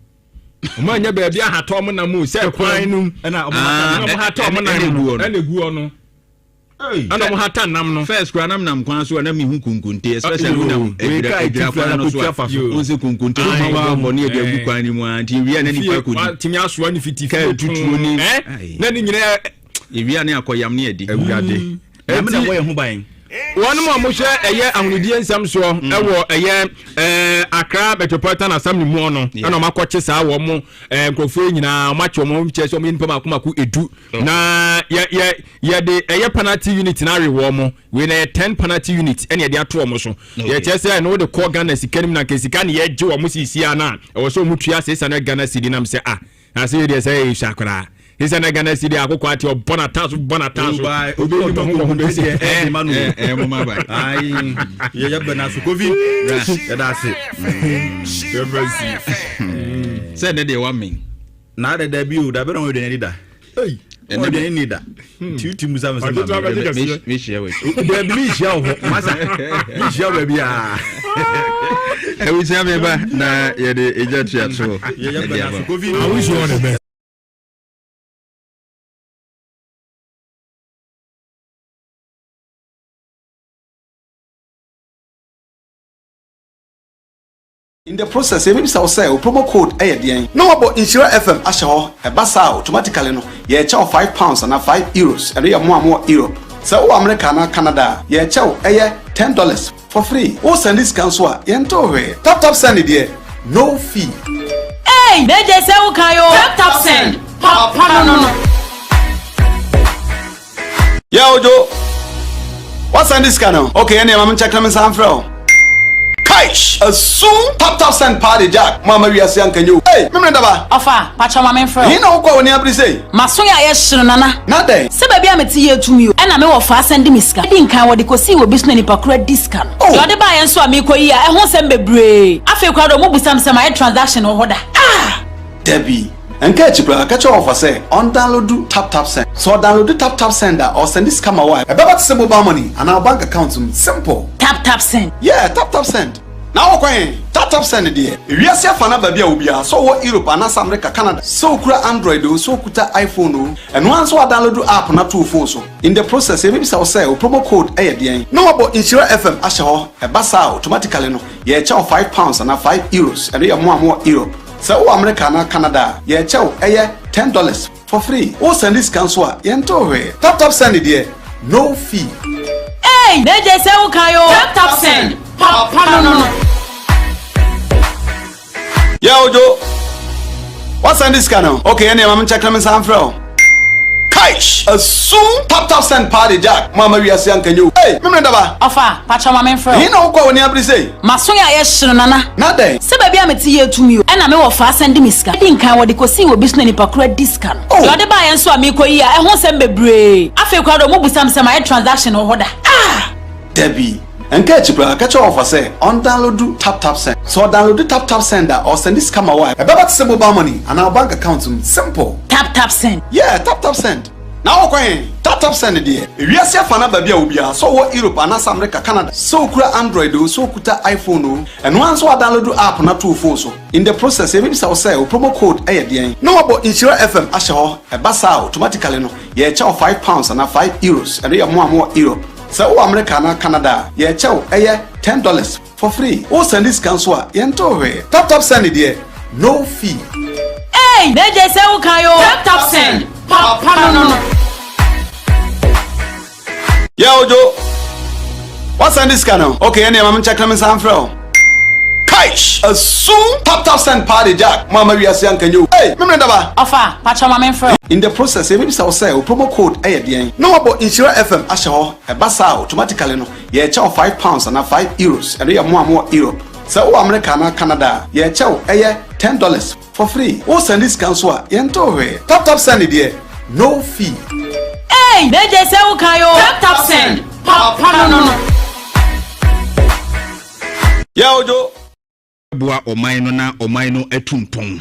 wɔn anyɛ baabi ahata wɔn nam o sɛ kwan no mu ɛna wɔn hata wɔn nam no ɛna egu hɔ no ɛna wɔn hata nam no. First kura nam nam kwan so a na mi hu konkonte especially wo nam edwira edwira kwan no so a wɔn sɛ konkonte no ma wɔn bɔ ne yɛ de agu kwan no mu a nti ewia na nipa kɔ di. Tumi asoa ne fiti fie tutuo ni na ne nyinaa. Ewia ne akɔyam ne adi. Awurade. Nyame na ɛbɔ yɛn ho ban. Wɔn a wɔhwɛ ɛyɛ ahonidie nsɛm soɔ mm. ɛwɔ ɛyɛ ɛɛ Accra Metropolitan Assembly mu no ɛna wɔn akɔkye saa wɔn ɛɛ nkurɔfoɔ nyinaa wɔn akye wɔn kyerɛ sɛ wɔn yɛ nipa mako mako edu na yɛ yɛ yɛde ɛyɛ penalty unit na awe wɔn wei na yɛ ten penalty unit ɛna yɛde ato wɔn so yɛkyerɛ sɛ ɛna wɔde kɔ Ghana sika no mu na nka sika na yɛgye wɔn sisi ana ɛwɔ sɛ wɔn tua six hundred Ghana cedi nam sɛ ah Na sɛ yɛ deɛ sɛ yɛ sua koraa. Sɛ na Ghana si deɛ akokɔ ate ɔbɔ na taa so bɔ na taa so. Obi ɔtɔ ko ko bɛ deɛ ɛɛ ma no. Ɛɛ mo ma ba. Ayi yɛ yɛ bɛ na so kofi. Yɛ da ase. Yɛ bɛ si. Sɛ ne deɛ wa min. Na de da bi o da bɛ na wɔn aduane da. Ɛnɛ deɛ ɛnni da. Ti ti musa mi sɛ ma mi. Mi hyia wɔ akyi. Dabi mi hyia wɔ hɔ. Masa mi hyia wɔ baabi aa. Ɛwusia mi ba na yɛde egya tua to. Yɛyɛ bɛ na so kofi. I wish you all the best. In the process, yɛbɛbisa wo sɛ wo promo code yɛ deɛn? Na wɔabɔ Nhyira FM ahyɛ hɔ. Ɛba saa a, automatically no, yɛrekyɛ wo £5 anaa €5. Ɛno yɛ mo a mowɔ Europe. Sɛ wowɔ America anaa Canada a, yɛrekyɛ wo ɛyɛ $10 for free. Wo sɛnde sika nso a, yɛntew hwee. Tap tap send deɛ, no fee. Eii Mejay sɛ wo kan oo. Tap tap send, papa no no. Yeah, Ojo. What's this sika no? Okay, ɛnna ɛma me nkyɛn na me nsa mfrɛ o. Kaish! Asum! Tap tap send paa de Jack. Mo ama wiase anka nye o. Hey, memene daba. Ɔfa, pakyɛ ma me mfrɛ o. Ɛhe na wokɔ a w'ani abere sei? M'aso yɛ ayɛ hye no nana. Na dɛn? Sɛ baabi a mete yɛ tumi o. Ɛna me wɔfa asan de me sika. Edi nkan wɔde kosii wɔ bi so na nipa koro adi sika no. Oh! Deɛ ɔde baeɛ nso a meekɔ yi a ɛho nsɛm bebree. Afei koraa deɛ ɔmo busa me sɛ mayɛ transaction wɔ hɔ da. Ah! Dabi. Nka akyi koraa, ka kyerɛ wɔfa sɛ ɔndownloadu TapTapSend. Sɛ ɔdownloadu TapTapSend a, ɔresɛnde sika ma wo a, ɛbɛba te sɛ mobile money anaa wo bank account mu. Simple! TapTapSend. Yeah, TapTapSend. Na wokɔ he? TapTapSend deɛ, ewiase afa no aba bi a obiara, sɛ ɔwɔ Europe anaasɛ America, Canada, sɛ okura Android oo, sɛ okuta iPhone oo, ɛno ara ne sɛ woadownloadu app no ato wo phone so. In the process, yɛbɛbisa wo sɛ wo promo code yɛ deɛn? Na wɔabɔ Nhyira FM ahyɛ hɔ. Ɛba saa a, automatically no, yɛrekyɛ wo £5 anaa €5. Ɛno yɛ mo a mowɔ Europe. Sɛ wowɔ Amerika anaa Canada a, yɛrekyɛ wo ɛyɛ $10 for free. Wo sɛnde sika nso a, yɛntew hwee. Tap tap send deɛ, no fee. Eii Mejay sɛ wo kan oo. Tap tap send, papa no no. Yeah Ojo, woasɛnde sika no? Okay, ɛneɛ ma menkyɛke na mensan mfrɛ wo. Kaish! Asum! Tap tap send paa de Jack, mo amma wiase anka nyɛ o. Ei! Memene daba! Ɔfa, pakyɛw ma menfrɛ wo. Ɛhe na wokɔ a w'ani abere sei? M'aso yɛ ayɛ hye no Nana. Na dɛn? Sɛ baabi a mete yɛ tumi o. Ɛna me wɔfa asan de me sika. Edi nkan wɔde kosii wɔ bi so na nipa koro adi sika no. Oh! Deɛ ɔde baeɛ nso a meekɔ yi a ɛho nsɛm bebree. Afei koraa deɛ ɔmo busa me sɛ mayɛ transaction wɔ hɔ da. Ah! Dabi. Nka akyi koraa, ka kyerɛ wɔfa sɛ ɔndownloadu TapTapSend. Sɛ ɔdownloadu TapTapSend a, ɔresɛnde sika ma wo a, ɛbɛba te sɛ mobile money anaa wo bank account mu. Simple! TapTapSend. Yeah, TapTapSend. Na wokɔ he? TapTapSend deɛ. Ewiase afa no aba bi a obiara, sɛ ɔwɔ Europe anaasɛ America, Canada, sɛ okura Android oo, sɛ okuta iPhone oo, ɛno ara nso woadownloadu app no ato wo phone so. In the process, yɛbɛbisa wo sɛ, wo promo code yɛ deɛn? Na woabɔ Nhyira FM ahyɛ hɔ. Ɛba saa a, automatically no, yɛrekyɛ wo £5 anaa €5. Ɛno yɛ mo a mowɔ Europe. Sɛ wowɔ Amerika anaa Canada a, yɛkyɛ wo, ɛyɛ $10 for free. Wo sɛnde sika nso a, yɛntew hwee. Tap tap send deɛ, no fee. Eii na gye sɛ wo kan oo. Tap tap send, papa no no. Yeah Ojo, wa sɛnde sika no? Okay ɛneɛ ma me nkyɛke na me nsan mfrɛ wo. Kaish! Asum! Tap tap send paa de Jack, mo amma wiase anka nyɛ o. Ei! Memene daba! Ɔfa, pakyɛw ma menfrɛ wo. In the process, yɛbɛbisa wo sɛ wo promo code yɛ deɛn? Na woabɔ Nhyira FM ahyɛ hɔ. Ɛba saa a, automatically no, yɛrekyɛ wo £5 anaa €5. Ɛno yɛ mo a mowɔ Europe. Sɛ wowɔ America anaa Canada a, yɛrekyɛ wo, ɛyɛ $10 for free. Wo sɛnde sika nso a, yɛntew hwee. Tap tap send deɛ, no fee. Eii na gye sɛ wo kan oo. Tap tap send, papa no no. Yeah Ojo. Boa ɔman no na ɔman no atu mpɔn.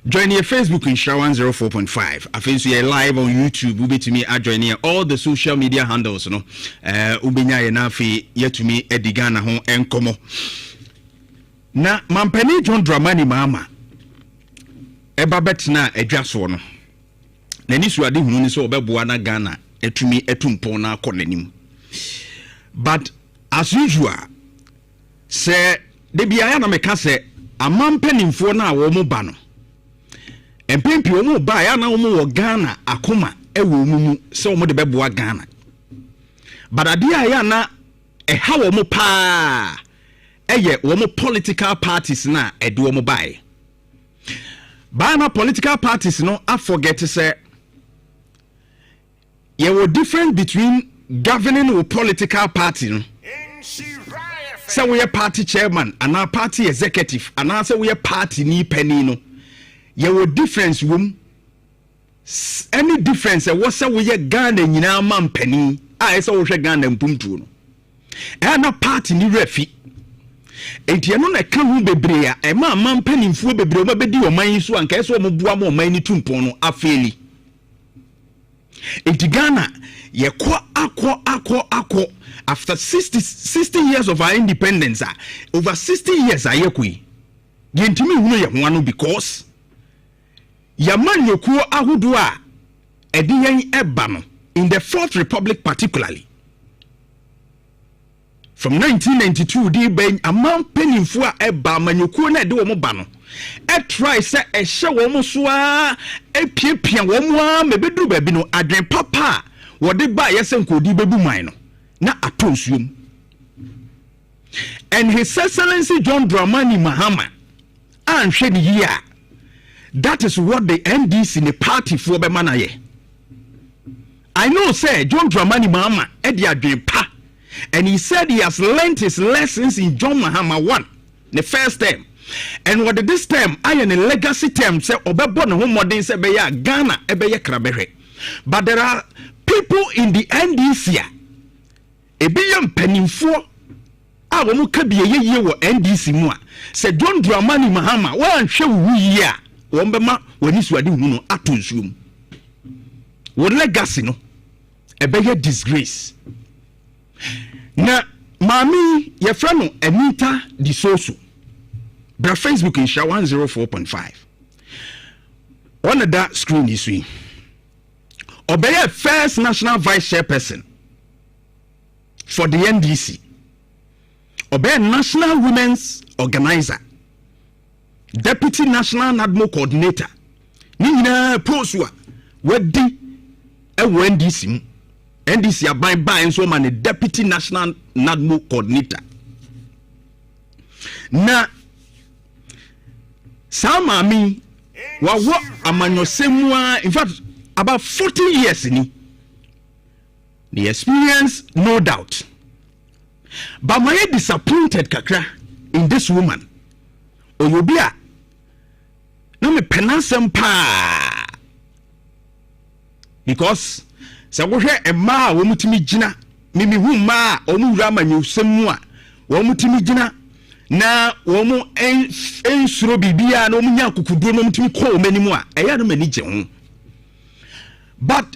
Join yɛ Facebook Nhyira 104.5. Afei nso yɛ live on YouTube. Wobɛtumi ajoin yɛ all the social media handles no. Uh, wobɛnya yɛ na afei yɛatumi adi Ghana ho nkɔmmɔ. Na mampanin John Dramani Mahama ɛba bɛtena adwa soɔ no. N'ani so ade hunu ne sɛ ɔbɛboa na Ghana atumi atu mpɔn na akɔ n'anim. But as usual, Sɛ da biara na meka sɛ aman mpanimfoɔ no a wɔn ba no, mpɛn pii wɔn ba a na wɔn wɔ Ghana akoma wɔ wɔn mu sɛ wɔn de bɛboa Ghana. But adeɛ a ɛyɛ na ɛha wɔn paa ɛyɛ wɔn political parties no a ɛde wɔn baeɛ. Baa na political parties no afɔgɛte sɛ Yɛwɔ difference between governing wo political party no sɛ woyɛ party chairman anaa party executive anaa sɛ woyɛ party ni panin no yɛwɔ difference wom ɛne difference ɛwɔ sɛ woyɛ Ghana nyinaa ma mpanin a ɛsɛ wohwɛ Ghana mpuntuo no ɛyɛ na party ni werɛ fi nti ɛno na ɛka ho bebree a ɛma ama mpanimfoɔ bebree wɔn abɛdi ɔman yi so a nka ɛsɛ wɔn boa ma ɔman yi tu mpɔn no afeeli. Nti Ghana yɛkɔ akɔ akɔ akɔ after 60 60 years of our independence a over 60 years a yɛkɔ yi yɛntumi nhunu yɛn ho ano because yɛma nnwokuo ahodoɔ a ɛde yɛn ɛba no in the fourth republic particularly From 1992 de reba yi, aman mpanimfoɔ a ɛba amanyɔkuo no a ɛde wɔn ba no try sɛ ɛhyɛ wɔn so ara piapia wɔn ara ma ɛbɛduru baabi no adwene papa a wɔde baeɛ sɛ nkɔdi bɛbu man no na atɔ nsuo mu. And His Excellency John Dramani Mahama anhwɛ ne yie a that is what the NDC ne partyfoɔ bɛma no ayɛ. I know sɛ John Dramani Mahama de adwene pa and he said he has learnt his lessons in John Mahama one ne first term and wɔde this term ayɛ ne legacy term sɛ ɔbɛbɔ ne ho mmɔden sɛ ɛbɛyɛ a Ghana ɛbɛyɛ krabɛhwɛ but there are people in the NDC a ebi yɛ mpanimfoɔ a wɔn ka bi ɛyɛ yie wɔ NDC mu a sɛ John Dramani Mahama wɔanhwɛ wo ho yie a wɔn bɛma wɔn anisoade hunu no ato nsuo mu wo legacy no ɛbɛyɛ disgrace. Na maame yi yɛfrɛ no Anita Disoso. Bra Facebook nhyira 104.5. Ɔna da screen yi so yi. Ɔbɛyɛ first national vice chairperson for the NDC. Ɔbɛyɛ national women's organizer. Deputy National NADMO Coordinator ne nyinaa post a wadi wɔ NDC mu. NDC aban baeɛ nso ɔma ne Deputy National NADMO Coordinator. Na Saa maame yi, wawɔ amanyɔsɛm mu ara, in fact, about 40 years ni. Ne experience, no doubt. But mayɛ disappointed kakra in this woman. Ɔyɛ obi a na mepɛ n'asɛm paa because sɛ wohwɛ mmaa a wɔtumi gyina mimihu mmaa a wɔn wura amanyɔsɛm mu a wɔtumi gyina na wɔn nsuro biribiara na wɔn nya akokoduro na wɔtumi kɔ wɔn anim a ɛyɛ no m'ani gye ho but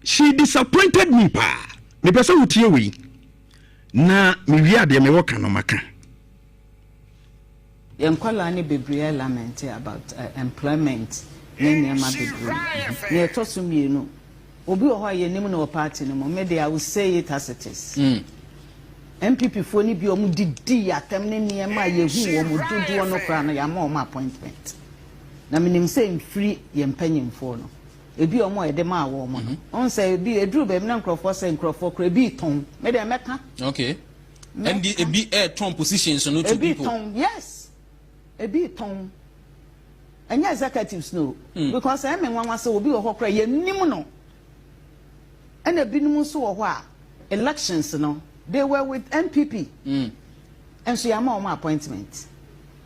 she disappointed me paa. Mepɛ sɛ wotie wei na mewie adeɛ mewɔ ka no maka. Yɛn nkwadaa no bebree lamente about employment ne nneɛma bebree. Nea ɛtɔ so mmienu, obi wɔ hɔ a yɛnim no wɔ party no mu, me de I will say it as it is. NPP foɔ no bi a wɔn didi atɛm ne nneɛma a yɛhu wɔn dodoɔ no koraa no yɛama wɔn appointment. Na menim sɛ mfiri yɛn mpanyinfoɔ no. Ebi a wɔn a yɛde maa wɔn no. Wɔn sɛ ebi eduru baabi na nkurɔfoɔ sɛ nkurɔfoɔ koraa ebi retɔn. Me deɛ mɛka. Okay. Ɛndi ebi ɛɛtɔn positions no to people. Ebi tɔn, yes. Ebi tɔn. Ɛnyɛ executives no. Because ɛyɛ me nwanwa sɛ obi wɔ hɔ koraa yɛnnim no. Ɛna ebinom nso wɔ hɔ a elections no they were with NPP. Nso yɛama wɔn appointment.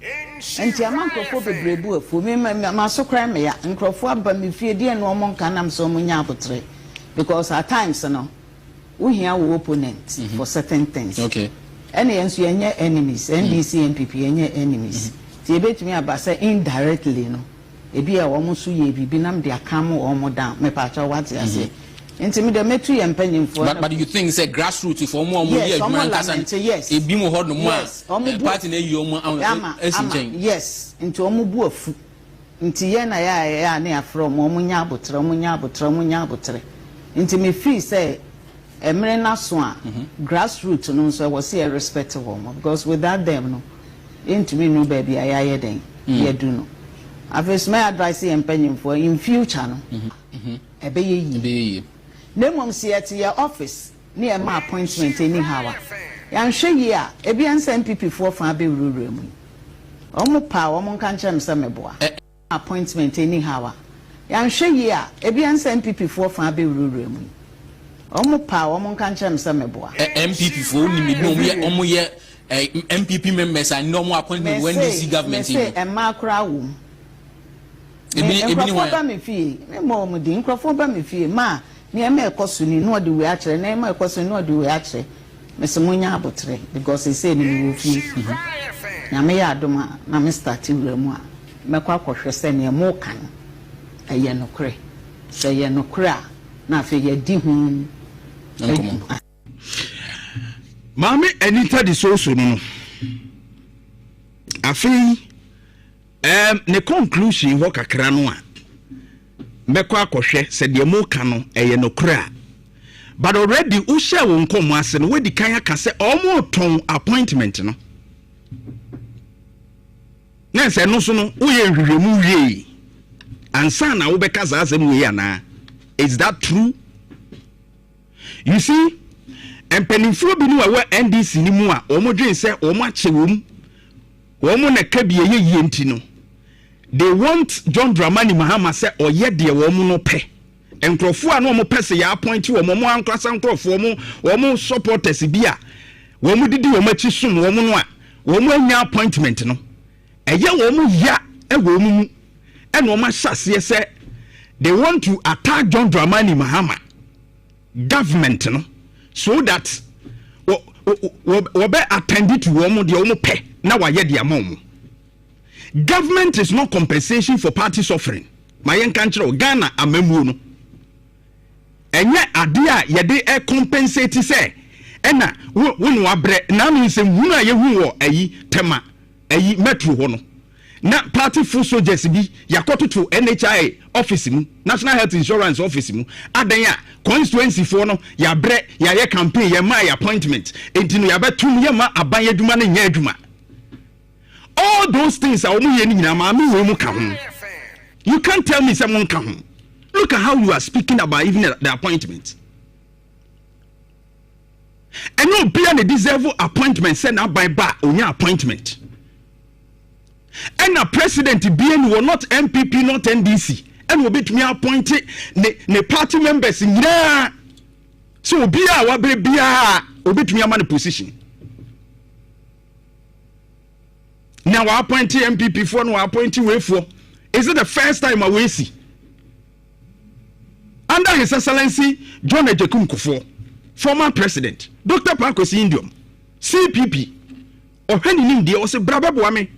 Nti ama nkurɔfoɔ bebree bo afuo. Me ma m'aso koraa mmeya. Nkurɔfoɔ aba me fie deɛn na wɔn nka nam sɛ wɔn nya abotere because at times no wo hia wo opponent for certain things. Okay. Ɛna yɛn nso yɛnyɛ enemies, NDC, NPP yɛnyɛ enemies. Nti ebetumi aba sɛ indirectly no ebi a wɔn nso yɛ biribi na mede acalm wɔn down. Mepaakyɛw wate aseɛ. Nti me deɛ mɛtu yɛn mpanyinfoɔ But but you think sɛ grassroots foɔ wɔn a wɔn yɛ Yes, adwuma wɔn ankasa lament, yes. ebi mu hɔ nom a Yes, wɔn bu party na ayi wɔn ama, asi ama, nkyɛn. yes, nti wɔn bu afu. Nti yɛn na yɛ a yɛ a ne yɛafrɛ wɔn, wɔn nya aboterɛ, wɔn nya aboterɛ, wɔn nya aboterɛ. Nti me feel sɛ ɛmere no aso a grassroots no nso ɛwɔ sɛ yɛ respect wɔn because without them no yɛntumi nnuru baabi a yɛayɛ dɛn, yɛadu no. Afei nso mɛ advice yɛn mpanyinfoɔ in future no, ɛbɛyɛ yie. Na mmom sɛ yɛte yɛn office ne yɛma appointment anyhow a, yɛanhwɛ yie a, ebia ne sɛ NPP foɔ faa bɛwurawura mu yi. Wɔn pɛ a wɔn nka nkyerɛ me sɛ meboa. Appointment anyhow a, yɛanhwɛ yie a, ebia ne sɛ NPP foɔ faa bɛwurawura mu yi. Wɔn pɛ a wɔn nka nkyerɛ me sɛ meboa. NPP foɔ wonim ebi wɔn yɛ wɔn yɛ NPP members a nnɛ wɔn appointment wɔ NDC government yi mu. Mese mmaa koraa wɔ mu. Me, Ebi ebi ne nkurɔfoɔ hwan ba a? me fie, me mmɔ wɔn din, nkurɔfoɔ ba me fie, ma nneɛma a ɛkɔ so ni, na wɔde wei akyerɛ, nneɛma a ɛkɔ so ni, na wɔde wei akyerɛ. Mese monnya aboterɛ because seesei no mewɔ fie. Nyame yɛ adom a, na me starte wura mu a, mɛkɔ akɔhwɛ sɛ deɛ moreka no, ɛyɛ nokorɛ. Sɛ ɛyɛ nokorɛ a, na afei yɛadi ho Nkɔmmɔ. Maame Anita de Soso no no, afei Um, ne conclusion hɔ kakra no a, mɛkɔ akɔhwɛ sɛ deɛ moka no ɛyɛ nokorɛ a. But already wohyɛ wo nkɔmmɔ ase no, woadi kan aka sɛ ɔmotɔn appointment no. Na sɛ ɛno so no, woyɛ nhwehwɛmu wiei ansa na wobɛka saa asɛm wei anaa? Is that true? You see, mpanimfoɔ bi no a ɛwɔ NDC no mu a wɔdwen sɛ wɔn akyɛ wɔm Wɔn na ka bi ɛyɛ yie nti no they want John Dramani Mahama sɛ ɔyɛ deɛ wɔn no pɛ. Nkurɔfoɔ a na wɔn pɛ sɛ yɛ appoint wɔn, wɔn ankasa nkurɔfoɔ, wɔn wɔn supporters bi a wɔn didi wɔn akyi som wɔn no a wɔn anya appointment no, ɛyɛ wɔn ya wɔ wɔn mu ɛna wɔn ahyɛ aseɛ sɛ they want to attack John Dramani Mahama. Government no so that wɔ wɔ wɔbɛ attend to wɔn deɛ wɔn pɛ na wɔayɛ de ama wɔn. Government is not compensation for party suffering. Ma yɛn nka nkyerɛ wo Ghana amammuo no ɛnyɛ adeɛ a yɛde compensate sɛ ɛna wo wo na wabrɛ naanu nsɛmhunu a yɛhu wɔ ayi tɛma ayi metro hɔ no. Na party foot soldiers bi yakɔtoto NHIA office mu, National Health Insurance office mu, adɛn a constituency foɔ no yabrɛ yayɛ campaign yɛmaa yɛ appointment nti no yabɛtom yɛmma aban adwuma no nyɛ adwuma. All those things a wɔn yɛ no nyinaa maame wei mo ka ho. You can't tell me sɛ mo nka ho. Look at how you are speaking about even the appointment. Ɛnyɛ obia na deserve appointment sɛ n'aban ba a onya appointment. Ɛna president bia ni wɔ, not NPP, not NDC, ɛna obetumi appoint ne party members nyinaa sɛ obiara a wabere biara obetumi ama no position. Na wa appoint NPP foɔ na wa appoint weifoɔ. Is it the first time a weesi? Under His Excellency John Agyekum Kufuor, former president, Dr. Paa Kwesi Nduom, CPP, ɔhwɛ ne nimdeɛ, ɔsɛ bra bɛboa me,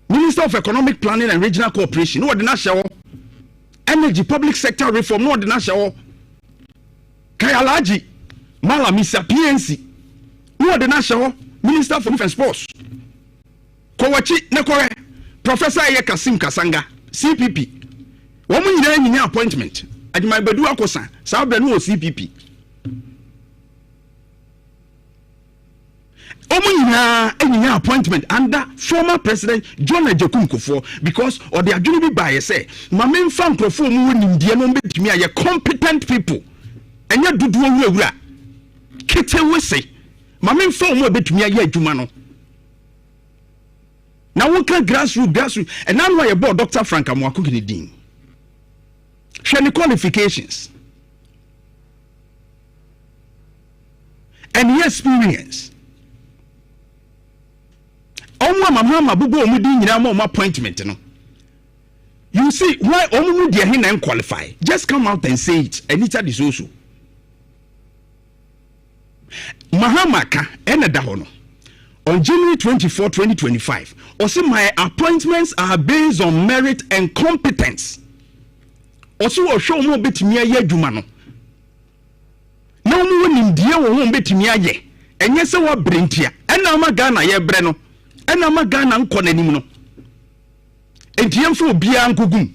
Minister of Economic Planning and Regional Cooperation, na wɔde no ahyɛ hɔ. Energy, Public Sector Reform, na wɔde no ahyɛ hɔ. Kai Alhaji Malam Isa, PNC, na wɔde no ahyɛ hɔ, Minister for Youth and Sports. Kɔ w'akyi na kɔhwɛ Professor ɛyɛ Kasim Kasanga, CPP. Wɔn nyinaa nyinya appointment. Agyeman Badu Akosa, saa berɛ no wɔ CPP. Wɔn nyinaa nyinya appointment under former President John Agyekum Kufuor because ɔde adwene bi baeɛ sɛ ma memfa nkurɔfoɔ mu wɔ nimdeɛ na wɔbɛtumi ayɛ, competent people, ɛnyɛ dodoɔ wurawura ketewe se ma memfa wɔn a ɛbɛtumi ayɛ adwuma no. Na woka grassroot, grassroot, ɛna no a yɛbɔɔ Dr Frank Amoako ne din, hwɛ ne qualifications and ne experience. Ɔmo a Mahama bobɔ ɔmo din nyinaa ma ɔmo appointment no, you see why ɔmo mu deɛ he na qualify? Just come out and say it. Anita de so Mahama ka ɛna da hɔ no, on January 24, 2025, ɔsi, "My appointments are based on merit and competence." Ɔsi ɔhwɛ wɔn a wɔbɛtumi ayɛ adwuma no na wɔn wɔ nimdeɛ wɔ wɔn bɛtumi ayɛ, ɛnyɛ sɛ wɔabere ntia. Ɛna ama Ghana yɛbrɛ no, ɛna ama Ghana nkɔ n'anim no. Nti yɛmfa obiara nkogum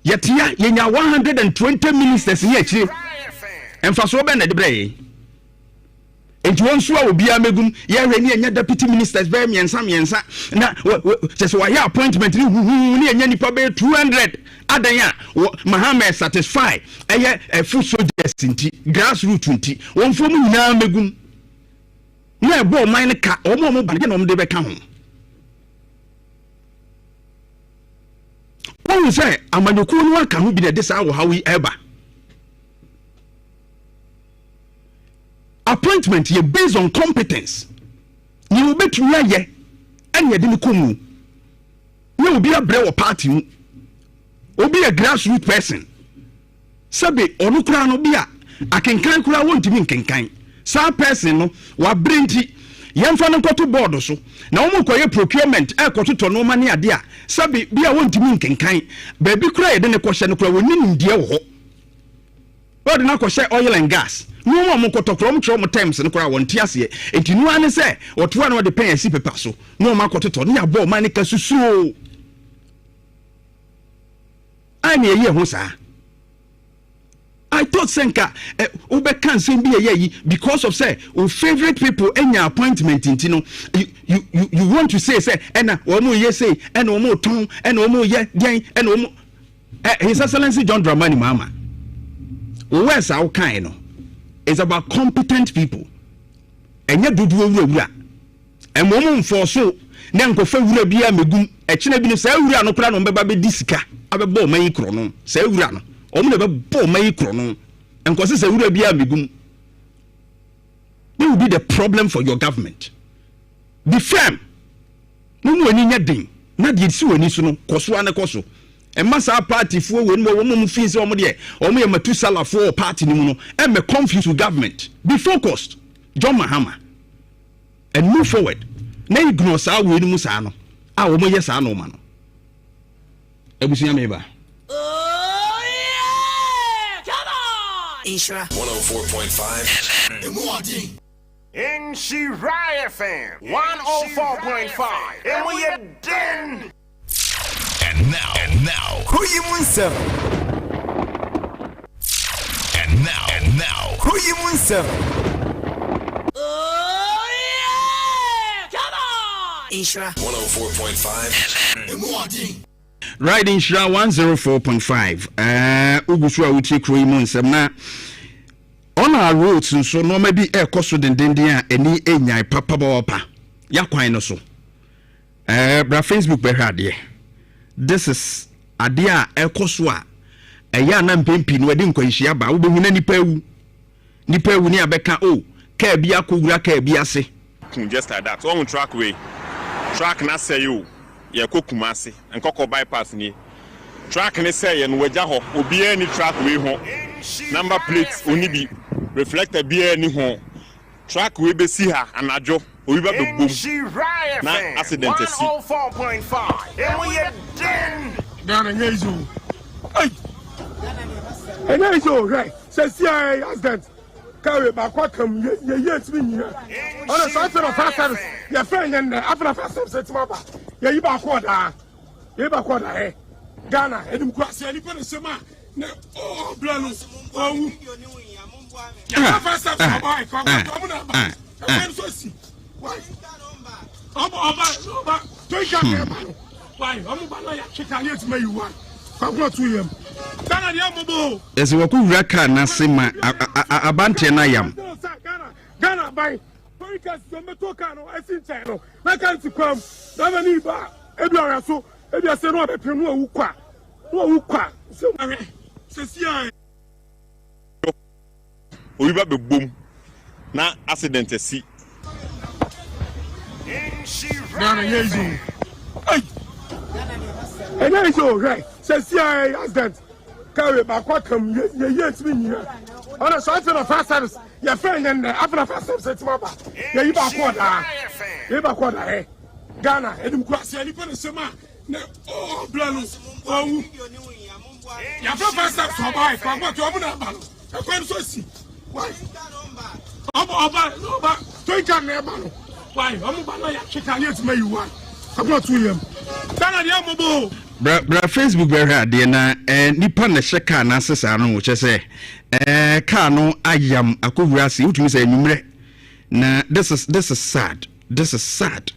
yɛtea yɛnya 120 ministers ne akyire mfasoɔ bɛn na ɛde brɛ yɛn? Nti wɔn nso a obiara mɛgum yɛhwɛ ne yɛnya deputy ministers bɛyɛ mmiɛnsa mmiɛnsa na kyɛ sɛ wɔayɛ appointment ne huhu ne yɛnya nipa bɛyɛ 200 adan a wɔ Mahama satisfy ɛyɛ ɛfo soldiers nti grassroot nti wɔn fo mu nyinaa mɛgum na ɛbɔ ɔman no ka. Wɔn a wɔn ba no na wɔn de bɛka ho. Wɔn sɛ amanyɔkuo no aka ho bi na ɛde saa ɔhaw yi ɛba. Appointment yɛ based on competence, nea wobɛtumi ayɛ ɛne yɛde no kɔ mu. Ne obi abrɛ wɔ party mu, obi yɛ grassroot person, sɛbe ɔno koraa no bi a akenkan koraa wɔntumi nkenkan. Saa person no wabrɛ nti yɛmfa no nkɔto board so na wɔn kɔyɛ procurement, ɛkɔtotɔ nneɛma ne adeɛ a sɛbe bi a wɔntumi nkenkan. Baabi koraa yɛde ne kɔhyɛ no koraa, wɔnni nimdeɛ wɔ hɔ. Wɔde no akɔhyɛ oil and gas nneɛma a wɔn kɔtɔ koraa, wɔn kyerɛ wɔn terms no koraa, wɔn ti aseɛ. Nti nua ne sɛ wɔtoa na wɔde pɛn asi paper so na wɔn akɔtotɔ ne yɛabɔ ɔman ne ka susuo a na yɛyi ɛho saa. I thought sɛ nka ɛ wobɛka nsɛm bi ɛyɛ yi because of sɛ o favourite people anya appointment nti no you want to say sɛ ɛna wɔn yɛ sei, ɛna wɔn tɔn, ɛna wɔn yɛ deɛn, ɛna wɔn ɛ. His Excellency John Dramani Mahama, words a wokae no is about competent people, ɛnyɛ dodoɔ wurawura. Ɛmɔ wɔn mfɔ so na nkɔfɛ wura bi a mɛgum ɛkyinɛ bi no, saa wura no koraa na wɔn bɛba bɛdi sika abɛbɔ ɔman yi korɔ no. Saa wura no, wɔn na bɛbɔ ɔman yi korɔ no. Nkɔsi sɛ wura bi a mɛgum, that will be the problem for your government. Be firm na mu ani nyɛ den na deɛ si wɔ ani so no, kɔ so ano kɔ so. Ɛma saa partyfoɔ wɔ mu, wɔn mu fi sɛ wɔn deɛ wɔn yɛ matusalafoɔ wɔ party no mu no, ɛmɛ confuse with government. Be focused, John Mahama, and move forward na ignore saa wei no mu saa no a wɔn yɛ saa nɔɔma no. Abusua mi ba. Nhyira 104.5 FM. Nhyira FM 104.5. Emu yɛ den. And now, Kuro yi mu nsɛm. And now, Kuro yi mu nsɛm. Nhyira 104.5 FM. Right, Nhyira 104.5, wogu so a wotie kuro yi mu nsɛm. Na on our roads nso, nneɛma bi ɛrekɔ so dendenden a ani ɛnyae papapapa. Yɛakwan no so. Eh, bra Facebook bɛhwɛ adeɛ. This is adeɛ a ɛkɔ so a ɛyɛ a na mpɛn pii no ɛde nkwanhyia ba. Wobɛhu na nipa awu. Nipa awu ne abɛka o oh, kaa bi akɔwura kaa bi ase. Kun just like that wahu truck wei truck no asɛe o yɛkɔ Kumasi Nkɔkɔ bypass nie truck no sɛeɛ no wagya hɔ obiara nni truck wei ho number plate ɔnni bi reflector biara nni ho Truck wei bɛsi ha anadwo obi ba bɛbom Nhyira na FM accident asi. 104.5 Emu yɛ den. Ghana nyɛ easy o. Ei! Ɛnyɛ easy o hwɛ sɛ sia accident car wei baako aka mu yɛ yɛ yie ntumi nyina. Ɔna saa afei na fire service yɛ fɛ nyɛ nnɛ afei na fire service ɛtumi aba yɛyi baako ɔdaa yɛyi baako ɔdaa ɛ Ghana ɛnim kura sɛ nipa na sɛm a na ɔbrɛ no ɔwu. Ɛsɛ wɔkɔ wura kaa n'ase ma abanteɛ no ayam. Ghana ban tɔn kasi sɛ ɔmbɛtɔ kaa no asi nkyɛn no na kaa nsi kwan mu na ama ne ba ebi ɔwɛ so ebi ɛsɛ no ɔbɛpem no awu kwa no awu kwa sɛ ɔwɛ sɛ si a. Obi ba bɛbom na accident asi. Ghana nyɛ easy o. Ei! Ɛnyɛ easy o hwɛ sɛ si a accident car wei baako aka mu yɛ yɛ yie ntumi nyina. Ɔna sɛ afei na fire service yɛ fɛ nyɛ nnɛ afei na fire service ɛtumi aba yɛyi baako ɔdaa yɛyi baako ɔdaa ɛ Ghana ɛnim kura sɛ nipa na sɛm a na ɔbrɛ no ɔwu yàtọ̀ fẹ́ sẹ́ sọ̀bà ẹ̀kọ́ àgbàtọ̀ ọmọ náà bà lọ ẹ̀kọ́ ẹni sọ si wáyé ọmọ ọba ọba tó ń jà ní ẹ̀bà lọ wáyé ọmọ bá náà yà kíkà ní ètùmọ̀ yìí wáyé ọmọ tó yẹ mu dáná ni ẹ̀mọ bò. Bra bra Facebook bɛhwɛ adeɛ na eh, nipa na ɛhyɛ kaa n'ase saa no kyɛ sɛ eh, kaa no ayam akɔwura ase wotumi sɛ anwummerɛ na this is this is sad this is sad.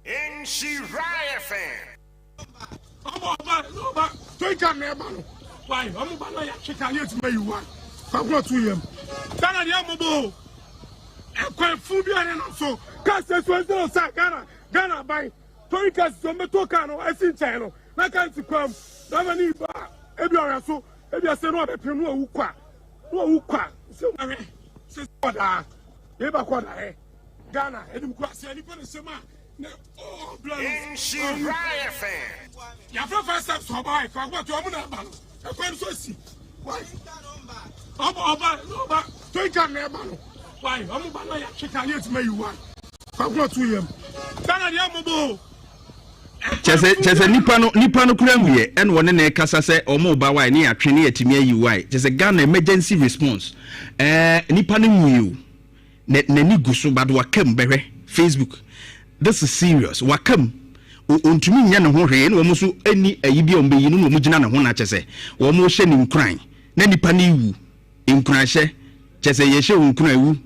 Nhyira FM. Ɔmo ɔba ɔba toy car na ɛba no why ɔmo ba na yɛatwe car ne yɛtumi ayi why faako ato yam Ghana deɛ mmɔbɔ o ɛkwan fun bi a ne nam so car sɛ so ɛsɛ sɛ Ghana Ghana aban toy car sɛ ɔmbɛtɔ car no asi nkyɛn no na car nsi kwan mu na ama ne ba ebi ɔwɛ so ebi ɛsɛ no ɔbɛpem no awu kwa no awu kwa sɛ ɔwɛ sɛ ɔdaa yɛ baako ɔdaa ɛ Ghana anim kura sɛ nipa na sɛm a na ɔbrɛ no Nhyira FM. Yàfẹ́ fẹ́ sẹ́ sọ̀bà ẹ̀kọ́ àgbàtọ̀ ọmọ náà bà lọ ẹ̀kọ́ ẹni sọ si wáyé ọmọ ọba ọba tó ń jà ní ẹ̀bà lọ wáyé ọmọ bá náà yà kíkà ní ètùmọ̀ yìí wáyé fagbọ́n tó yẹ mu Ghana ni ẹ̀ mọ̀ bò ó. Kyɛsɛ kyɛsɛ nipa no nipa no kura nwuyɛ ɛna ɔne na ɛkasa sɛ ɔmo ba wae ne yɛatwe ne yɛtumi ayi wae kyɛsɛ Ghana emergency response ɛɛ nipa no nwui o. N'ani gu so but waka mu bɛhwɛ Facebook this is serious waka mu ontumi nyɛ ne ho hwee na wɔn nso ɛni ayi bi a wɔn bɛyi no na wɔn gyina ne ho na kyɛ sɛ wɔn hyɛ ne nkuran na nipa ne wu nkuranhyɛ kyɛ sɛ yɛhyɛ wɔn nkuran wu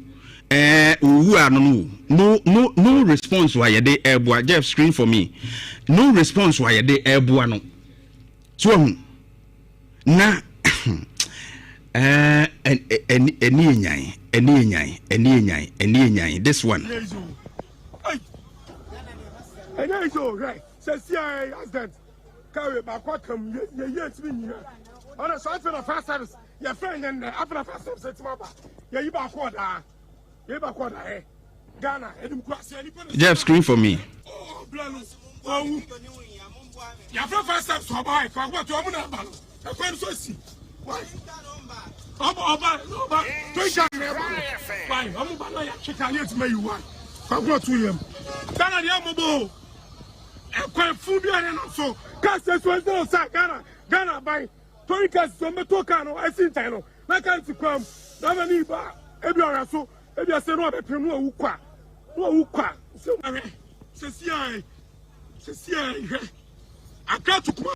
ɛɛ owu ano no no no no response wa yɛde ɛɛboa Jeff screen for me no response wa yɛde ɛɛboa no so ahu. Na ɛɛ ɛni ɛni enyan ɛni enyan ɛni enyan ɛni enyan this one. Ɛnyɛ easy o hwɛ sɛ si a accident car wei baako aka mu yɛ yɛ yie ntumi nyina ɔna sɛ afei na fire service yɛ fɛ nyɛ nnɛ afei na fire service ɛtumi aba yɛyi baako ɔdaa yɛyi baako ɔdaa ɛ Ghana ɛnim kura sɛ nipa na Jeff screen for me. Ɔbrɛ no ɔwu yàfẹ́ fẹ́ sẹ́ sọ̀bà ẹ̀kọ́ àgbàtọ̀ ọmọ náà bà lọ ẹ̀kọ́ ẹni sọ si wáyé ọmọ ọba ọba tó ń jà ní ẹ̀bà lọ wáyé ọmọ bá náà yà kíkà ní ètùmọ̀ yìí wáyé fagbọ́n tó yẹ mu Ghana ni ẹ̀ mọ̀ bò ó ẹ̀kọ́ ẹ̀fún bí ẹni náà so káàsì ẹ̀sùn ẹ̀sìn náà Ghana Ghana ban torí káàsì sọ mbẹ́tọ́ káà no ẹ̀sìn nkyɛn no na káà nsi kwan mu na ama ne ba ebi ɔwɛ so ebi ɛsɛ no ɔbɛpem no awu kwa no awu kwa sɛ ɔwɛ sɛ si a sɛ si a hwɛ akra to kuma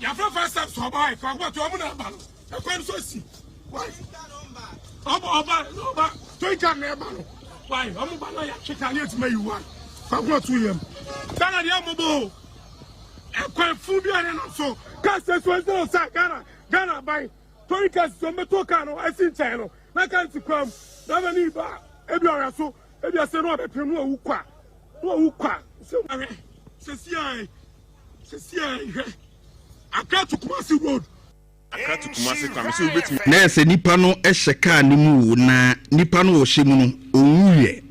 yàfẹ́ fẹ́ sẹ́ sọ̀bà ẹ̀kọ́ àgbàtọ̀ ọmọ náà bà lọ ẹ̀kọ́ ẹni sọ si wáyé ọmọ ọba ọba tó ń jà ní ẹ̀bà lọ wáyé ọmọ bá náà yà kíkà ní ètùmọ̀ yìí wáyé fagbọ́n tó yẹ mu Ghana ni ẹ̀ mọ̀ bò ó ẹ̀kọ́ ẹ̀fún bí ẹni náà so káàsì ẹ̀sùn ẹ̀sìn náà sá Ghana Ghana ban torí káàsì sọ mbẹ́tọ́ káà no ẹ̀sìn nkyɛn no na káà nsi kwan mu na ama ne ba. Ebi ɔhwɛ so, ebi ase no ɔbɛpem no owu kwa. No owu kwa. Sɛ hwɛ, sɛsi a, sɛsi a hwɛ. Accra to Kumasi road. Accra to Kumasi kwan so wobɛtumi. Na sɛ nipa no hyɛ kaa no mu o na nipa no ɔhyɛ mu no ɔnwuiɛ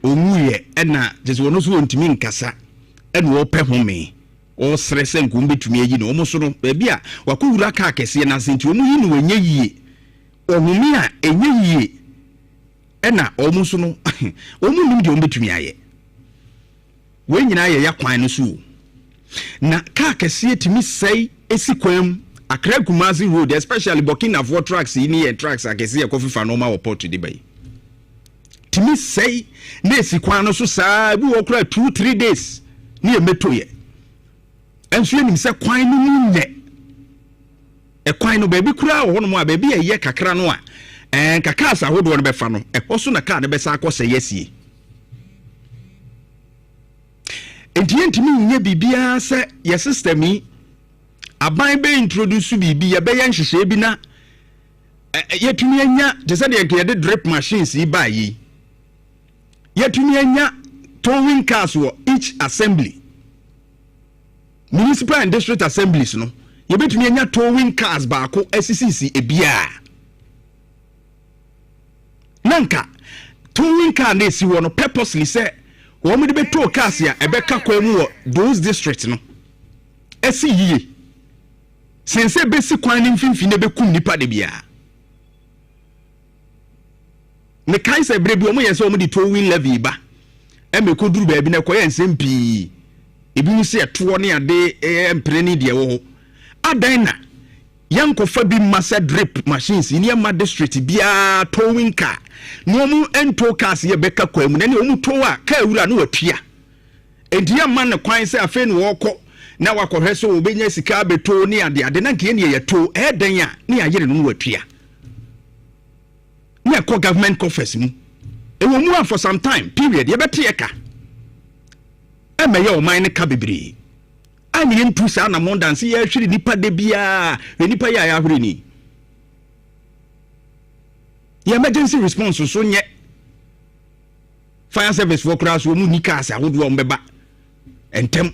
ɔnwuiɛ ɛna kyerɛ sɛ ɔno nso ɔntumi nkasa ɛna ɔpɛ home ɔresrɛ sɛ nka wɔbɛtumi ayi no wɔn so no baabi a wakɔwura kaa kɛseɛ no ase nti wɔn yi no ɛnyɛ yie ɔhome a ɛnyɛ yie ɛna wɔn nso no wɔn nnim deɛ wɔbɛtumi ayɛ. Wei nyinaa yɛ ya kwan no so o. Na car kɛseɛ tumi sɛe si kwan mu. Accra Kumasi road especially Burkinafoɔ trucks yi ne yɛn trucks akɛseɛ ɛkɔ fefa nneɛma wɔ port de ba yi. Tumi sɛe na esi kwan no so saa ebi wɔ koraa 2 3 days ne yɛ mɛto yɛ. Ɛnso yɛnim sɛ kwan no mu nyɛ. Ɛkwan no baabi koraa wɔ hɔnom a baabi a ɛyɛ kakra no a ɛɛ nka cars ahodoɔ no bɛfa no ɛhɔ so na car no bɛsa akɔ sɛe asie. Nti yɛntumi nyɛ biribiara sɛ yɛ system yi aban bɛ introduce biribi yɛbɛyɛ nhyehyɛe bi na yɛtumi anya te sɛ deɛ nka yɛde drip machines yi baa yi yɛtumi anya towing cars wɔ each assembly municipal and district assemblies no yɛbɛtumi anya towing cars baako asisisi ebiara Na nka towing car na esi hɔ no purposely sɛ wɔn de bɛ tow cars a ɛbɛka kwan mu wɔ those districts no ɛsi yie sen sɛ ɛbɛsi kwan no mfimfini na ɛbɛkum nipa de biara. Mekae sɛ berɛ bi wɔn yɛ sɛ wɔn de towing levy ba ɛma ɛkɔduru baabi na ɛkɔyɛ nsɛm pii ebi mu sɛ ɛtoɔ ne ade ɛyɛ mpene ne deɛ ɛwɔ hɔ adan na Yɛnkɔfa bi mma sɛ drip machines yi ne yɛmma district biara towing car na wɔn ntow cars yɛ bɛka kwan mu na ɛne wɔn tow a car wura no watua enti yɛmma no kwan sɛ afei na wɔkɔ na wakɔhwɛ sɛ wɔbɛnya sika abɛtow ne ade ade na nka yɛn yɛ tow ɛyɛ dɛn a ne yɛayere no no watua na ɛkɔ government coffers mu ɛwɔ mu a for some time period yɛbɛte yɛ ka ɛmɛyɛ ɔman no ka bebree A na yɛntu saa anammɔn da nse yɛhwere nnipa da biara hwɛ nnipa yi a yɛahwere ni yɛ emergency response so nyɛ fire service foɔ koraa so wɔn ni cars ahodoɔ a wɔn bɛba ntɛm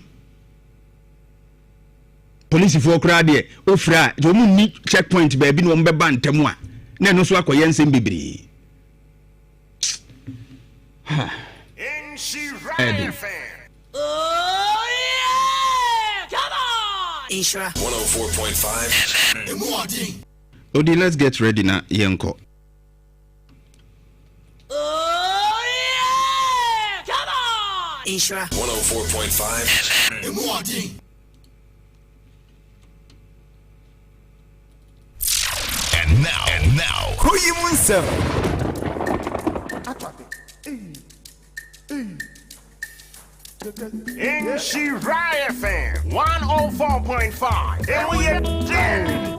polisifoɔ koraa deɛ ofira a wɔn ni checkpoint baabi na wɔn bɛba ntɛm a na ɛno nso akɔyɛ nsɛm bebree. Ɛden. Nhyira. 104.5 FM. Emu ɔden. Odi let's get ready na yɛnkɔ. Nhyira. 104.5 FM. Emu ɔden. And now, and now. Kuro yi mu nsɛm. Nhyira FM 104.5. And we are dead.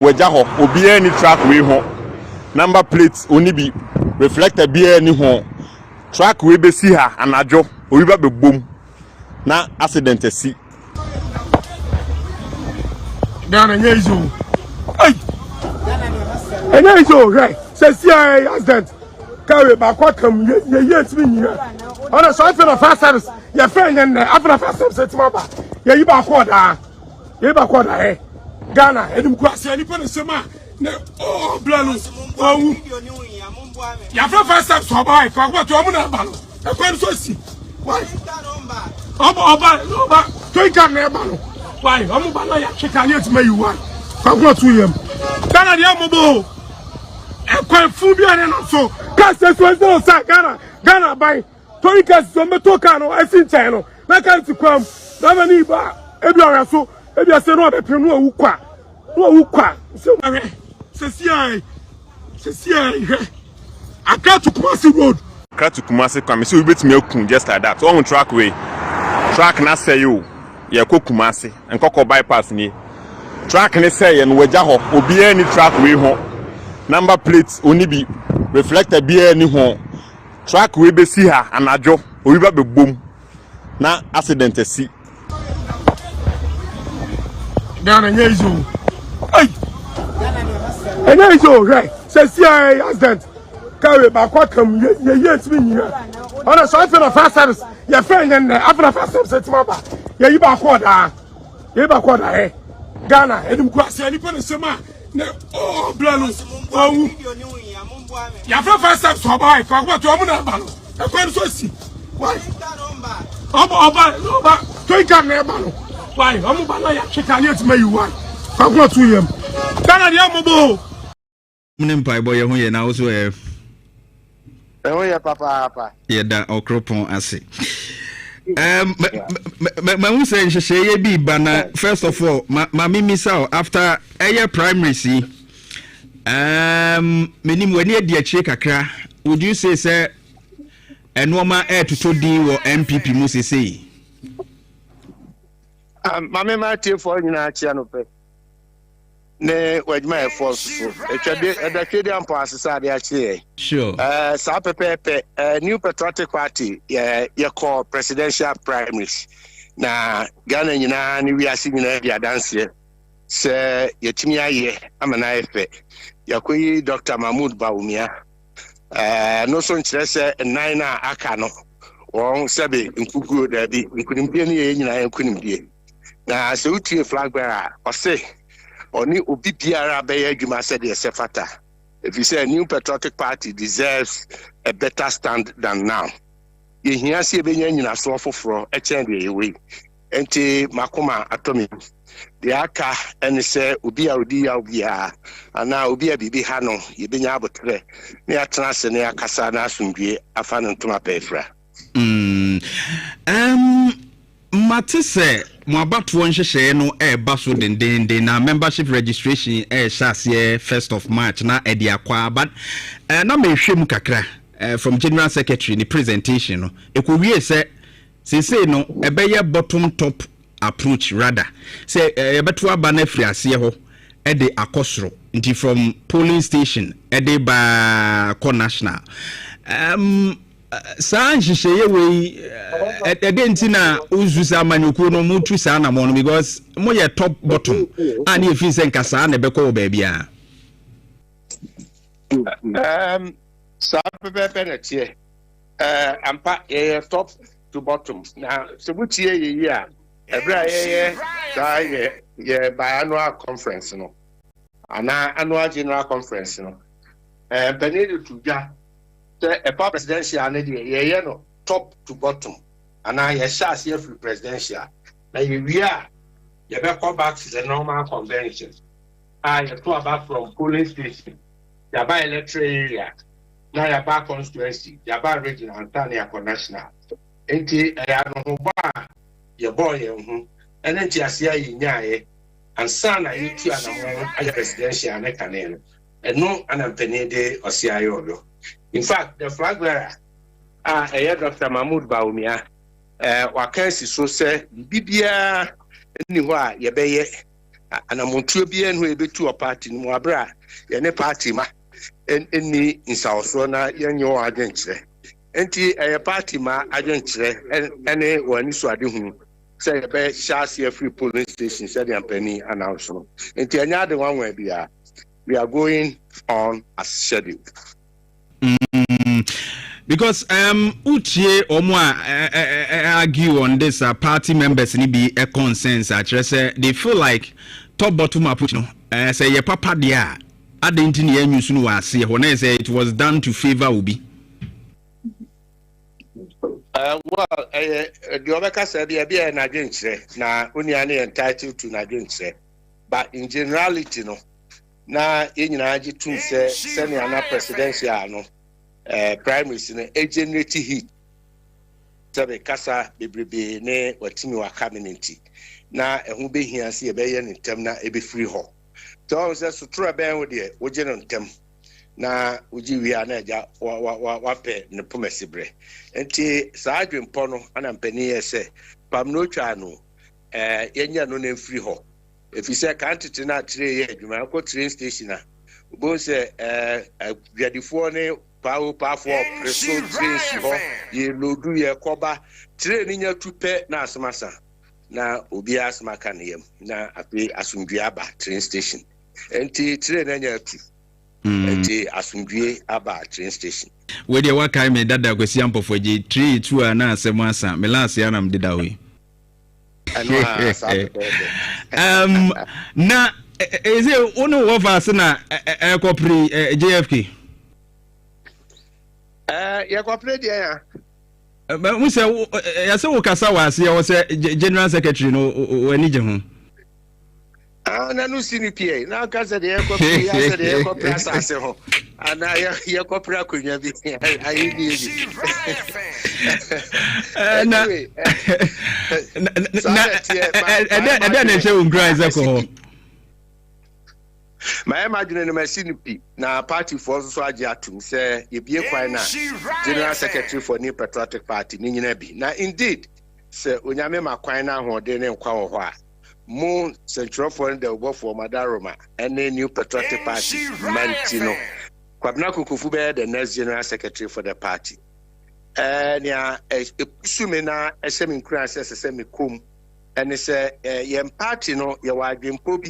Wagya hɔ, obiara nni truck wei ho, number plate onni bi, reflector biara nni ho. Truck wei bɛsi ha anadwo, obi ba bɛbom na accident asi. Ghana nyɛ easy o. Ei! Ɛnyɛ easy o, hwɛ, sɛ si a accident, car wei baako aka mu, yɛ yɛ yie ntumi nyina. Ɔna sɛ afei na fire service, yɛfrɛ nyɛ nnɛ, afei na fire service ɛtumi aba, yɛyi baako ɔdaa. Yei baako ɔda hɛ Ghana anim kura sɛ nipa na sɛm a ne ɔbrɛ no ɔwu yàfẹ́ first time sọ ọba ẹ̀kọ́ akọ́bà tó ọmú náà ba no ẹ̀kọ́ ẹni sọ si wáyé ọba ọba ọba tó nka náà ẹ̀ba no wáyé ọmú ba náà yà kíkà ní ẹtùmẹ̀ yìí wáyé kọ́kọ́ tó yẹ mu Ghana deɛ mo bɔ ẹ̀kọ́ ẹ̀fún bí ẹni náà so káàsì ẹ̀sùn ẹ̀sìn ọ̀sán Ghana Ghana aban Tɔyi cars sɛ ɔmbɛtɔ car no asi nkyɛn no na car no si kwan mu driver no ba a ebi ɔhwɛ so ebi ase no ɔbɛpem no awu kwa no awu kwa sɛ hwɛ sɛsi a sɛsi a hwɛ Accra to Kumasi road. Accra to Kumasi kwan mesi obi betumi aku just like that. Wɔn truck wei. Truck na sɛe o. Yɛkɔ Kumasi. Nkɔkɔ bypass nie. Truck ne sɛeɛ no wagya hɔ. Obiara ni truck wei ho. Number plate oni bi. Reflector biara ni ho. Truck wei besi ha anadwo. Obi ba bɛbom na accident asi. Ghana nyɛ easy o. Ei! Ɛnyɛ easy o hwɛ sɛ si a accident kaa wei baako aka mu yɛ yɛ yie ntumi nyina. Ɔna sɛ afei na fire service yɛ fɛ nyɛ nnɛ afei na fire service ɛtumi aba yɛyi baako ɔdaa yɛyi baako ɔdaa ɛ Ghana ɛnim kura sɛ nipa ne nsɛm a ne ɔbrɛ no ɔwu yɛafrɛ fire service ɔba ɛ kɔ akɔbɛto ɔmo na ɛba no. Ɛkwan no so asi. Why? Ɔba ɔba ɔba toy car na ɛba no. Why? Ɔmo ba na yɛatwe car ne yɛtumi ayi why? Kwako atu yam. Ghana deɛ mmɔbɔ o. Ne mpaebɔ yɛ ho yɛ na wo so ɛ. Ɛho yɛ papaapa. Yɛda ɔkoropɔn ase. Mahu sɛ nhyehyɛeɛ bi ba na first of all ma ma memisa o after ɛyɛ primaries yi um, menim w'ani adi akyire kakra would you say sɛ nneɛma ɛretotɔ din wɔ npp mu sesei? Um, maame ma atiefoɔ nyinaa kyea no pɛ ne w'adwumayɛfoɔ nso so atwade ɛda twɛdi ampɔ ase sɛ ade akye yɛ sure. Uh, saa pɛpɛɛpɛ uh, New Patriotic Party yɛ yɛkɔ presidential primaries na Ghana nyinaa ne wiase nyinaa di adanseɛ sɛ yɛtumi ayɛ ama no ayɛ fɛ. Yɛakɔyi Dɔkta Mahmood Bawumia. Ɛno nso nkyerɛ sɛ nnan no a aka no wɔn sɛbe nkukuo daabi nkunimdie no yɛ yɛn nyinaa nkunimdie. Na sɛ wotie flag bearer a ɔse ɔne obi biara bɛyɛ adwuma sɛdeɛ ɛsɛ fata ɛfiri sɛ New Patriotic Party deserves a better stand than now. Yɛhia sɛ yɛbɛnya nnyinasoɔ foforɔ kyɛn deɛ yɛwɔ yi. Enti m'akoma atɔ me yam. Deɛ aka ne sɛ obi a ɔdi yaw biara anaa obi a biribi ha no, yɛbɛnya aboterɛ na yɛatena ase na yɛakasa na asomdwoeɛ afa no ntoma pɛ afira. Mm, um, mate sɛ mo abatoɔ nhyehyɛeɛ no ɛreba so dendeenden na membership registration ɛrehyɛ aseɛ first of March na ɛde akɔ a but uh, na mehwɛ mu kakra uh, from general secretary ne presentation no ɛkɔwie sɛ Seesei no ɛbɛyɛ bottom top approach rather sɛ yɛbɛto aba no afiri aseɛ hɔ de akɔ soro nti from polling station de ba kɔ national. Um, saa nhyehyɛeɛ wei ɛdɛ nti na wosu sɛ amanyɔkuo no motu saa anamɔ no because moyɛ top bottom a ne yɛfii sɛ nka saa na ɛbɛkɔ wɔ baabiara. Um, saa pɛpɛɛpɛ na ɛteɛ. Eh, ampa yɛyɛ top to bottom na sɛ motie yɛ yi a ɛberɛ a yɛyɛ saa yɛ yɛ biannual conference no anaa annual general conference no eh, mpanin de to dwa sɛ ɛfa presidential no deɛ yɛyɛ no top to bottom anaa yɛhyɛ aseɛ firi presidential na yɛwie a yɛbɛkɔ back to the normal convention a yɛto aba from polling station yɛaba electoral area na yɛaba constituency, yɛaba region ansa na yɛakɔ national. Enti ɛyɛ anohobɔ a yɛbɔɔ yɛn ho ne nteaseɛ a yɛnyaeɛ ansa na yɛtu anamɔn ayɛ presidential ne kane no. Ɛno na mpanin de ɔse ayɛ ɔdɔ. In fact, the flag bearer a ɛyɛ Dr. Mahmood Bawumia, eh, waka asi so sɛ biribiara nni hɔ a yɛbɛyɛ, anammɔntuo biara nni hɔ a yɛbɛtu wɔ party no mu wɔ berɛ a yɛne party ma nni nsawɔsoɔ na yɛnyɛ wɔn adwenkyerɛ. Enti ɛyɛ party ma adwenkyerɛ ne wɔn anisoadehunu sɛ yɛbɛhyɛ aseɛ afiri polling station sɛdeɛ mpanin announce no. Enti ɛnyɛ ade nwanwa biara. We are going on as scheduled. Mm, because um, wotie wɔn a argue on this uh, party members ni bi concerns akyerɛ sɛ they feel like top bottom approach no sɛ yɛ papa deɛ a Adɛn nti na yɛanyi su no wɔ aseɛ hɔ na yɛ sɛ it was done to favour obi? Uh, well, ɛyɛ eh, deɛ ɔbɛka sɛ deɛ ɛbi yɛ n'adwenkyerɛ na onua no yɛ entitled to n'adwenkyerɛ but in generality no na yɛn nyinaa gye tum sɛ sɛnea na presidential no eh, primaries no generate heat sɛbe kasa bebrebe ne watumi waka me no nti na ɛho bɛhia sɛ yɛbɛyɛ no ntɛm na ɛbɛfiri hɔ. Sɛ wahu sɛ sotoro a ɛbɛn wo deɛ, wogye no ntɛm Na wogye wie a na agya wa wa wa wapɛ ne pomasi berɛ. Nti saa adwempɔ no ana mpanin yɛ sɛ pam no otwa no ɛɛ yɛnyɛ no na mfiri hɔ. Ɛfiri sɛ kan tete no a train yɛ adwuma ɛkɔ train station a wobɛhu sɛ ɛɛ adwadifoɔ ne paawo paafoɔ ɔpere so train si hɔ yɛlodu yɛkɔba train no nya tu pɛ na asɛm asa na obiara asɛm aka ne yam na afei asomdwoe aba train station nti train no anya atu. Nti asomdwie aba train station. Wei deɛ woakae me dada Kwasi Ampɔfoɔ gye train tu a na asɛm asa me last a na mede da hɔ yi. Ɛno a saa pɛpɛɛpɛ. Um, na ɛsɛ wo ne wɔ fa ase na ɛkɔpere JFK. Yɛkɔpere deɛ ya. Wo sɛ yɛsɛ wo kasa wɔ aseɛ wɔ sɛ general secretary no w'ani gye ho. Ah, na no si ne pie na aka sɛ deɛ yɛkɔpere yɛ sɛ deɛ yɛkɔpere asase ho anaa yɛkɔpere akonnwa bi ayɛ nie bi. Na na ɛdɛ na ɛhyɛ wo nkuran sɛ kɔ hɔ. Mayɛ m'adwene no masi no pi na partyfoɔ nso so agye atom sɛ yɛbie kwan na General Secretary for New Patriotic Party ne nyina bi na indeed sɛ Onyame ma kwan na ahoɔden ne nkwa wɔ hɔ a mo sɛnkyerɛwfoɔ ne dawubɔfoɔ Madaroma ne New Patriotic Party mma nti no, Kwabena Kokofu bɛyɛ the next General Secretary for the party. Ɛɛ nea ɛpusu me na ɛhyɛ me nkuran sɛ ɛsɛ sɛ mekɔ mu ɛne sɛ yɛn party no yɛwɔ adwempɔ bi.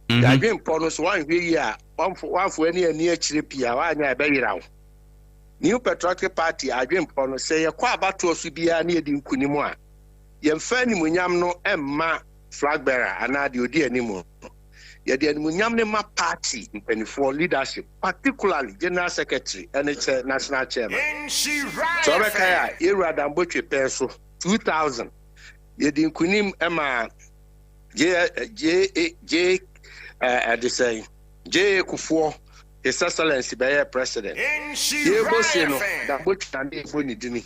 Mhm. Yɛn adwempɔ no so wanhwɛ yie a wamfo ani ani akyire pii a wanyɛ a ɛbɛyera wo. New Patriotic Party adwempɔ no sɛ yɛkɔ abatoɔ so biara ne yɛdi nkunim a Yɛmfa animuonyam no mma flag bearer anaa deɛ ɔdi anim no. Yɛde animuonyam no ma party mpanimfoɔ, leadership, particularly General Secretary ne kyɛ National Chairman. Sɛ wobɛkae a, Yɛwura Dambotwe pɛn so, 2000, yɛdi nkunim maa J, J, J, ɛde sɛn, J.A. Kufuor, His Excellency bɛyɛɛ President. Yɛrebɔ se no, Dambotwe na ne yɛbɔ ne dini.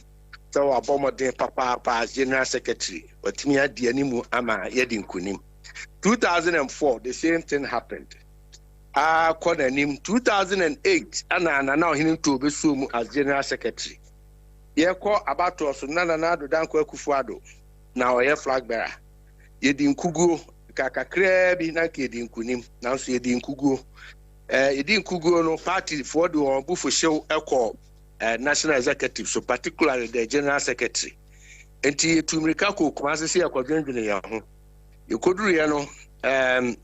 sɛ wabɔ mmɔden papaapa as General Secretary, watumi adi animu ama yɛadi nkunim. 2004, the same thing happened. Akɔ n'anim 2008 ɛna Nana Ɔhene Ntow bɛsuo mu as General Secretary. Yɛkɔ abatoɔ so na Nana Addo Dankwa Akufo-Addo na ɔyɛ flag bearer. Yɛdi nkuguo, nka kakraa bi na nka yɛdi nkunim, nanso yɛdi nkuguo. Eh, yɛdi nkuguo no, partyfoɔ de wɔn abufuhyew kɔ eh, national executive so particularly the general secretary nti yɛtu mmirika kɔ Kumase sɛ yɛkɔdwendwene yɛn ho yɛkɔduruiɛ no um,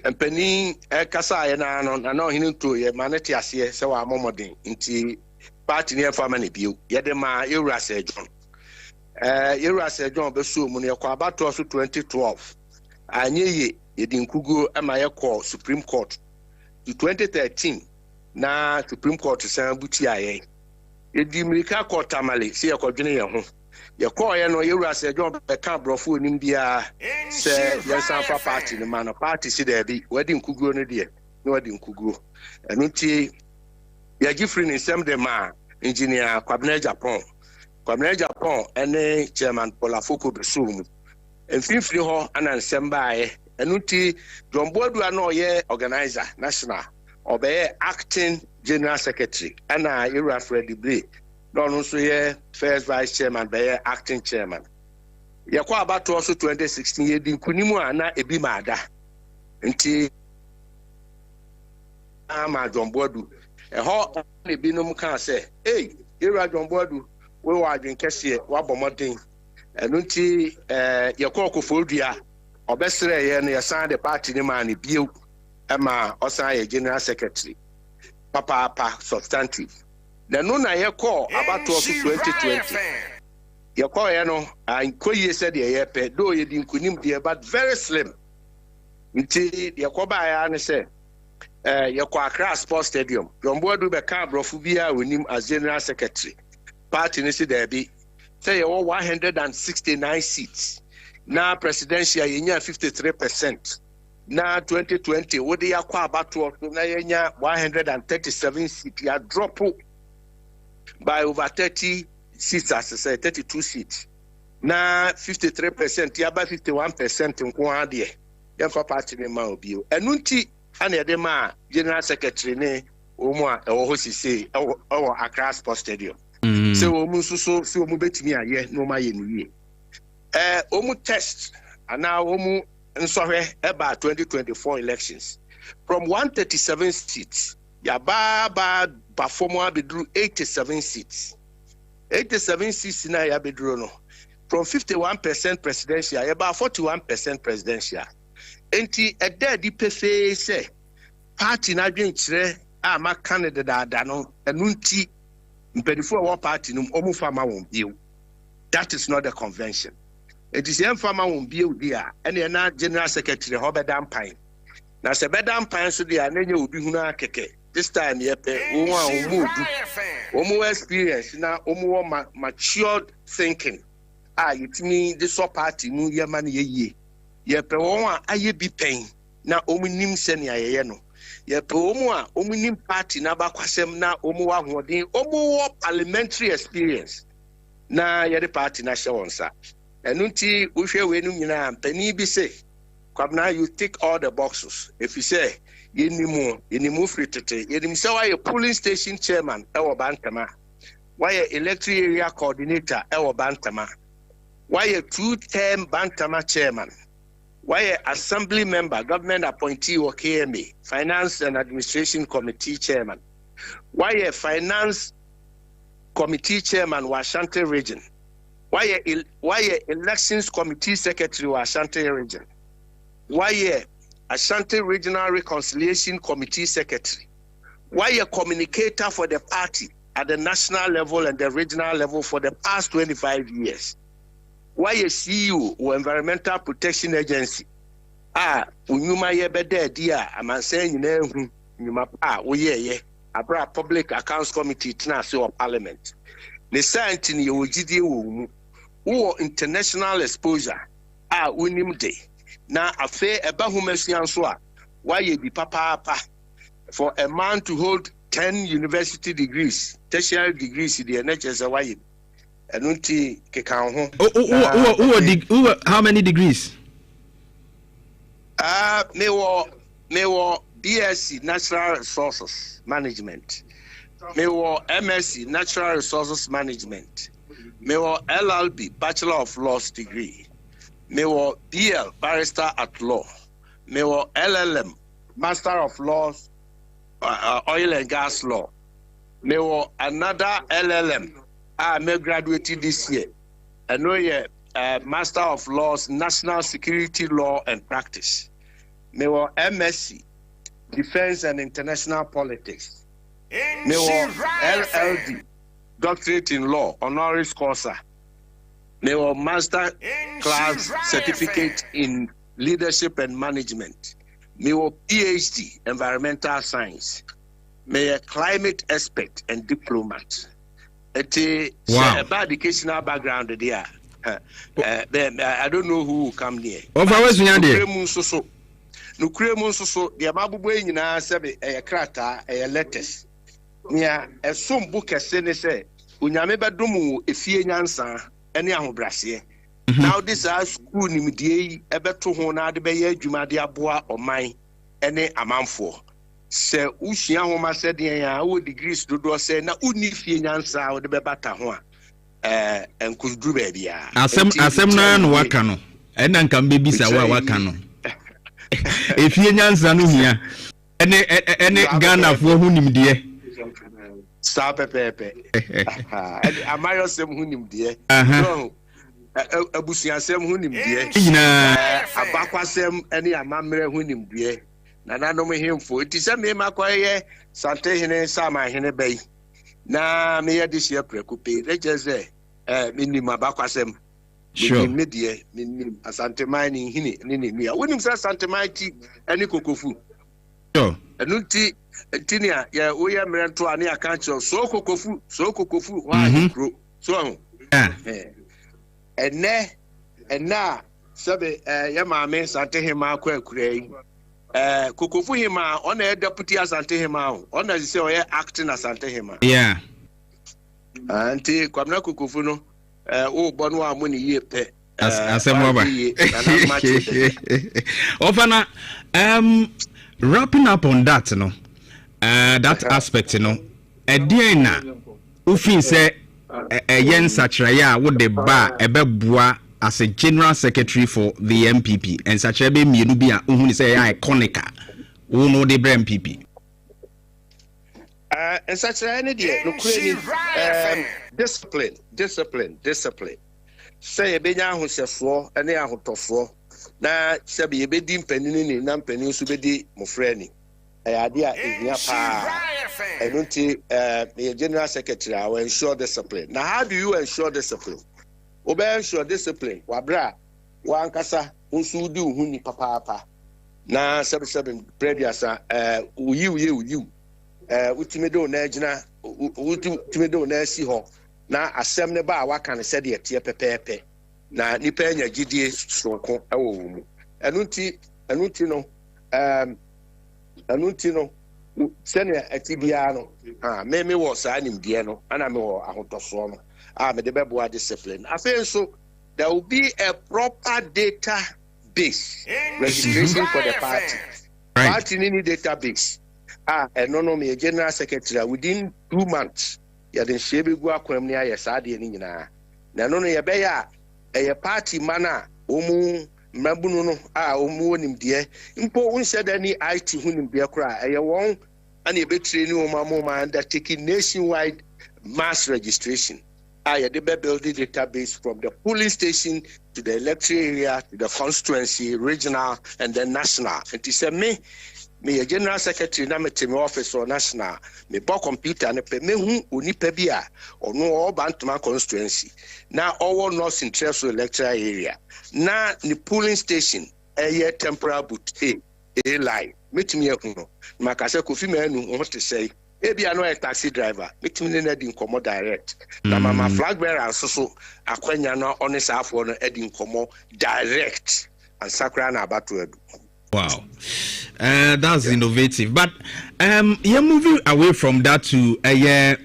mpanin ɛkasaeɛ no ara no na na ɔhene ntuo yɛ ma no te aseɛ sɛ wɔamɔ mmɔden nti party no yɛmfa ma no bio yɛde maa yɛwura sɛ John eh, yɛwura sɛ John bɛsuo mu no yɛkɔ abatoɔ so 2012 anyɛ yie yɛde nkuguo ma yɛkɔɔ Supreme Court 2013 na Supreme Court san bu tiaa yɛn. Yɛdii mmirika kɔɔ Tamale sɛ yɛkɔdwene yɛn ho. Yɛkɔeɛ no, yɛn wura Sir John bɛkaa borɔfo a ɔnim biara sɛ yɛnsan mfa party no ma no. Party se daabi, wadi nkuguo no deɛ, na wadi nkuguo. Ɛno nti, yɛgye firi ne nsam de maa Engineer Kwabena Agyapong. Kwabena Agyapong ne Chairman Paul Afoko bɛsoo mu. Mfimfini hɔ na nsɛm baeɛ. Ɛno nti, John Boadu a na ɔyɛ organiser national, ɔbɛyɛɛ acting general secretary ɛna Yɛwura Freddie Blay na ɔno nso yɛ first vice chairman bɛyɛɛ acting chairman. Yɛkɔ abatoɔ so 2016 yɛdi nkunim a na ebi ma ada nti ama John Boadu. Ɛhɔ na ebinom kaa sɛ, Ei, Yɛwura John Boadu, wowɔ adwen kɛseɛ, woabɔ mmɔden. Ɛno nti eh, yɛkɔɔ Koforidua, ɔbɛsrɛɛ yɛn no yɛsan de party no maa no bio. ma ɔsan yɛ General Secretary papaapa, substantive. Na ɛno na yɛkɔɔ abatoɔ so 2020. Yɛkɔeɛ no, ankɔ yie sɛdeɛ yɛpɛ, though yɛdi nkunim deɛ, but very slim. Nti deɛ ɛkɔbaeɛ ara ne sɛ, eh, yɛkɔ Accra Sports Stadium. John Boadu bɛkaa aborɔfo biara a ɔnim as General Secretary. Party no se daabi, sɛ yɛwɔ 169 seats, na presidential yɛnyaa 53 percent. Na 2020 wode yɛakɔ abatoɔ so na yɛanya 137 seat, yɛadrɔpo by over 30 seats ase sɛ 32 seats, na 53 percent yɛaba 51 percent nko ara deɛ, yɛmfa party no mma wo bio. Ɛno nti ana yɛde maa General Secretary ne wɔn a ɛwɔ hɔ sisei ɛwɔ ɛwɔ Accra Sports Stadium. Sɛ wɔn nso so sɛ wɔn bɛtumi ayɛ na wɔn ayɛ no yie. Ɛɛ wɔn test anaa wɔn nsɔhwɛ ɛbaa 2024 elections from 137 seats yaba ba ba fam abɛduru 87 seats. 87 seats na yɛabɛduru no, from 51% presidential yɛbaa 41% presidential. Nti ɛda adi pefee sɛ party n'adwenkyerɛ a maka no dedaada no, ɛno nti mpanimfoɔ a ɛwɔ party no mu ɔmo fa ma wɔn bio. That is not the convention. Nti sɛ yɛmfa ma wɔn bio di a, ɛna ɛna general secretary hɔ bɛda mpan, na sɛ bɛda mpan nso deɛ a, na nyɛ obi hunu akɛkɛ. This time yɛpɛ wɔn a wɔn mu odu, wɔn wɔ experience na wɔn wɔ matured thinking a yɛtumi de sɔ party mu yɛma no yɛ yie. Yɛpɛ wɔn a ayɛ bi pɛn na wɔn nim sɛnea yɛyɛ no. Yɛpɛ wɔn a wɔn nim party n'abakwasɛm na wɔn wɔ ahoɔden, wɔn wɔ parliamentary experience na yɛde party no ahyɛ wɔn nsa. Ɛno nti wohwɛ wei no nyinaa, mpanin bi se, "Kwabena, you tick all the boxes," efi sɛ yɛnim wo, yɛnim wo firi tete. Yɛnim sɛ woayɛ polling station chairman ɛwɔ Bantama, woayɛ electoral area coordinator ɛwɔ Bantama, woayɛ two term Bantama chairman, woayɛ assembly member, government appointee wɔ KMA, finance and administration committee chairman, woayɛ finance committee chairman wɔ Ashanti Region, woayɛ elections committee secretary wɔ Ashanti Region, woayɛ Ashanti Regional Reconciliation Committee secretary, woayɛ communicator for the party at the national level and the regional level for the past 25 years, woayɛ CEO wɔ Environmental Protection Agency a nnwuma yɛ bɛda adi a amansan nyinaa hu nnwuma pa a woyɛɛyɛ abere a Public Accounts Committee tena ase wɔ Parliament. Ne saa nti no, yɛwɔ gyidie wɔ wo mu. Wowɔ international exposure a wonim de, na afei ɛba homasua nso a, woayɛ bi papaapa. For a man to hold 10 university degrees, tertiary degrees deɛ, na kyerɛ sɛ woayɛ bi. Ɛno nti keka wo ho. Wowɔ how many degrees? Mewɔ BSc Natural Resources Management, mewɔ MSc Natural Resources Management, mewɔ LLB, Bachelor of Laws degree, mewɔ BL, Barrister at Law, mewɔ LLM, Master of Laws, Oil and Gas Law, mewɔ another LLM a me graduate this year, ɛno yɛ Master of Laws, National Security Law and Practice, mewɔ MSc Defence and International Politics, mewɔ LLD, Doctorate in Law, honoris causa, mewɔ Master Class Certificate in Leadership and Management, mewɔ PhD Environmental Science, meyɛ climate expert and diplomat. Ɛti sɛ ɛba educational background deɛ a, I don't know who will come near. Ɔfa wasua deɛ. Nukure mu nso so, nukure mu nso so deɛ mabobɔ yi nyinaa, sɛbi, ɛyɛ krataa, ɛyɛ letters. Nea ɛsom bo kɛse ne sɛ Onyame bɛdom wo efie nyansa ne ahobrɛaseɛ na wode saa sukuu nimdeɛ yi ɛbɛto ho na wode bɛyɛ adwuma de aboa ɔman ne amanfoɔ. Sɛ wosua nhoma sɛdeɛ a wowɔ degrees dodoɔ sɛ na wonni fie nyansa a wode bɛbata ho a, nkoduru baabiara. Asɛm asɛm naa na waka no, ɛna nka mbɛbisa wo a waka no. Efie nyansa no hia ɛne Ghanafoɔ ho nimdeɛ. Saa pɛpɛɛpɛ, ɛne amayɔsɛm ho nimdeɛ, abusuasɛm ho nimdeɛ nyinaa, abakwasɛm ne amammerɛ ho nimdeɛ, nananom hemfo. Nti sɛ mema kɔyɛ Santehene, Samanhene bɛyi na meyɛ de hyɛ prɛko pei ne kyerɛ sɛ menim abakwasɛm, menim me deɛ, menim Asanteman ne nhini ne ne nnua. Wonim sɛ Asanteman ti ne Kokofu. Ɛno nti nea yɛ woyɛ mmerɛ nto a ne yɛaka kyerɛ so Kokofu, so Kokofu hɔ a yɛ kuro so ɛho. Ɛnɛ a sɛbe yɛ maame Santehema akɔ akura yi, Kokofu hema, ɔna yɛ deputy Asantehema o, ɔna sɛ ɔyɛ acting Asantehema. Nti Kwamina Kokofu no, wobɔ no a mo ne yie pɛ. Asɛm aba ɔfa na wrapping up on that no. That aspect no, ɛdeɛn na wofii sɛ ɛyɛ nsakyeraeɛ a wode ba a ɛbɛboa as a general secretary for the NPP? Nsakyeraeɛ bɛyɛ mmienu bi a wohu ne sɛ ɛyɛ iconic a wo no wode brɛ NPP. Nsakyeraeɛ no deɛ, nokorɛ ni, um, discipline, discipline, discipline. Sɛ yɛbɛnya ahohyɛsoɔ ne ahotɔsoɔ na sɛbe yɛbɛdi mpanin ni na mpanin nso bɛdi mmɔfra ni. Ɛyɛ adeɛ a ɛhia paa. Ɛno nti eh, meyɛ general secretary a, I will ensure discipline. Na how do you ensure discipline? Wobɛ ensure discipline wɔ aberɛ a w'ankasa wo nso wodi wo ho ni papaapa na sɛbesɛbe mprɛ aduasa eh, wo yiw yɛ wo yiw eh, wotumi de wo nan gyina, wotumi de wo nan si hɔ na asɛm no ba a waka no sɛdeɛ ɛteɛ pɛpɛɛpɛ na nipa anya gyidie soronko wɔ wo mu. Ɛno nti, ɛno nti no, um, ɛno nti no, sɛnea ɛte biara no, ah, me mewɔ saa nimdeɛ no, ɛna mewɔ ahotɔsoɔ no a mede bɛboa discipline. Afei nso, there will be a proper data base registration for the party. Party ni ni database a ɛno no meyɛ general secretary a within 2 months yɛde nhyɛ bɛgu akwan mu ne ayɛ saa adeɛ no nyinaa. Na ɛno no yɛbɛyɛ a ɛyɛ party ma no a wɔn mmabunu no a wɔn wɔ nimdeɛ mpo nhyɛ da ni IT ho nimdeɛ koraa, ɛyɛ wɔn ɛna yɛbɛtire ne wɔn ama wɔn undertaking nationwide mass registration a yɛde bɛ build the database from the polling station to the electoral area to the constituency, regional and then national. Nti sɛ me meyɛ general secretary na mete me office wɔ national, mebɔ computer no pɛ, mehu onipa bi a ɔno ɔwɔ Bantama constituency na ɔwɔ North Ntrɛso electoral area na ne polling station ɛyɛ temporal booth A, A line, mɛtumi ahu no na maka sɛ Kofi Manu wo ho te sɛe. Ebia na ɔyɛ taxi driver, mɛtumi ne no adi nkɔmmɔ direct na mama flag bearer nso so akwanya na ɔne saafoɔ no adi nkɔmmɔ direct ansa koraa na abato adu. Wow, that's innovative. But you're moving away from that to yeah,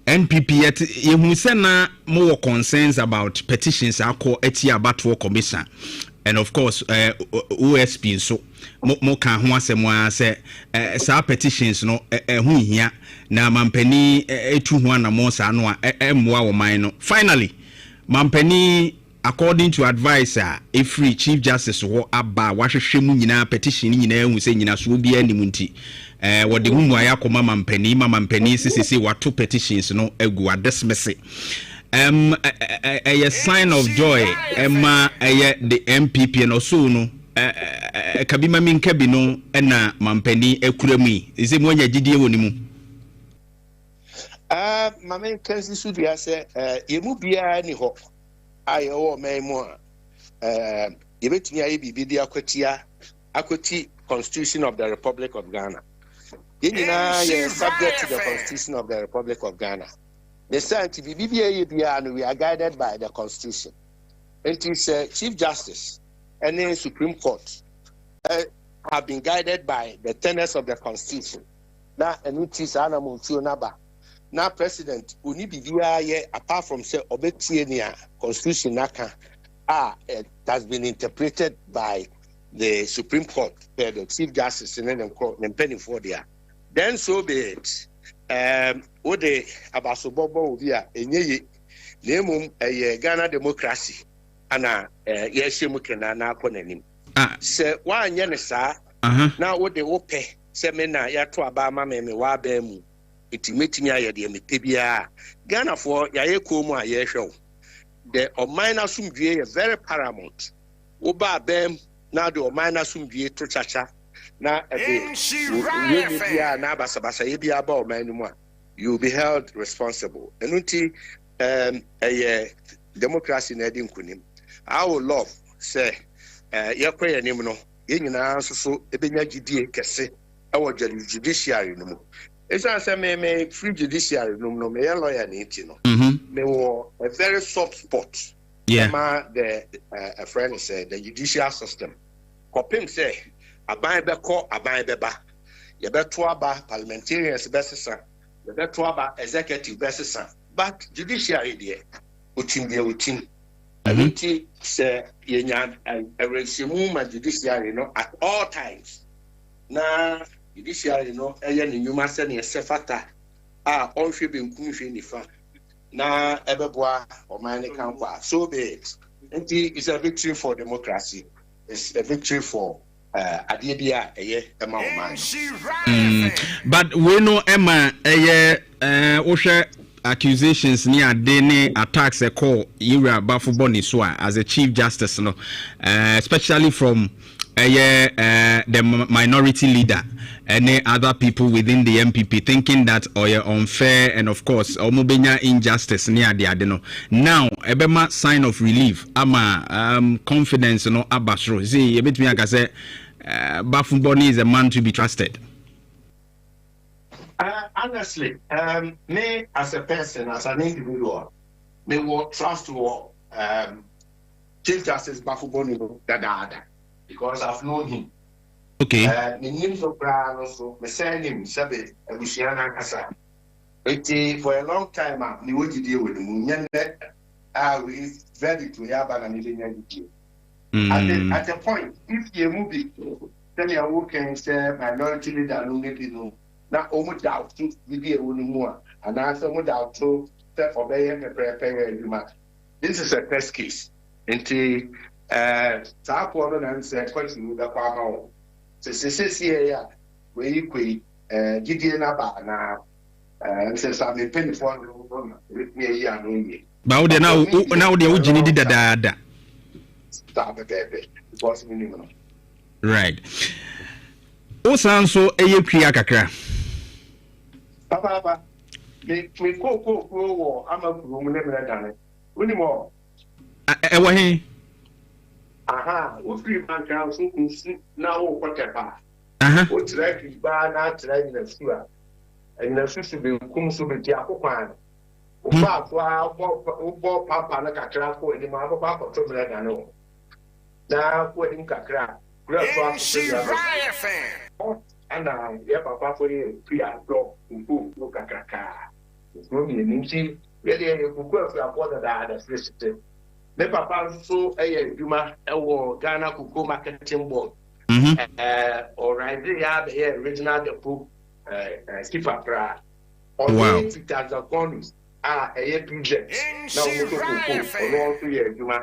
NPP. Yet you sɛ na more concerns about petitions akɔ eti abatoɔ commission, and of course OSP nso mo mo ka ho asɛm a sɛ saa petitions no ɛho hia na mampanin etu ho anammɔn saa no a ɛmmoa ɔman no. Finally, mampanin, according to advice a ɛfiri Chief Justice hɔ aba a wahwehwɛ mu nyinaa, petition no nyinaa hu sɛ nyinasoɔ biara anim nti wɔde ho mmuaeɛ akɔma mampanin ma mampanin sɛ sese wato petitions no agu, adismiss. Ɛyɛ sign of joy ɛma ɛyɛ the NPP and also no kabi ma mi nka bi no ɛna mampanin akura mu yi sɛ mu anya gyidie wɔ ne mu. Ma menka nsi so dua sɛ yɛn mu biara ni hɔ a yɛwɔ ɔman mu a yɛbɛtumi ayɛ biribi de akwatia akwati Constitution of the Republic of Ghana. Yɛn nyinaa yɛ subject to the Constitution of the Republic of Ghana. Ne saa nti, biribi bi a ɛyɛ biara no, we are guided by the Constitution. Nti sɛ Chief Justice ɛne Supreme Court have been guided by the tenets of the Constitution na ɛno nti saa na mo nsuo n'aba na president oni biribiara yɛ apart from sɛ ɔbɛtie nea Constitution n'aka a it has been interpreted by the Supreme Court, the Chief Justice ne ne nkorɔ ne mpanimfoɔ deɛ, then so be it. Wode abasobɔ bɔ obi a ɛnyɛ ye, na mmom ɛyɛ Ghana democracy ana yɛhyɛ mu kena na akɔ n'anim. Sɛ woanyɛ no saa na wode wopɛ sɛ me na yɛato aba ama me, me wɔ aban mu nti mɛtumi ayɛ deɛ mepɛ biara, Ghanafoɔ yɛayɛ kɔn mu a yɛrehwɛ wo. The ɔman no asomdwie yɛ very paramount. Woba aban mu na wode ɔman no asomdwie to kyakya na ɛde yɛnyɛ biara na basabasayɛ biara ba ɔman no mu a, you will be held responsible. Ɛno nti ɛyɛ democracy na ɛde nkonim. I would love sɛ yɛkɔ yɛn anim no, yɛn nyinaa nso so ɛbɛnya gyidie kɛse ɛwɔ judiciary no mu. Ɛsiane sɛ me me firi judiciary no mu no, meyɛ lawyer ne nti no, mewɔ a very soft spot ɛma the ɛfrɛ no sɛ the judicial system. Kɔpem sɛ aban bɛkɔ, aban bɛba, yɛbɛto aba, parliamentarians bɛsesa, yɛbɛto aba, executive bɛsesa, but judiciary deɛ, otim deɛ otim. Ɛno nti sɛ yɛnya awerɛhyɛmu ma judiciary no at all times na judiciary no yɛ ne nnwuma sɛnea ɛsɛ fata a ɔnhwɛ benkum nhwɛ nifa na ɛbɛboa ɔman no kankɔ a, so be it. Nti it's a victory for democracy, it's a victory for uh, adeɛ bi a ɛyɛ ɛma ɔman no. Mm, but wei no ɛma ɛyɛ ɛɛ wohwɛ accusations ne ade ne attacks ɛkɔ yewura bafo bɔ ne so a as a chief justice no uh, especially from ɛyɛ uh, the minority leader ɛne other people within the NPP thinking that ɔyɛ unfair and of course ɔmo benya injustice ne ade ade no now ɛbɛma sign of relief ama um, confidence no aba soro see yɛbɛtumi aka sɛ uh, Baffoe-Bonnie is a man to be trusted. Honestly, um, me as a person, as an individual, me wɔ trust wɔ um, Chief Justice Baffoe-Bonnie no dadaada because I've known him. Okay. Uh, menim so koraa no so, mesan nim sɛbe abusua no ankasa. Eti for a long time a mewɔ gyidie wɔ ne mu, nyɛ nnɛ a wei verdict wei aba na mebɛnya gyidie. At, the, at a point, if yɛn mu bi sɛnea wokan sɛ minority leader no ne bi no na wɔn doubt biribi a ɛwɔ ne mu a anaasɛ wɔn doubt sɛ ɔbɛyɛ pɛpɛɛpɛ yɛ adwuma this is a test case nti ɛɛ saa akoɔ no na nsɛ question yi bɛkɔ ama wɔn sɛ sɛsɛsie a wei kɔ yi ɛɛ gyidie no aba anaa ɛɛ nsɛ sɛ mpanyinfoɔ no na ebetumi ayi ano yie. Ba wo deɛ na wo na wo deɛ wo gye ne di dadaada. Saa pɛpɛɛpɛ because mi nim no. Right. Wo san nso yɛ kua kakra. Papaapa. Me me kookoo kuro wɔ ama kurom ne mmerɛ dane. Wonim hɔ? Ɛwɔ he? Aha, wofiri Mankran so nsu na wokɔ Tɛpa a, wotra Dwibaa na atra Anyinasu a, Anyinasu so benkum so beti akokwan no. Wofaa so ara wobɔ wobɔ pampa no kakra kɔ anim a wobɛkɔ akɔto mmerɛ dane hɔ. Na kɔ anim kakra a, kuro a ɛtoa so so nyinaa bɛso. Hɔ na yɛn papa kɔyɛɛ kua dɔ kokoo kuro kakrakaa. Nkuro mmienu nti yɛ deɛ yɛ kokoo akuafoɔ dadaada firi tete. Me papa nso yɛ adwuma wɔ Ghana Cocoa Marketing Board. Ɔrise yɛ abɛyɛ regional depot keeper koraa. Ɔne Peter Zagonis a ɛyɛ PZ na wɔtɔ kokoo ɔno nso yɛ adwuma.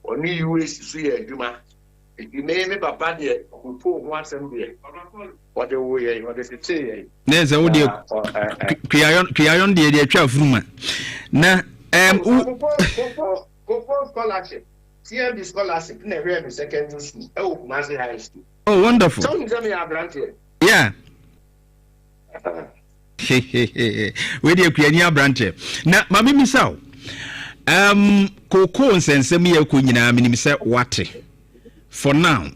Ɔne UAC nso yɛ adwuma. Enti me me papa deɛ kokoo ho asɛm deɛ ɔde woo yɛn, ɔde tetee yɛn. Ne sɛ wo deɛ kuayɔn kuayɔn deɛ deɛ atwa afuruma na ɛm wo. Kokoo scholarship TMB scholarship na ɛhwɛɛ me secondary school ɛwɔ Kumasi high school. Oh wonderful. Sɛ wonim sɛ meyɛ aberanteɛ. Yeah. Wei deɛ kuani aberanteɛ na ma memisa wo um, kookoo nsɛnsɛm yɛ kɔ nyinaa menim sɛ wate for now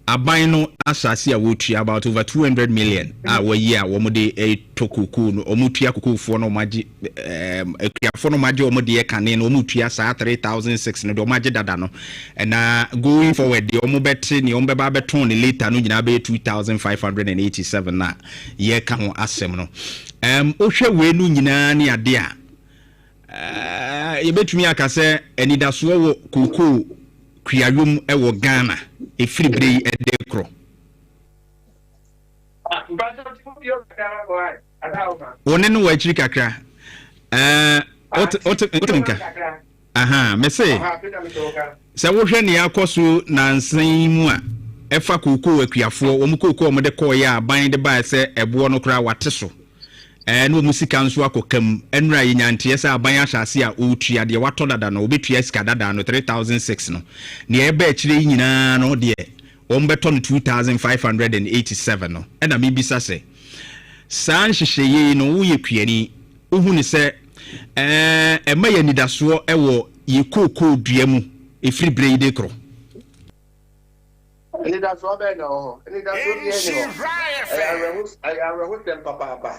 aban no ahyɛ ase a wɔtua about over 200 million a wɔayi a wɔde tɔ kookoo no wɔtua kokoofoɔ no wɔagye um, akuafoɔ no wɔagye wɔn deɛ kane no wɔtua saa 3006 no deɛ wɔagye dada no na going forward deɛ wɔbɛte deɛ wɔbɛba abɛtɔn no later no nyinaa bɛyɛ 2587 na yɛreka ho asɛm no. Um, wohwɛ wei no nyinaa ne ade a, uh, yɛbɛtumi aka sɛ anidasoɔ wɔ kookoo kuayom wɔ Ghana ɛfiri berɛ yi ɛde korɔ. Wo ne no wɔ akyiri kakra. Uh, wote wote nka. Ahaa, mese, sɛ wohwɛ nea akɔ so nnansa yi mu a, ɛfa kookoo akuafoɔ, wɔn kookoo a wɔde kɔeɛ a aban de baeɛ sɛ ɛboɔ no koraa wɔate so, ɛɛ, na wɔn sika nso akɔ ka mu. Ɛnnora yɛnya nteɛ sɛ aban ahyɛ ase a ɔretua deɛ watɔ dada no, ɔbɛtua sika dada no, 3,006 no. Nea ɛba akyire yi nyinaa no deɛ, wɔbɛtɔ no 2,587 no. Ɛna mebisa sɛ, saa nhyehyɛeɛ yi no, woyɛ kuani, Wohu no sɛ ɛma yɛn anidasoɔ wɔ yɛn kookoo dua mu ɛfiri berɛ yi de rekorɔ. Anidasoɔ bɛn na ɛwɔ hɔ? Anidasoɔ biara nni hɔ. Ɛyɛ awerɛho, ɛyɛ awerɛhosɛm papaapa.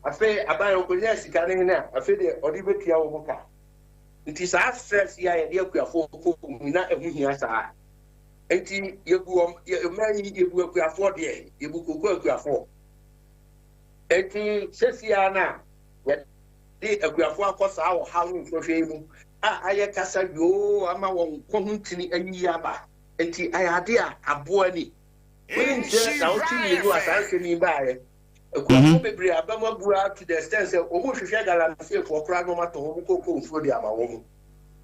Afei aban a ɔkɔnyaa sika no hene a, afei deɛ ɔde bɛtua wɔn ka. Nti saa stress yi a yɛde akuafoɔ kɔ mu yi, na ɛho hia saa? Nti yɛbu wɔn, yɛ, mmaa yi, yɛbu akuafoɔ deɛ, yɛbu koko akuafoɔ. Enti seesei ara no a yɛde akuafo akɔ saa ɔhaw ne nsɔhwɛ yi mu a ayɛ kasa yoo ama wɔn nkwa ho ntini ayiyi aba nti, ayɛ ade a aboa ani. Wonim sɛ nnawɔtwe mmienu a saa nsɛm yi baeɛ. Akuafoɔ bebree aba mu abu ara to the extent sɛ wɔn rehwehwɛ galamseyfoɔ koraa na wɔn atɔ wɔn kookoo mfuo de ama wɔn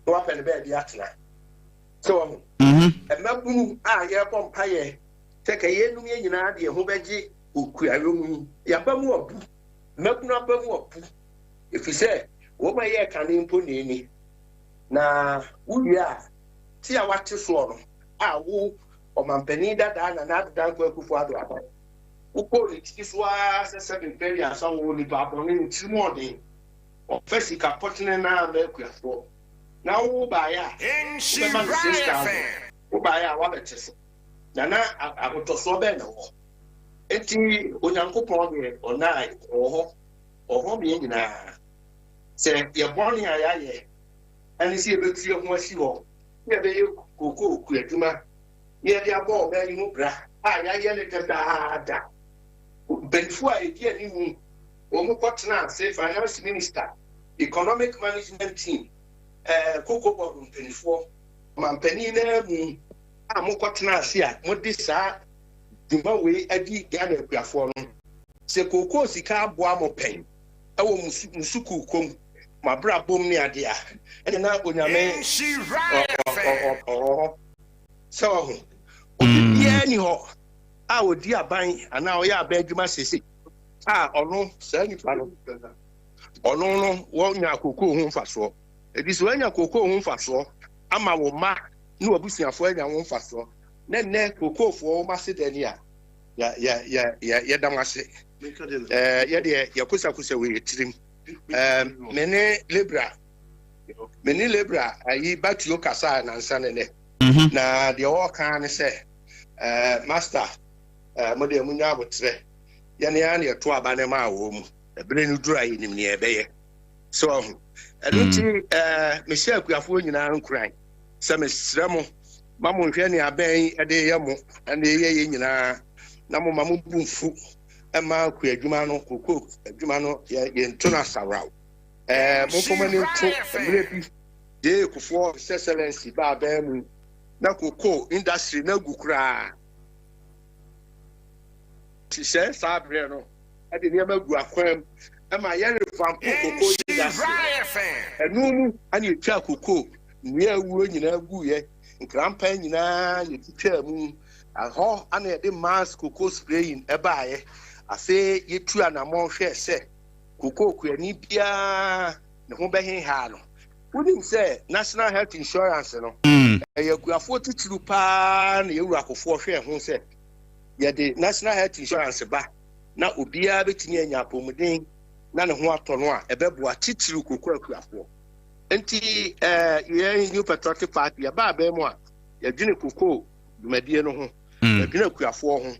na wɔapɛ no baabi atena. Sɛ wɔn mmabunu a yɛrebɔ mpaeɛ sɛ ka yɛnum yɛn nyinaa de yɛn ho bɛgye wɔ kuayɔ mu yi, yɛaba mu abu. Mmabunu aba mu abu ɛfiri sɛ wɔn a ɛyɛɛ kane mpo na ɛni. Na wowie a, te a wate soɔ no a wo ɔmampanin dadaa Nana Addo Dankwa Akufo-Addo aba. Wokɔɔ ne tiri so ara sɛ sɛbe mpɛ aduasa wɔ onipa bɔne ne tirim ɔden. Ɔfa sika pɔtene no ara ma akuafoɔ. Na wo baeɛ a, wobɛma no 6,000. Wo baeɛ a, woabɛte so. Na na ahotɔsoɔ bɛn na ɛwɔ hɔ? Enti Onyankopɔn deɛ, ɔnaae, ɔwɔ hɔ. Ɔwɔ hɔ ma yɛn nyinaa. Sɛ yɛn bɔne a yɛayɛ ne sɛ yɛbɛtu yɛn ho asi hɔ na yɛbɛyɛ kookoo kuadwuma na yɛde abɔ ɔman yi ho bra a yɛayɛ no dadaada. Mpanyinfoɔ a ɛdi anim wɔn kɔtena ase, Finance Minister, Economic Management Team, eh, Cocoa Board mpanyinfoɔ, ɔmampanin no ara mu a mokɔtena ase a mode saa dwuma wei adi Ghana akuafoɔ no, sɛ kookoo sika aboa mo pɛn wɔ mo mo sukuukɔ mu, mo abrabɔ mu ne adeɛ a, ɛnna na Onyame ɔwɔ hɔ. Sɛ wahu? Obi biara nni hɔ a ɔdi aban anaa ɔyɛ aban adwuma seesei a ɔno saa nipa no ɔno no wɔnya kookoo ho mfasoɔ. Enti sɛ woanya kookoo ho mfasoɔ ama wo mma ne w'abusuafoɔ anya ho mfasoɔ na nnɛ kookoofoɔ wɔn ase da ni a, yɛ yɛ yɛ yɛ yɛda mo ase. Ɛɛ yɛdeɛ yɛkosakosa wɔ yɛ tirim. Ɛɛ me ne Lebra me ne Lebra ayi Batuo kasaa nansa ne nɛ. Na deɛ ɔreka ne sɛ ɛɛ master ɛɛ mo deɛ mo nya abotrɛ yɛne ara na yɛto aba ne maa wɔn mu. Ɛberɛ no duru a yɛnim nea yɛbɛyɛ. So ɔho. Ɛno nti ɛɛ mehyɛ akuafoɔ nyinaa nkuran sɛ mesrɛ mo ma monhwɛ nea abɛn yi de yɛ mo ɛne yɛ yɛ nyinaa na mo ma mo bu mfu ɛma kuadwuma no koko adwuma no yɛ yɛnto no asaworaw. Ɛɛ momfa mo ani nto mmerɛ bi Gyee Kufuor His Excellency baa abɛn mu na cocoa industry no agu koraa. Nhyehyɛe saa berɛ no de nneɛma gu akwan mu ma yɛ revamp cocoa industry no. Ɛno mu na yɛtwaa cocoa nnua a awuo nyinaa guiɛ, nkrampan nyinaa yɛtwitwaa mu. Ɛhɔ na yɛde mass cocoa spraying baeɛ. Afei yɛtu anammɔn hwɛɛ sɛ cocoa kuani biara ne ho bɛhehaa no. Wonim sɛ National Health Insurance no, ɛyɛ akuafoɔ titiriw paa na yɛn wura Kufuor hwɛɛ ho sɛ yɛde National Health Insurance ba na obiara bɛtumi anya apɔmuden na ne ho atɔ no a, ɛbɛboa titiriw koko akuafoɔ. Nti eh, yɛn New Patriotic Party yɛba abɛn mu a, yɛdwene koko dwumadie no ho, yɛdwene akuafoɔ ho.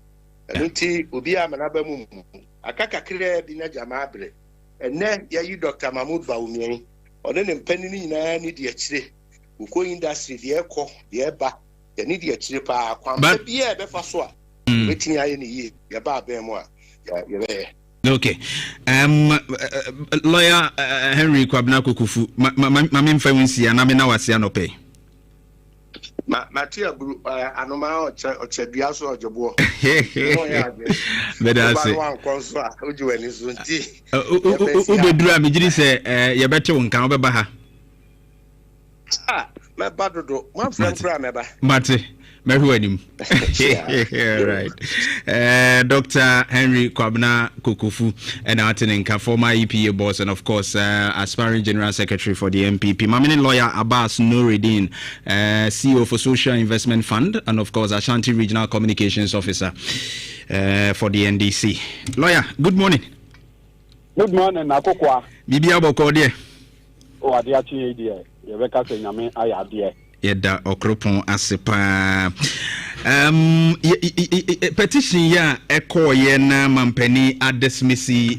Ɛno nti obiara ma n'aba mu mmu. Aka kakraa bi na gyama abrɛ. Ɛnnɛ yɛayi Dɔkta Mahmood Bawumia yi, ɔne ne mpanin nyinaa ni di akyire. Cocoa industry deɛ ɛkɔ, deɛ ɛba, yɛne di akyire paa. Kwan pa biara a ɛbɛfa so a yɛbɛtumi ayɛ no yie, yɛba abɛn mu a, yɛbɛyɛ. Okay. Um, lawyer Henry Kwabena Kokofu, ma, ma, ma, ma memfa wo nsia na mena wase anɔpɛ yi. Ma mate aburu eh, anomaa ɔkyɛ ɔkyɛ dua so ɔgye boɔ. Meda ase. Woba no wankɔ nso a wogye w'ani so nti. Wobɛduru a megyedi sɛ eh, yɛbɛte wo nka wobɛba ha. Ah, mɛba dodo. Moamfrɛ m koraa mɛba. Mate. Mɛhwɛ w'anim. Right. Uh, Dr. Henry Kwabena Kokofu and ate ne nka former EPA boss and of course uh, aspiring general secretary for the NPP. Mamene lawyer Abbas Nuruddin, uh, CEO for Social Investment Fund and of course Ashanti Regional Communications Officer uh, for the NDC. Lawyer, good morning. Good morning, Akokwa. Bibi abɔkɔ deɛ. O adeɛ akye yɛ deɛ yɛbɛka sɛ nyame ayɛ adeɛ. Yɛda Ɔkoropɔn ase paa. Um, petition yi a ɛkɔɔyɛ na mampanin adismisi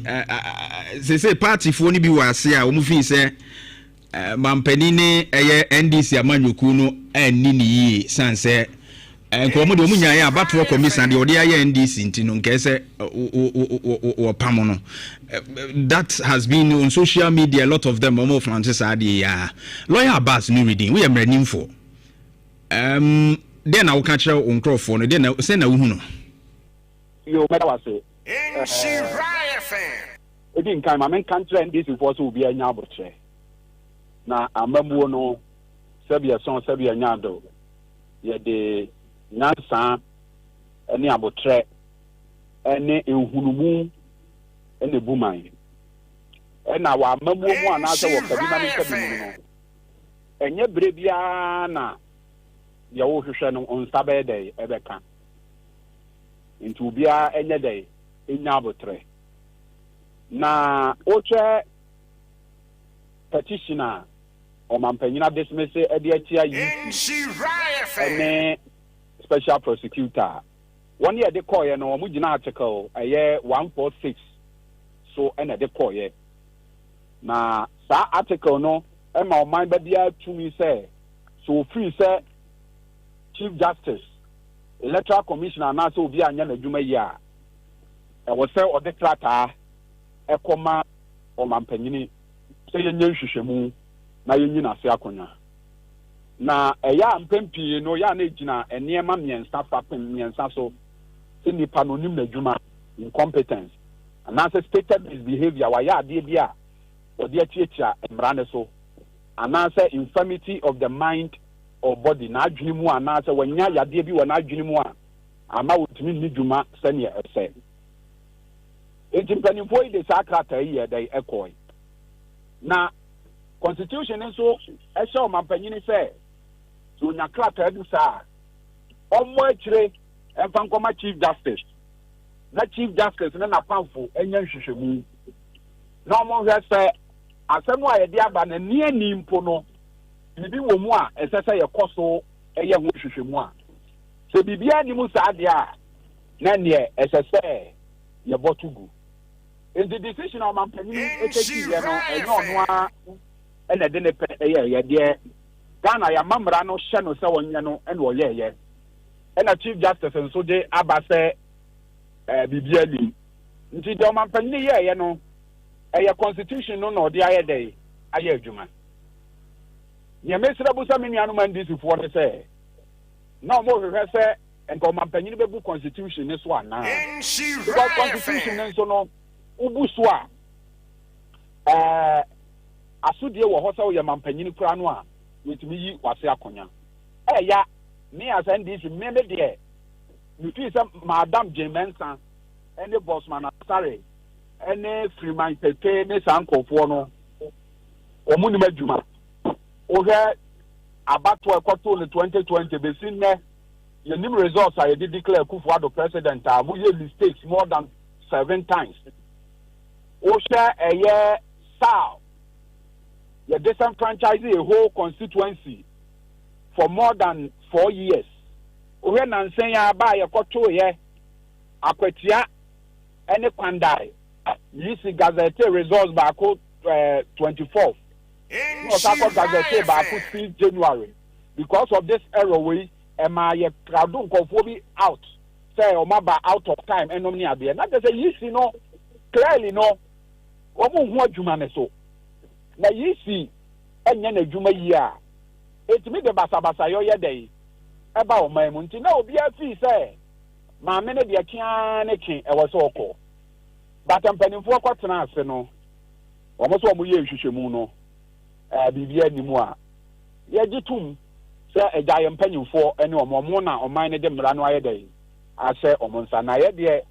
sese paatifoɔ no bi wɔ ase a wɔn fi sɛ mampanin ne ɛyɛ NDC amanyɔkuo no anni ne yie san sɛ Nka wɔn deɛ wɔn nyaeɛ abatoɔ kɔmisa deɛ ɔde ayɛ NDC nti no nkae sɛ wɔpam no. That has been on social media a lot of them wɔn flaunt saa adeɛ yi ara. Lawyer Abbas Nurudeen woyɛ mmaranimfoɔ. Um, deɛ na woka kyerɛ wo nkurɔfoɔ no deɛ na sɛ na wohu no. Yo, mɛda wase. Ɛdi nkan, ma menka nkyerɛ NDC foɔ sɛ obiara nya abotrɛ. Na amammuo no, sɛbi ɛsɔn, sɛbi ɛnya ado, yɛde nyansa ne abotrɛ ne nhunumu na ɛbu man. Ɛna wɔ amammuo mu anaasɛ wɔ kabi ma menka bi mu no, ɛnyɛ berɛ biara na deɛ wohwehwɛ no nsa bɛyɛ dɛn ɛbɛka. Nti obiara nyɛ dɛn nya abotrɛ. Na wohwɛ petition a ɔmampanyin adismisse de atia EC ne special prosecutor a, wɔn yɛ de kɔɔeɛ no, wɔn gyina article ɛyɛ 146 so na ɛde kɔɔeɛ. Na saa article no ma ɔman ba biara tumi sɛ, sɛ ofiri sɛ Chief Justice, Electoral Commissioner anaasɛ obi anyɛ n'adwuma yie a, ɛwɔ sɛ ɔde krataa kɔma ɔmampanyini sɛ yɛnyɛ nhwehwɛmu na yɛnyi n'ase akonnwa. Na ɛyɛ a mpɛn pii no, ɛyɛ a na ɛgyina nneɛma mmiɛnsa, fapem mmiɛnsa so, sɛ nipa no onim n'adwuma, incompetence, anaasɛ stated misbehavior, wayɛ adeɛ bi a ɔde atiatia mmara no so, anaasɛ infirmity of the mind or body, n'adwene mu anaasɛ wanya yadeɛ bi wɔ n'adwene mu a ama ɔntumi nni dwuma sɛdeɛ ɛsɛ. Enti mpanimfoɔ yi de saa krataa yi yɛɛ dɛn? Ɛkɔe. Na constitution no nso hyɛ ɔmampanyini sɛ sɛ ɔnya krataa bi saa a, ɔmmɔ akyire mfa nkɔma Chief Justice na Chief Justice ne n'apamfo nyɛ nhwehwɛmu na wɔnhwɛ sɛ asɛm a yɛde aba no ani ani mpo no biribi wɔ mu a ɛsɛ sɛ yɛkɔ so yɛ ho nhwehwɛmu a. Sɛ biribiara nni mu saa deɛ a, na ɛnneɛ ɛsɛ sɛ yɛbɔ to gu. Nti decision a ɔmampanin takiiɛ no, ɛnyɛ ɔno ara na ɛde ne pɛ yɛeɛ. Deɛ Ghana yɛn amammara no hyɛ no sɛ ɔnyɛ no na ɔyɛeɛ. Ɛna Chief Justice nso de aba sɛ eh, biribiara nnim. Nti deɛ ɔmampanin yɛeɛ no, ɛyɛ constitution no na ɔde ayɛ dɛn ayɛ adwuma. Nea mesrɛ bu sɛ me nuanom NDC foɔ ne sɛ, na wɔhwehwɛ sɛ nka ɔmampanyin bɛbu constitution no so anaa? Because constitution no nso no, wobu so a, ɛɛ asodie wɔ hɔ sɛ woyɛ mampanyin koraa no a, yɛtumi yi wase akonya. Ɛya, me as NDC, me me deɛ, mefii sɛ Madam Jane Mensah ne Bosman Asare ne Freeman Tete ne saa nkurɔfoɔ no, wɔn nim adwuma. Wohwɛ abatoɔ a ɛkɔtoo no 2020 bɛsi nnɛ, yɛnim results a yɛde declare Akufo Addo president a wɔyɛ mistakes more than seven times. Wohwɛ ɛyɛ SAL, yɛ disenfranchise a whole constituency for more than 4 years. Wohwɛ nansa yi aba a yɛkɔtoeɛ Akwatia ne Kwandae, EC gazette results baako 24 na ɔsan kɔ gazette baako 6 January. Because of this error wei, ɛmaa yɛ crowd nkurɔfoɔ bi out sɛ wɔn aba out of time ɛnom ne adeɛ. Na kyerɛ sɛ EC no clearly no wɔn nhu adwuma ne so. Na EC nyɛ n'adwuma yie a, ɛtumi de basabasayɔ yɛ dɛn ɛba ɔman mu. Nti na obiara fii sɛ maame no deɛ kea ne ke ɛwɔ sɛ ɔkɔ. But mpanimfoɔ kɔtena ase no, wɔn nso wɔn yɛ nhwehwɛmu no, ɛɛ biribi anim a yɛgye tom sɛ agya yɛ mpanyinfoɔ ne wɔn na ɔman no de mmara no ayɛ dɛn ahyɛ wɔn nsa. Na yɛ deɛ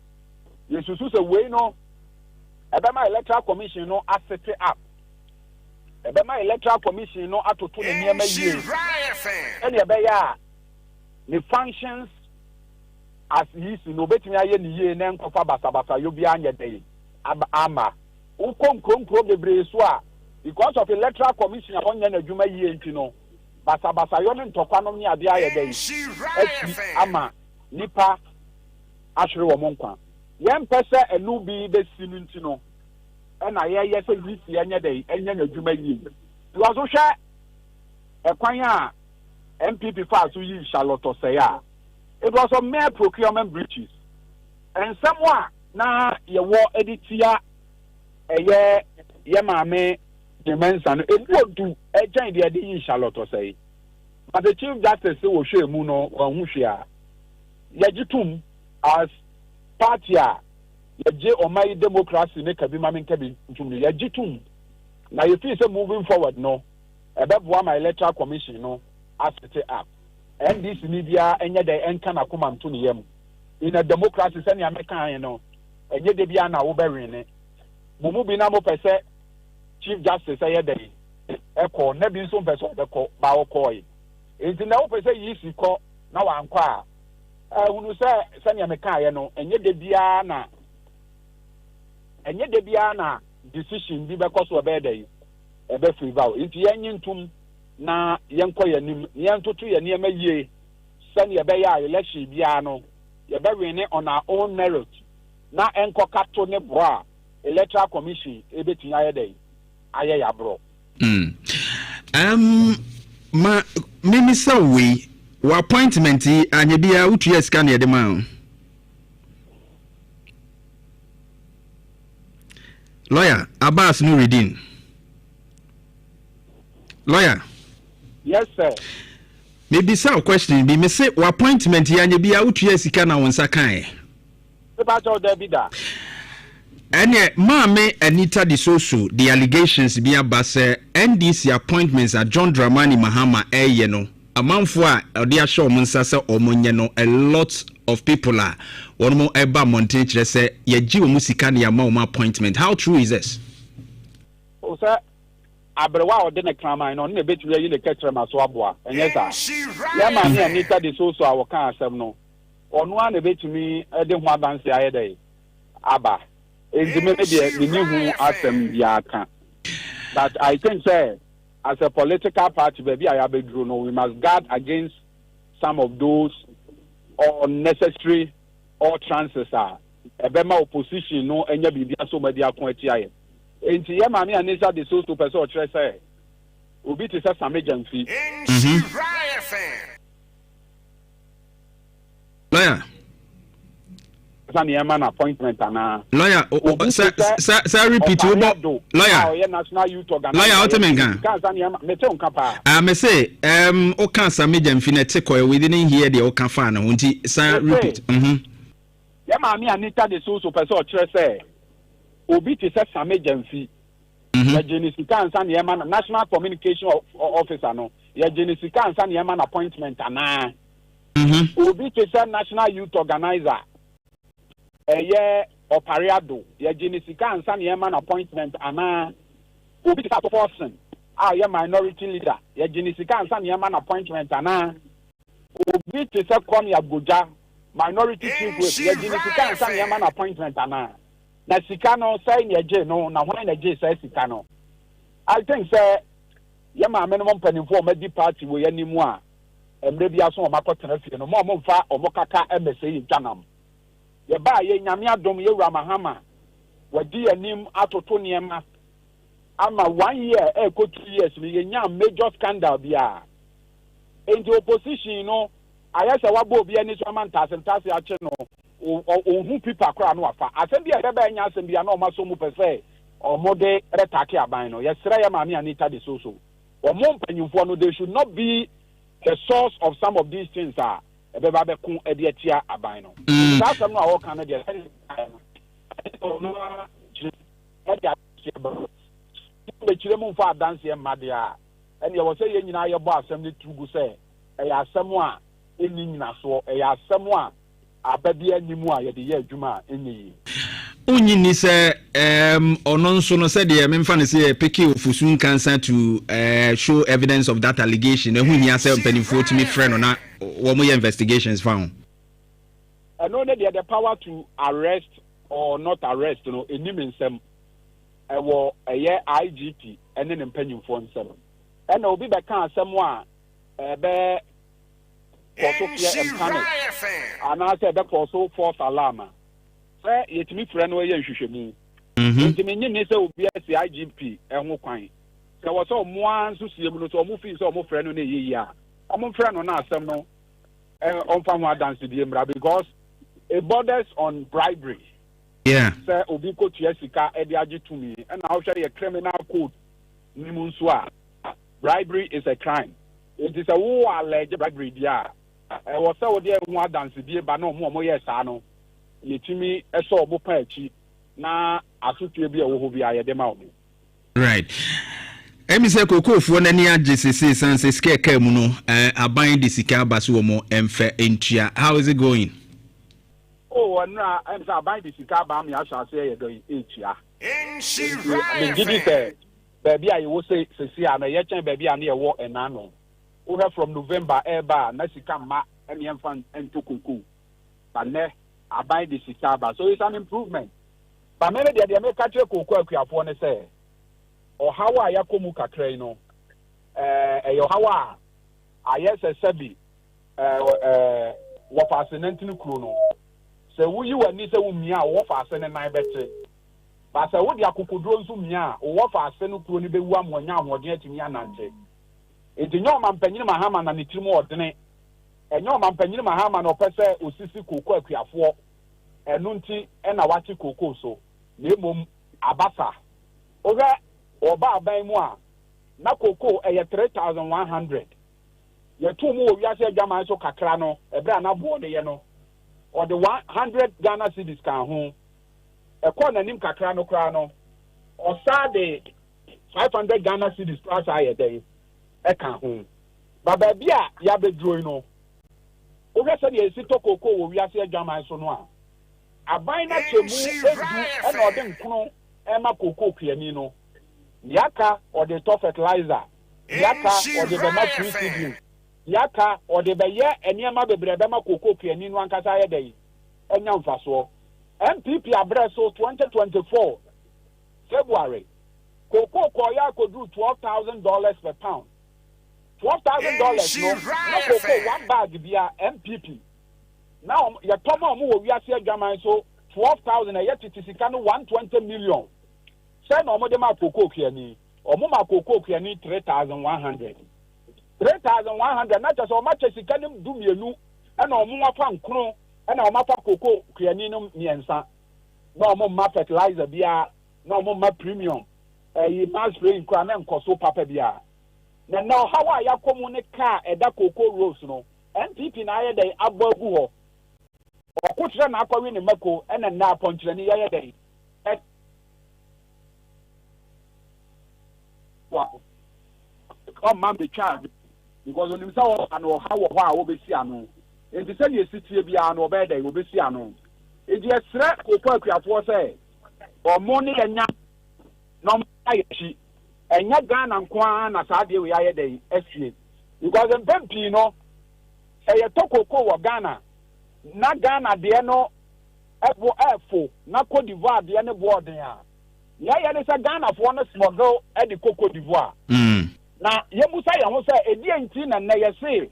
yɛsusu sɛ wei no ɛbɛma Electoral Commission no aset up, ɛbɛma Electoral Commission no atoto ne nneɛma yie sɛdeɛ ɛbɛyɛ a ne functions as EC no obetumi ayɛ ne yie na nkɔfa basabasayɔ bi anyɛ dɛn ama. Wokɔ nkuro nkuro bebree so a, because of Electoral Commission a ɔnyɛ n'adwuma yie nti no, basabasayɔ ne ntɔkwa nom ne adeɛ ayɛ dɛn asi ama nipa ahwere wɔn nkwa. Yɛmpɛ sɛ ɛno bi bɛsi no nti no ɛna yɛyɛ sɛ EC ɛnyɛ dɛn ɛnyɛ n'adwuma yie. Because wohwɛ ɛkwan a NPP faa so yii Charlotte Osei a, it was on mere procurement breaches. Nsɛm a na yɛwɔ de tia ɛyɛ yɛ maame Jane Mensah no, emu odu ɛkyɛn deɛ ɛde yii Charlotte Osei. But the Chief Justice sɛ wɔhwɛɛ mu no, wɔanhu hwee a, yɛgye tom as party a yɛgye ɔman yi democracy ne kabi ma menka bi ntom no, yɛgye tom na yɛfii sɛ moving forward no, ɛbɛboa ma Electoral Commission no asete up. NDC ni biara nyɛ dɛn nka n'akoma nto ne yam. In a democracy, sɛnea mekae no, ɛnyɛ da biara na wobɛwene. Mo mu bi na mopɛ sɛ Chief Justice yɛ dɛn kɔ, na bi nso mpɛ sɛ ɔbɛkɔ, ba ɔkɔe. Enti na wopɛ sɛ EC kɔ na wankɔ a, hunu sɛ sɛnea mekaeɛ no, ɛnyɛ da biara na ɛnyɛ da biara na decision bi bɛkɔ so ɛbɛyɛ dɛn ɛbɛ favor wo. Enti yɛnye ntom na yɛnkɔ yɛn anim na yɛntoto yɛn nneɛma yie sɛnea ɛbɛyɛ a election biara no yɛbɛwene on our own merit na ɛnkɔka to ne borɔ a Electoral Commission ebetumi ayɛ dɛn ayɛ yɛ aborɔ. Mm. Um, ma mimisa wei, wɔ appointment yi anyɛ biara wotua sika na yɛde maa wo? Lawyer Abbas Nurideen. Lawyer. Yes sir. Mebisa wo question bi, mese wɔ appointment yi anyɛ biara wotua sika na wo nsa kaeɛ? Mepa kyɛw dabi da. Ɛneɛ Maame Anita de Soso de allegations bi aba sɛ NDC appointments a John Dramani Mahama ɛyɛ no amanfoɔ a ɔde ahyɛ wɔn nsa sɛ wɔn nyɛ no a lot of people a wɔn ɛba mmɔnten kyerɛ sɛ yɛgye wɔn sika na yɛama wɔn appointment how true is this? O sɛ aberewa a ɔde ne kraman no ɔno na ebetumi ayi ne kɛtrɛma so aboa ɛnyɛ saa? Yɛn maame Anita de Soso a wɔkaa asɛm no ɔno ara na ebetumi de ho adanse ayɛ dɛn aba. Enti me deɛ menni ho asɛm biara ka. But I think sɛ as a political party baabi a yɛabɛduru no we must guard against some of those unnecessary utterances a ɛbɛma opposition no anya biribi asɔ mu adi ako atia yɛn. Enti yɛn maame Anisa de Soso pɛ sɛ ɔkyerɛ sɛ obi te sɛ Same Gyamfi. Lawyer. Sa ne ɛma no appointment anaa. Lawyer, sɛ sɛ sɛ repeat wo bɔ lawyer. A ɔyɛ national youth organizer. Lawyer, wote me nka. Ka sa ne ɛma mete wo nka paa. Ah, me se um woka Sami Gyamfi na ɛte kɔɛ we didn't hear deɛ woka faa ne ho nti san repeat. Mhm. Yɛ maame Anita de Soso pɛ sɛ ɔkyerɛ sɛ obi te sɛ Sami Gyamfi. Yɛgye ne sika ansa ne ɛma no national communication officer no yɛgye ne sika ansa ne ɛma no appointment anaa. Obi te sɛ National Youth Organiser ɛyɛ Ɔpare Addo, yɛgye ne sika ansa na yɛma no appointment anaa? Obi te sɛ Ato Forson a ɔyɛ Minority Leader, yɛgye ne sika ansa na yɛma no appointment anaa? Obi te sɛ Kwame Agbodza, Minority Chief Whip, yɛgye ne sika ansa na yɛma no appointment anaa? Na sika no, sɛn na yɛgyee no na hwan na ɛgyee saa sika no? I think sɛ yɛn maamenom mpanimfoɔ a wɔadi party wei anim a, mmerɛ bi aso wɔn akɔtena fie no, mma wɔn mfa wɔn kaka mmɛsɛe yɛn dwanam. Yɛbaa yɛ, Nyame adom, yɛ Wura Mahama, wadi yɛn anim atoto nneɛma ama one year ɛrekɔ 2 years no, yɛnyaa major scandal biara. Enti opposition no ayɛ sɛ wabɔ obi ani so ama ntaase ntaase akye no, ɔnhu pipa koraa na wafa. Asɛm bi a ɛbɛba ɛnyɛ asɛm bi a na wɔn asɔ mu pɛ sɛ wɔde bɛtake aban no. Yɛsrɛ yɛ Maame Anita de Soso, wɔn mpanyinfoɔ no, they should not be the source of some of these things a ɛbɛba bɛko de atia aban no. Nti saa asɛm no a wɔka no deɛ sɛdeɛ ɛkaeɛ no, ɛne sɛ ɔno ara kyerɛ ɛde adanseɛ ba. Sɛ bɛkyerɛ mu mfa adanseɛ mma deɛ a, ɛnneɛ ɛwɔ sɛ yɛn nyinaa yɛbɔ asɛm no tiri gu sɛ ɛyɛ asɛm a ɛnni nnyinasoɔ, ɛyɛ asɛm a aba biara nni mu a yɛde yɛ adwuma a ɛnyɛ yie. Wonnye nni sɛ um, ɔno nso no sɛdeɛ memfa no sɛ yɛpeke Ofosu Nkansa to uh, show evidence of that allegation, ɛho hia sɛ mpanimfoɔ tumi frɛ no na wɔyɛ investigations fa ho? Ɛno ne deɛ the power to arrest or not arrest no ɛnni me nsam. Ɛwɔ ɛyɛ IGP ne ne mpanyimfoɔ nsam. Ɛna obi bɛka asɛm a ɛbɛ kɔ so fear and panic anaasɛ ɛbɛkɔ so false alarm a, sɛ yɛtumi frɛ no yɛ nhwehwɛmu. Nti mennye nni sɛ obi asi IGP ho kwan. Sɛ ɛwɔ sɛ ɔmo ara nso sie mu no, sɛ ɔmo fii sɛ ɔmo frɛ no na ɛyɛ yie a, ɔmo mfrɛ no na asɛm no ɔmfa ho adansedie mmra because it borders on bribery. Yeah. Sɛ obi kɔtua sika de agye tumi, ɛna wohwɛ yɛ criminal code no mu nso a, bribery is a crime. Enti sɛ wo allege bribery deɛ a, ɛwɔ sɛ wode ɛho adansedie ba na ɔmo a ɔmo yɛɛ saa no. yɛtumi sɔ wɔn pa akyi na asotweɛ bi a ɛwɔ hɔ biara yɛde ma wɔn. Right. Ɛmi sɛ kookoofoɔ no ani agye sese san sɛ sika ɛkaa mu no eh, aban de sika aba so wɔn mfɛ ntua. How is it going? Oh, ɔnora ɛm sɛ aban de sika aba ama yɛahyɛ aseɛ yɛ dɔn ɛretua. Nti megye di sɛ baabi a yɛwɔ sɛ sese a no ɛyɛ kyɛn baabi a ne yɛwɔ ɛna no. Wohwɛ from November ɛreba a na sika mma ɛne ɛmfa ntɔ kookoo. But nɛ aban de sika aba so it's an improvement. But me me deɛ deɛ meka kyerɛ kooko akuafoɔ ne sɛ ɔhaw a yɛakɔ mu kakra yi no ɛyɛ ɔhaw a ayɛ sɛ sɛbi ɛɛ wɔfaase nantini kuro no sɛ woyi w'ani sɛ womia a wɔfaase ne nan bɛte ba sɛ wode akokoduro nso mia a wɔfaase no kuro no bɛwu ama ɔnya ahoɔden atumi anante nti nyɛ ɔmampanyini Mahama na ne tirim ɔdene ɛnyɛ ɔmampanyini Mahama na ɔpɛ sɛ osisi kooko akuafoɔ Ɛno nti na wɔate kookoo so, na mmom abasa. Wohwɛ wɔba aban mu a, na kookoo ɛyɛ 3,100. Yɛtoo mu wɔ wiase adwaman so kakra no, ɛberɛ a na boɔ no yɛ no, ɔde 100 Ghana cedis kaa ho. Ɛkɔɔ n'anim kakra no koraa no, ɔsaa de 500 Ghana cedis koraa saa yɛ dɛn ɛka ho. Ba baabi a yɛabɛduro yi no, Wohwɛ sɛnea yɛsi tɔ kookoo wɔ wiase adwaman so no a, aban no akyɛ mu du na ɔde nkono rema kookoo kuani no. Nea aka ɔde retɔ fertilizer, nea aka ɔde rebɛma free seedlings, nea aka ɔde rebɛyɛ nneɛma bebree a ɛbɛma kookoo kuani no ankasa ayɛ dɛn? Anya mfasoɔ. NPP abrɛ so 2024 February, kookoo kɔeɛ akɔduru $12,000 per pound. $12,000 no, na cocoa one bag bia MPP na wɔn yɛtɔ ma wɔn wɔ wiase adwaman so 12,000 ɛyɛ tete sika no 120 million sɛ na wɔn de ma cocoa kuani wɔn ma cocoa kuani 3,100 3,100 na kyɛ sɛ wɔn akyɛ sika no du mmienu ɛna wɔn afa nkono ɛna wɔn afa cocoa kuani no mmiɛnsa na wɔn mma fertilizer biara na wɔn mma premium ɛyi mass spraying koraa na nkɔso papa biara. Na nnɛ ɔhaw a yɛakɔ mu ne ka a ɛda cocoa roads no, NPP na ayɛ dɛn abɔ agu hɔ? Ɔko kyerɛ na akɔwe ne mako ɛna nnɛ apɔnkyerɛni yɛyɛ dɛn ɛtoa ɔmma mbɛtwa adwo because onim sɛ ɔba no ɔhaw wɔ hɔ a wɔbɛsi ano nti sɛdeɛ ɛsi tie biara no ɔbɛyɛ dɛn wɔbɛsi ano nti yɛsrɛ kooko akuafoɔ sɛ ɔmo ne yɛnya na ɔmo yɛ akyi Ɛnyɛ Ghana nko ara na saa adeɛ wei ayɛ dɛn asie because mpɛn pii no sɛ yɛtɔ cocoa wɔ Ghana na Ghana deɛ no ɛbo ɛfo na Cote d'Ivoire deɛ no boɔ ɔden a nea ɛyɛ ne sɛ Ghanafoɔ no smuggle ɛde kɔ Cote d'Ivoire. Na yɛmmusa yɛn ho sɛ ɛdeɛn nti na nnɛ yɛse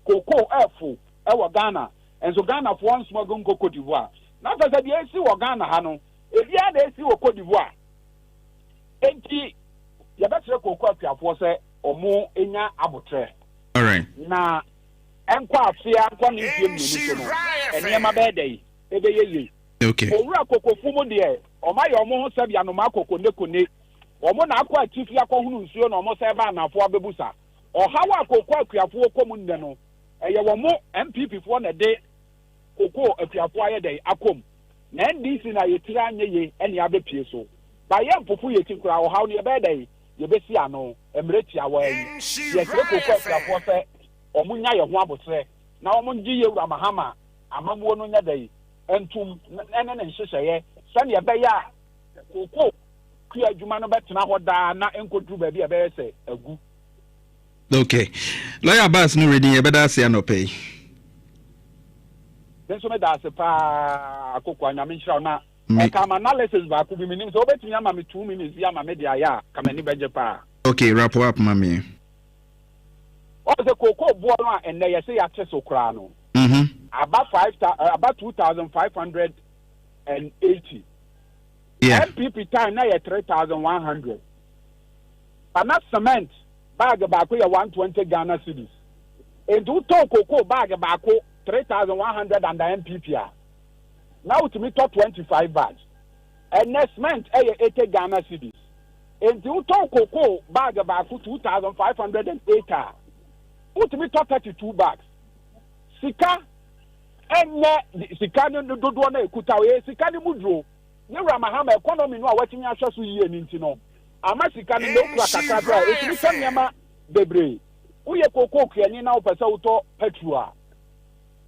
cocoa ɛfo ɛwɔ Ghana nso Ghanafoɔ nsmuggle nkɔ Cote d'Ivoire na kyerɛ sɛ deɛ ɛsi wɔ Ghana ha no ebiara na ɛsi wɔ Cote d'Ivoire. Enti yɛbɛsrɛ kooko akuafoɔ sɛ wɔn nya abotrɛ. Na ɛnkɔ afe a nkɔ ne mfeɛ mmienu so no, nneɛma bɛyɛ dɛn? Ɛbɛyɛ yie. Owura kokofo mu deɛ, wɔn ayɛ wɔn ho sɛbi anomaa kokonekone. Wɔn na akɔ atifi akɔhono nsuo na wɔn san ba anafoɔ abɛbusa. Ɔhaw a kooko akuafoɔ kɔ mu nnɛ no, ɛyɛ wɔn NPP foɔ na ɛde Cocoa akuafoɔ ayɛ dɛn akɔ mu na NDC na yɛ tiri anyɛ ye ɛne abɛ pie so ba yɛ mpopo yɛ ti koraa ɔhaw no yɛbɛyɛ dɛn yɛbɛsi ano mmerɛ tiawaa yi nti yɛsrɛ cocoa akuafoɔ sɛ ɔmo nya yɛ ho aboterɛ na ɔmo ngye yɛwura Mahama amamuo no nyɛ dɛn ntom ɛne ne nhyehyɛeɛ sɛdeɛ ɛbɛyɛ a cocoa kua adwuma no bɛtena hɔ daa na ɛnkɔduru baabi a ɛbɛyɛ sɛ agu. Okay. Lawyer Abbas no reading yɛbɛda ase anɔpɛ yi. Me nso meda ase paa Kokoa Nyame nhyira wo na ɛka ma analysis baako bi menim sɛ wobɛtumi ama me 2 minutes bi ama me de ayɛ a ka m'ani bɛgye paa. Okay, wrap up ma me. Ɔn sɛ kookoo boɔ no a ɛnnɛ yɛse yɛate so koraa no aba five aba 2580. Yeah. NPP time na yɛ 3100. But na cement bag baako yɛ 120 Ghana cedis. Enti wotɔn cocoa bag baako 3100 under NPP a, na wotumi tɔ 25 bags. Ɛnnɛ cement yɛ 80 Ghana cedis. Enti wotɔn cocoa bag baako 2508 a, wotumi tɔ 32 bags. Sika. Ɛnyɛ sika no dodoɔ no a ɛkuta wo, ɛyɛ sika no mu duro. Ne Wura Mahama economy no a watumi ahwɛ so yie no nti no, ama sika no nnɛ wokura kakra koraa a, ɛtumi tɔ nneɛma bebree. Woyɛ kookoo kuani na wopɛ sɛ wotɔ petrol a,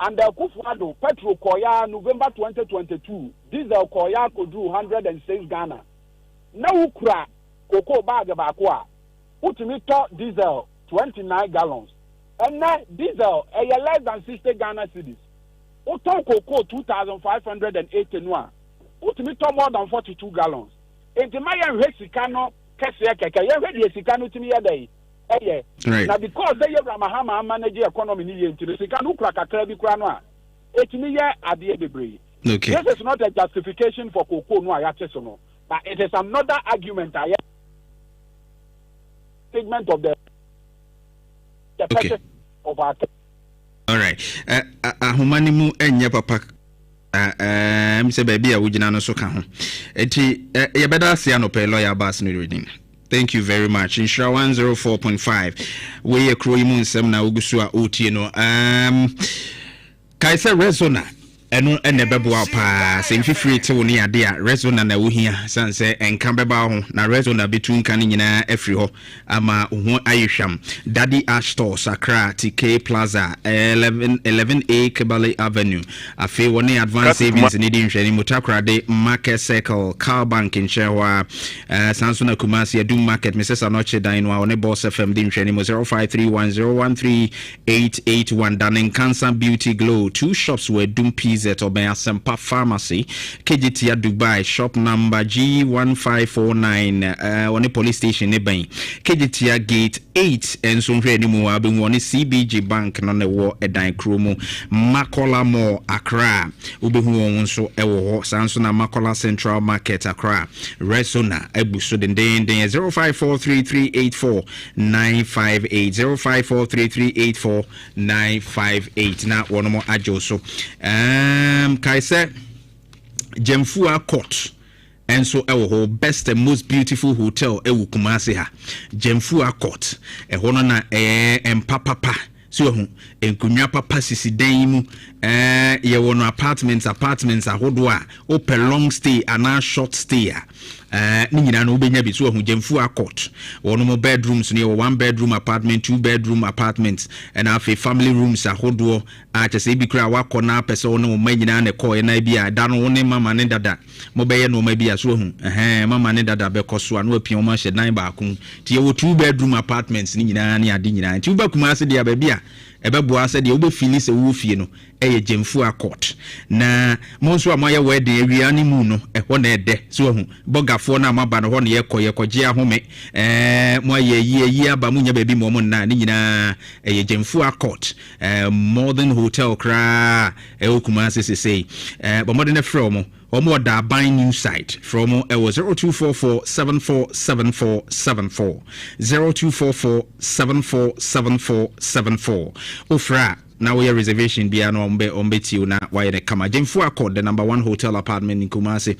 under Akufo Addo, petrol kɔeɛ ara November 2022, diesel kɔeɛ ara kɔduruu 106 Ghana. Na wokura kookoo bag baako a, wotumi tɔ diesel 29 gallons. Ɛnnɛ, diesel ɛyɛ less than 60 Ghana cedis. Wotɔn cocoa 2,580 no a, wotumi tɔ more than 42 gallons. Enti mma yɛnhwɛ sika no kɛseɛ kɛkɛ, yɛnhwɛ deɛ sika no tumi yɛ dɛn ɛyɛ. Na because sɛ Yɛwura Mahama amanage economy no yie nti no, sika no wokura kakra bi koraa no a, ɛtumi yɛ adeɛ bebree. This is not a justification for cocoa no a yɛate so no, but it is another argument a yɛ statement of the the purchase of our. Alright. Uh, ahoma no mu nyɛ papa um, sɛ baabi a wogyina no so ka ho nti uh, yɛbɛda ase anɔpɛ lawyer bas no reading. Thank you very much. Nhyira 104.5 wei yɛ kuro yi mu nsɛm na wogu so a wotie no. Kae sɛ Rexona, ɛno na ɛbɛboa wo paa. Sɛ mfifire te wo ne ade a, Rexona na wohia. Sane sɛ nka bɛba wo ho, na Rexona bɛtu nka no nyinaa afiri hɔ ama wo ho ayɛ hwam. Daddy Ash Stores, Accra, TK Plaza, 11, 11A Kebale Avenue. Afei wɔne Advance Savings no di nhwɛanimu, Takoradi, Market Circle, Cal Bank nkyɛn hɔ ara. Eh, saa nso na Kumasi, Adum Market, Mrs. Anokye dan no a wɔne Boss FM di nhwɛanimu, 0531 013 881 Dane Nkansa Beauty Glow, two shops wɔ Adum PZ, ɔbɛn Asɛmpa Pharmacy, Kejetia Dubai, shop number G1549, eh, ɔne police station ne bɛn Kejetia Gate 8 nso nhwɛ anim hɔ a wobɛhu ɔne CBG Bank no na ɛwɔ ɛdan koro mu. Makola Mall, Accra, wobɛhu wɔn nso wɔ hɔ. Saa nso na Makola Central Market, Accra, Resona abu so dendeenden 054338 958 0543384958 na wɔnom agye wo so. Kae sɛ Gyamfua Court nso ɛwɔ hɔ, best and most beautiful hotel ɛwɔ Kumasi ha. Gyamfua Court ɛhɔ no na ɛyɛ mpa papa so ahu nkonnwa papa sisi dan yi mu. Yɛwɔ no apartments apartments ahodoɔ a wopɛ long stay anaa short stay a, ne nyinaa no wobɛnya bi. So wahu Gyamfua Court, wɔn mo bedrooms no yɛwɔ one bedroom apartment, two bedroom apartment, ɛna afei family rooms ahodoɔ a kyɛ sɛ ebi koraa wakɔ na apɛ sɛ wo ne wo mma nyinaa na ɛkɔɔ ɛna bi a ɛda no wo ne mama ne dada mobɛyɛ nneɛma bi a, so wahu, ɛhɛn, mama ne dada bɛkɔ so a na wapia wɔn ahyɛ dan baako mu. Nti yɛwɔ two bedroom apartments ne nyinaa ne ade nyinaa. Nti woba Kumasi deɛ a, baabi a ɛbɛboa sɛ deɛ wobɛfili sɛ wowɔ fie no ɛyɛ Gyamfua Court. Na mo nso a moayɛ wedding awia ne mu no, ɛhɔ na ɛdɛ. So wahu? Bɔgafoɔ no a moaba no, hɔ na yɛkɔ, yɛkɔgye ahome. Ɛɛ, moayɛ ayi, ayi aba, monnya baabi ma wɔn nna a, ne nyinaa ɛyɛ Gyamfua Court. Ɛɛ, Modern Hotel koraa a ɛwɔ Kumasi sesei. Ɛɛ, bɔ mmɔden na frɛ wɔn. Wɔn wɔ Daban New Site. Frɛ wɔn ɛwɔ 0244 7474 74. 0244 7474 74. Wofrɛ a, na woyɛ reservation biara no, wɔn bɛ wɔn bɛ tie wo na wayɛ no kama. Gyemfo Akɔ, the number one hotel apartment in Kumasi.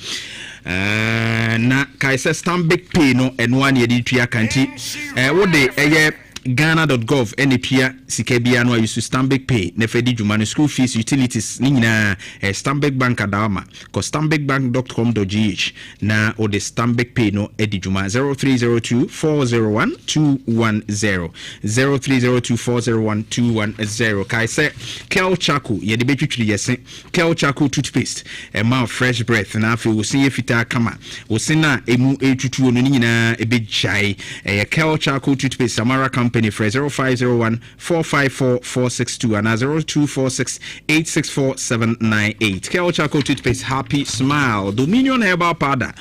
Ɛɛ na kae sɛ Stanbic Pay no, ɛno ara na yɛde tua ka nti ɛɛ wode ɛyɛ Ghana.gov ɛna tua sika biara no a use Stanbic Pay na fa di dwuma no, school fees, utilities ne nyinaa ɛyɛ Stanbic Bank adaama. Kɔ stanbicbank.com.gh na wode Stanbic Pay no adi dwuma. 0302 401 210 0302 401 210. Kae sɛ Kel Charcoal yɛde bɛtwitwiri yɛ se. Kel Charcoal toothpaste ɛma wo fresh breath na afei wo se yɛ fitaa kama. Wo se no a ɛmu ɛretutuo no ne nyinaa ɛbɛgyae. Ɛyɛ Kel Charcoal toothpaste, Samara Company. Frɛ 0501 454 462 anaa 0246 864 798. Kel Charcoal Toothpaste, Happy Smile. Dominion Herbal Powder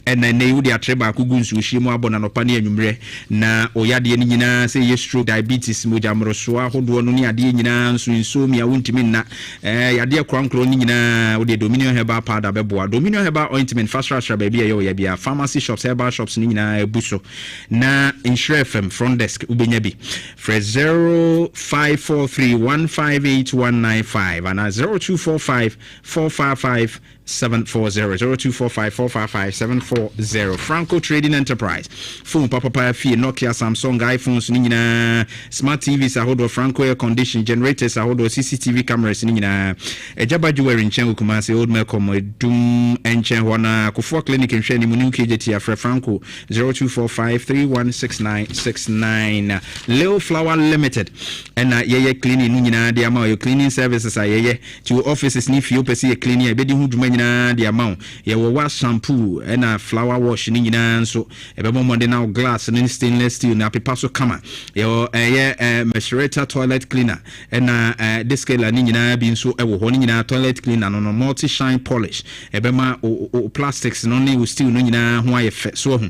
ɛna ɛnɛ yi wode atere baako gu nsuohyeɛ mu abɔ no anɔpa ne anwummerɛ na ɔyadeɛ no nyinaa sɛ ɛyɛ stroke, diabetes, mogya mmorosoɔ ahodoɔ no ne adeɛ nyinaa nso insomnia wontumi nna ɛɛ yadeɛ korankorɔ no nyinaa wodeɛ Dominion Herbal Powder bɛboa. Dominion Herbal Ointment fa srasra baabi a ɛyɛ ɔya biara, pharmacy shops, herbal shops no nyinaa abu so na Nhyira FM front desk wobɛnya bi. Frɛ 0543 158195 anaa 0245 455 740 0245 455 740 Franco Trading Enterprise phone papapa fie Nokia Samsung iPhones ne nyinaa smart TVs ahodoɔ Franco air condition generators ahodoɔ CCTV cameras ne nyinaa Agyaba Jewelry nkyɛn wɔ Kumasi Old Melcom Adum nkyɛn hɔ na Kofoɔ Clinic nhwɛ anim New KJT afrɛ Franco 0245 316969 Lil Flower Limited ɛna yɛyɛ cleaning no nyinaa de ama yɛ cleaning services a yɛyɛ Nti wo offices ne fie wopɛ sɛ yɛ clean a yɛbɛdi ho dwuma nyinaa de ama wo. Yɛwɔ wax shampoo ɛna flower wash no nyinaa nso. Ɛbɛbɔ mmɔden na wo glass no ne stainless steel no apepa so kama. Yɛwɔ ɛyɛ eh, macerator toilet cleaner ɛna eh, descaler no nyinaa bi nso ɛwɔ hɔ. Ne nyinaa toilet cleaner no no multi shine polish ɛbɛma wo, wo plastics no ne wo steel no nyinaa ho ayɛ fɛ. So ahu.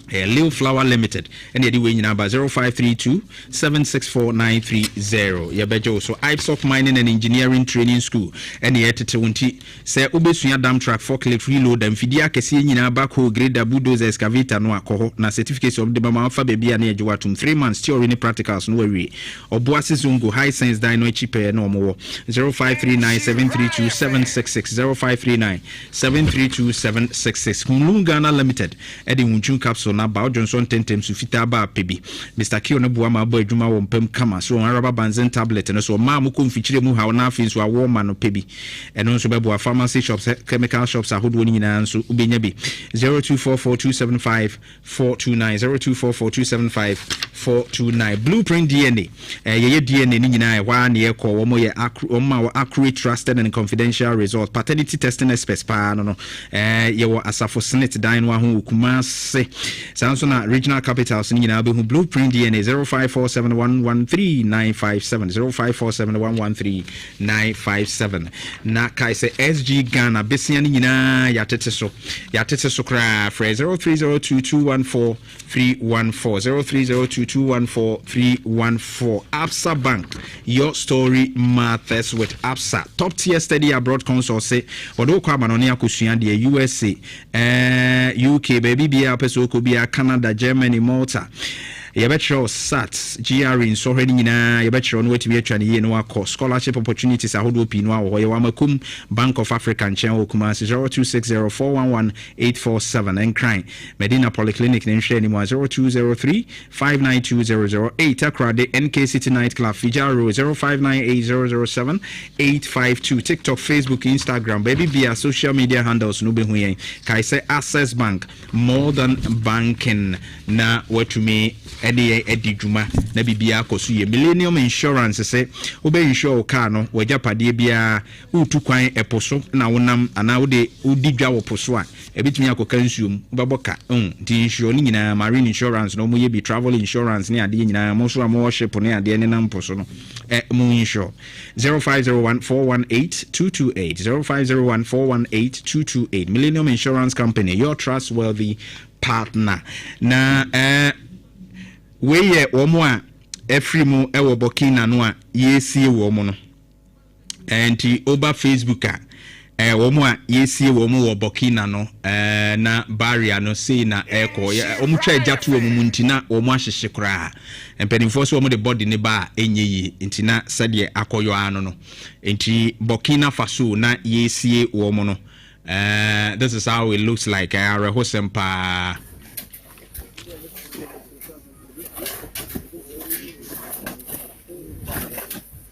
Ɛyɛ Lil Flower Limited ɛna yɛde wei nyinaa ba 0532 764930 yɛbɛgye wo so. IPSOC Mining and Engineering Training School ɛna yɛtete wo nti sɛ wobɛsua dump truck, forklift, reloader, mfidie akɛseɛ nyinaa, backhoe, grader, bulldozer, excavator no a kɔ hɔ na certificates a wɔde bɛma wafa baabi a na yɛgye wo atom 3 months theory ne practicals no wawie. Ɔboase Zongo Hisense dan no akyi pɛɛ na wɔwɔ 0539 732 766 0539 732 766 Hunlun Ghana Limited de Wuntun capsule no aba, wodwo nsɔ ntɛmntɛm su fitaa ba a pɛ bi. Mister Kill no boa ma abɔ adwuma wɔ mpa mu kama. So wɔn araba banzen tablet no so ɔmaa a mokɔ mfikyire mu haw na afei nso awoɔ ma no pɛ bi. Ɛno nso bɛboa. Pharmacy shops, chemical shops ahodoɔ no nyinaa nso wobɛnya bi. 0244 275 429 0244 275 429 Blueprint DNA eh, yɛyɛ DNA no nyinaa ɛhɔ ara na yɛkɔ. Wɔn yɛ wɔn ma wɔ accurate, trusted and confidential results. Paternity testing experts paa no no eh, yɛwɔ asafo Senate dan no aho wɔ Kumase. Saa nso na regional capitals no nyinaa bɛhu Blueprint DNA 0547113957 0547113957 na kae sɛ SG Ghana besia no nyinaa yɛatete so yɛatete so koraa frɛ 0302 214 314 0302 214 314 Absa Bank your story matters with Absa top tier study abroad consult se wɔde wokɔ amanɔne akɔsua deɛ USA eh, UK baabi biara wopɛ sɛ wokɔ biara Canada Germany Malta yɛbɛkyerɛ wo SAT GRE nsɔhwɛ no nyinaa yɛbɛkyerɛ wo na woatumi atwa no yie na wakɔ scholarship opportunities ahodoɔ pii no awɔ hɔ yɛwɔ Amakom Bank of Africa nkyɛn wɔ Kumasi 0260 411 847 Nkran Medina Polyclinic ne nhwɛ anim a 0203 592008 Takoradi NK City Night Club Fija Road 0598 007 852 TikTok Facebook Instagram baabi bia social media handles no wobɛhu yɛn kae sɛ Access Bank more than banking na watumi ɛde yɛn adi dwuma na biribiara akɔ so yie Millennium Insurance sɛ wobɛ insure wo car no w'agyapadeɛ biara woretu kwan ɛpo so na wonam anaa wode wodi dwa wɔ po so a Ɛbɛtumi akɔka nsuo mu, wobɛbɔ ka, oh, nti insure ne nyinaa, marine insurance no wɔyɛ bi, travel insurance ne adeɛ nyinaa, mo nso a mowɔ ship ne adeɛ nenam po so no, eh, mo insure. 0501 418 228, 0501 418 228, Millennium Insurance Company, your trustworthy partner. Na eh, wei yɛ wɔn a ɛfiri mu wɔ Burkina no a yɛresie wɔn no. Eh, nti woba Facebook a, eh, wɔn a yɛsie wɔn wɔ Burkina no, eh, na barrier no sei na ɛkɔ. Wɔn twa agya to wɔn mu nti na wɔn ahyehye koraa. Mpanimfoɔ sɛ wɔn de body ne ba a ɛnyɛ yie nti na sɛdeɛ akɔyɔ ano no. Nti Burkina Faso na yɛsie wɔn no. Eh, this is how it looks like. Eh, awerɛhosɛm paa.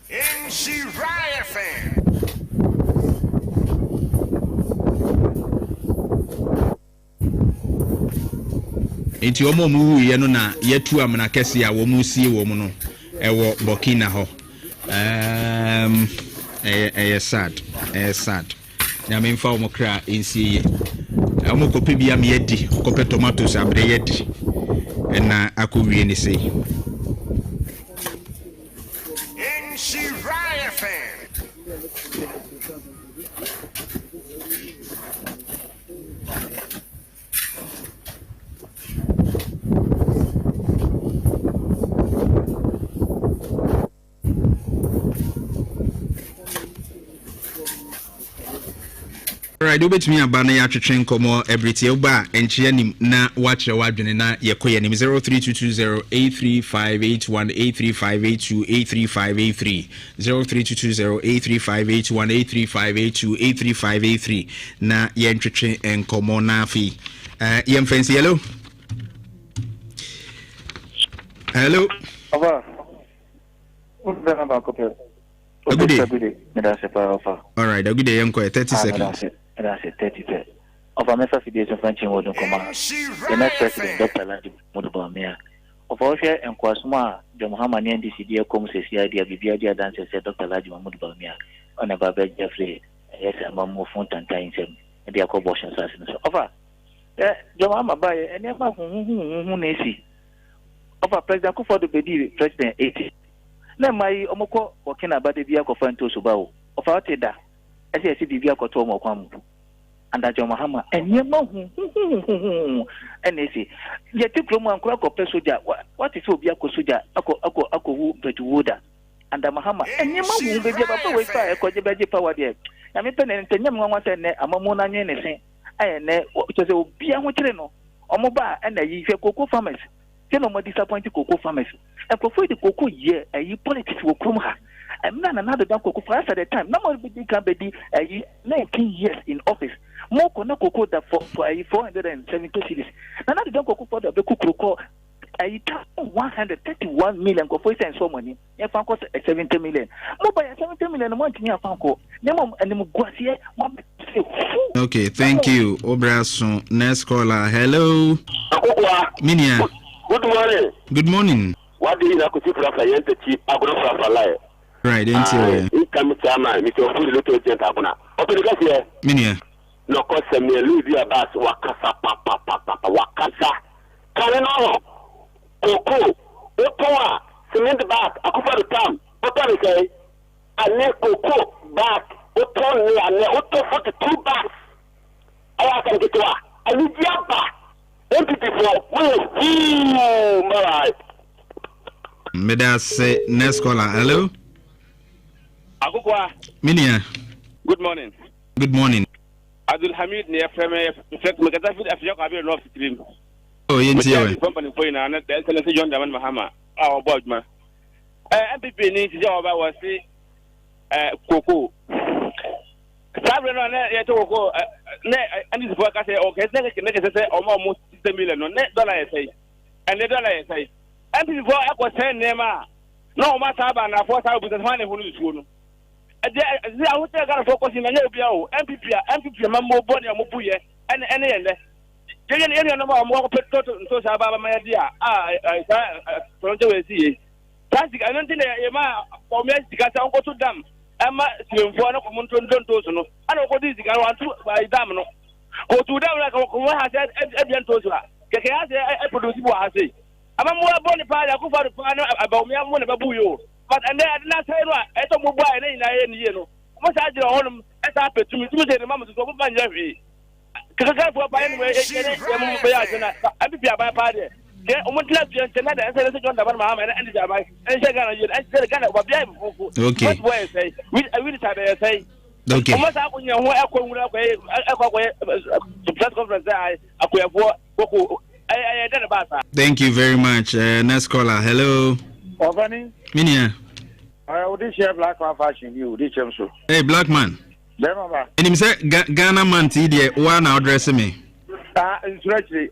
Nhyira FM. Enti wɔn a wɔwuiɛ no na yɛatu amena kɛseɛ a wɔresie wɔn no wɔ Burkina hɔ. Um, ɛyɛ ɛyɛ sad, ɛyɛ sad. Nyame mfa wɔn kra nsie yie. Wɔn kɔpɛ bi ama yɛadi, kɔpɛ tomatoes abrɛ yɛadi, ɛna akɔwie ne sei. Nhyira FM. Alright, wobɛtumi aba na yɛatwetwe nkɔmmɔ ɛbere tie woba a ɛnkyerɛ anim na woakyerɛ w'adwene na yɛkɔ yɛn anim 03220 83581 83582 83583 03220 83581 83582 83583 na yɛntwetwe nkɔmmɔ na afei uh, yɛmfa nsi hello hello Ɔba, wofrɛ baako pɛ. Agude. Agude, medase paa ɔfa. Alright, Agude yɛn kɔ yɛ 30 ah, seconds. Medase, medase 30 pɛ. Ɔfa mɛfa fidie so mfa nkyin wɔ nkɔmɔ. The next president, Dr. Alhaji Mahmoud Bawumia. Ɔfa wohwɛ nkoasom a John Mahama ne NDC de akɔ mu sɛsi adi a biribi adi adanse sɛ Dr. Alhaji Mahmoud Bawumia ɔna ba bɛgye afiri ɛyɛ sɛ amammuofo ntantan nsam de akɔ bɔhyɛ asase no so. Ɔfa, ɛ John Mahama baeɛ nneɛma huhuhuhuhu na esi. Ɔfa President Akufo-Addo bɛdii president 80 Na mmaa yi ɔmo kɔ Burkina ba da bi akɔfa ntoosu ba o, ɔfa ɔte da ɛsɛ yɛse biribi akɔtɔ ɔmo ɔkwan mu. Under John Mahama nneɛma huhuhuhuhuhu ɛna esi. Yɛte kurom a nkora kɔpɛ sogya, wate sɛ obi akɔ sogya akɔ akɔ akɔwu mpatuwuo da. Under Mahama nneɛma huhu baabi a papa wei fa ɛkɔgye bɛgye power deɛ Nyame pɛ na ɛntɛ nyɛ me nwanwa sɛ nnɛ amammuo no anwene ne se ayɛ nnɛ kyerɛ sɛ obiara ho kyere no ɔmo ba a ɛna yi hwɛ cocoa farmers Sɛ na ɔmo disappoint cocoa farmers. Nkurɔfoɔ yi de cocoa yɛ ɛyi politics wɔ kurom ha. Ɛmmerɛ a Nana Addo Dankwa Akufo as at the time na mo bɛdi kan bɛdi ɛyi 19 years in office. Mo kɔ na cocoa da for for ɛyi 470 cedis. Nana Addo Dankwa Akufo Addo abɛku kuro kɔ ɛyi 1,131 million nkurɔfoɔ yi sɛ nsɔ ɔmo ani. Yɛmfa nkɔ sɛ 70 million. Mo ba yɛ 70 million no mo antumi amfa ankɔ. Na mmom animguaseɛ mo abɛ sɛ fu. Okay, thank you. Obraso, next caller. Hello. Akokoa. Minia. Good morning. Good morning. Wade nyina kosi frafra yɛn tɛkyi agona frafra layɛ. Right, ɛnti wɛ. Incoming chairman, Mr. Ofuri Lotto Agent Agona. Ɔpɛni kɛseɛ. Minia. Nɔkɔsɛm neɛ Louis Abbas wakasa papapapapa wakasa. Kane no ho. Cocoa wotɔn a cement bag Akufo Addo tam wotɔ ne sɛn? Ane cocoa bag wotɔn ne anɛ wotɔ 42 bags ɛyɛ asɛm ketewa anigye aba NPP foɔ moyɛ huu bye bye. Meda ase next caller hello. Akokoa. Minia. Good morning. Good morning. Abdul Hamid ne yɛfrɛ me mekasa firi Afia Kwabere North tirim. Oh, yɛn ti yɛ. Mekyia mpanimfoɔ nyinaa na The Excellency John Dramani Mahama a ɔbɔ adwuma. Eh, NPP ni sisi a wɔba wɔ se eh, koko. Saa berɛ no a na yɛtɔ koko eh, na NDC foɔ ka sɛ ɔkɛ ne ne kɛsɛ sɛ ɔma ɔmo 60 million no ne dɔla yɛ sɛe. Ɛnɛ dɔla yɛ sɛe. NPP foɔ ɛkɔ sɛn nneɛma a na ɔmo asan aba anafoɔ saa obusa sɛ hwan na ɛho no nsuo no. Ɛdeɛ ɛsɛ ahokyerɛ Ghanafoɔ kɔ si na nyɛ obia o NPP a NPP amammuo bɔne a ɔmo bu yɛ ɛne ɛne yɛn nɛ. Yɛn yɛn nuanom a wɔn akɔpɛ tɔtɔ ntoosi aba abama yɛde a a saa tɔnkyɛ wɔ esi yie. Saa sika ɛno nti na yɛ ma wɔn yɛ sika sɛ wɔnkɔto dam ɛma siremfoɔ no kɔm nto nto ntoosi no ɛna wɔkɔdi sika no wɔanto ayi dam no kɔtu dam no kɔm ha sɛ ɛdua ntoosi a kɛkɛ ha sɛ ɛproduce bi wɔ ha sei ama mo ɛbɔ ne paa yɛ akofo ado paa no abawomia mo na bɛbu yi o but ɛnɛ ɛde n'asɛe no a ɛsɛ mo bu a ɛne nyinaa yɛ ne yie no mo saa gyina hɔnom ɛsa apɛ tumi tumi sɛ ne ma mo soso mo ba nyɛ hwee. Kekekɛfoɔ paa yɛne yɛne yɛn mo bɛyɛ adwene na NPP aban paa deɛ kɛ wɔn ntena fie nkyɛn na deɛ ɛsɛ ɛsɛ John Dramani Mahama ɛne NDC aban ɛnhyɛ Ghana yie ɛnhyɛ Ghana ɔbabea yɛ fufufu Okay. West boy yɛ sɛe wi wi sa bɛyɛ sɛe Okay. wɔn saa akɔnyɛ ho ɛkɔ nwura akɔyɛ ɛkɔ akɔyɛ press conference sɛ akoyɛfoɔ koko ɛyɛ ɛyɛ dɛ ne ba saa. Thank you very much. Uh, next caller. Hello. Ọ̀gbẹ́ni. Minia. Ẹ o de hyɛ black man fashion ni o de kyɛm so. Hey, black man. Bɛrima ba. Menim sɛ Ga Ghana man ti deɛ woa na wodrɛse me. Ah, nsuro akyire.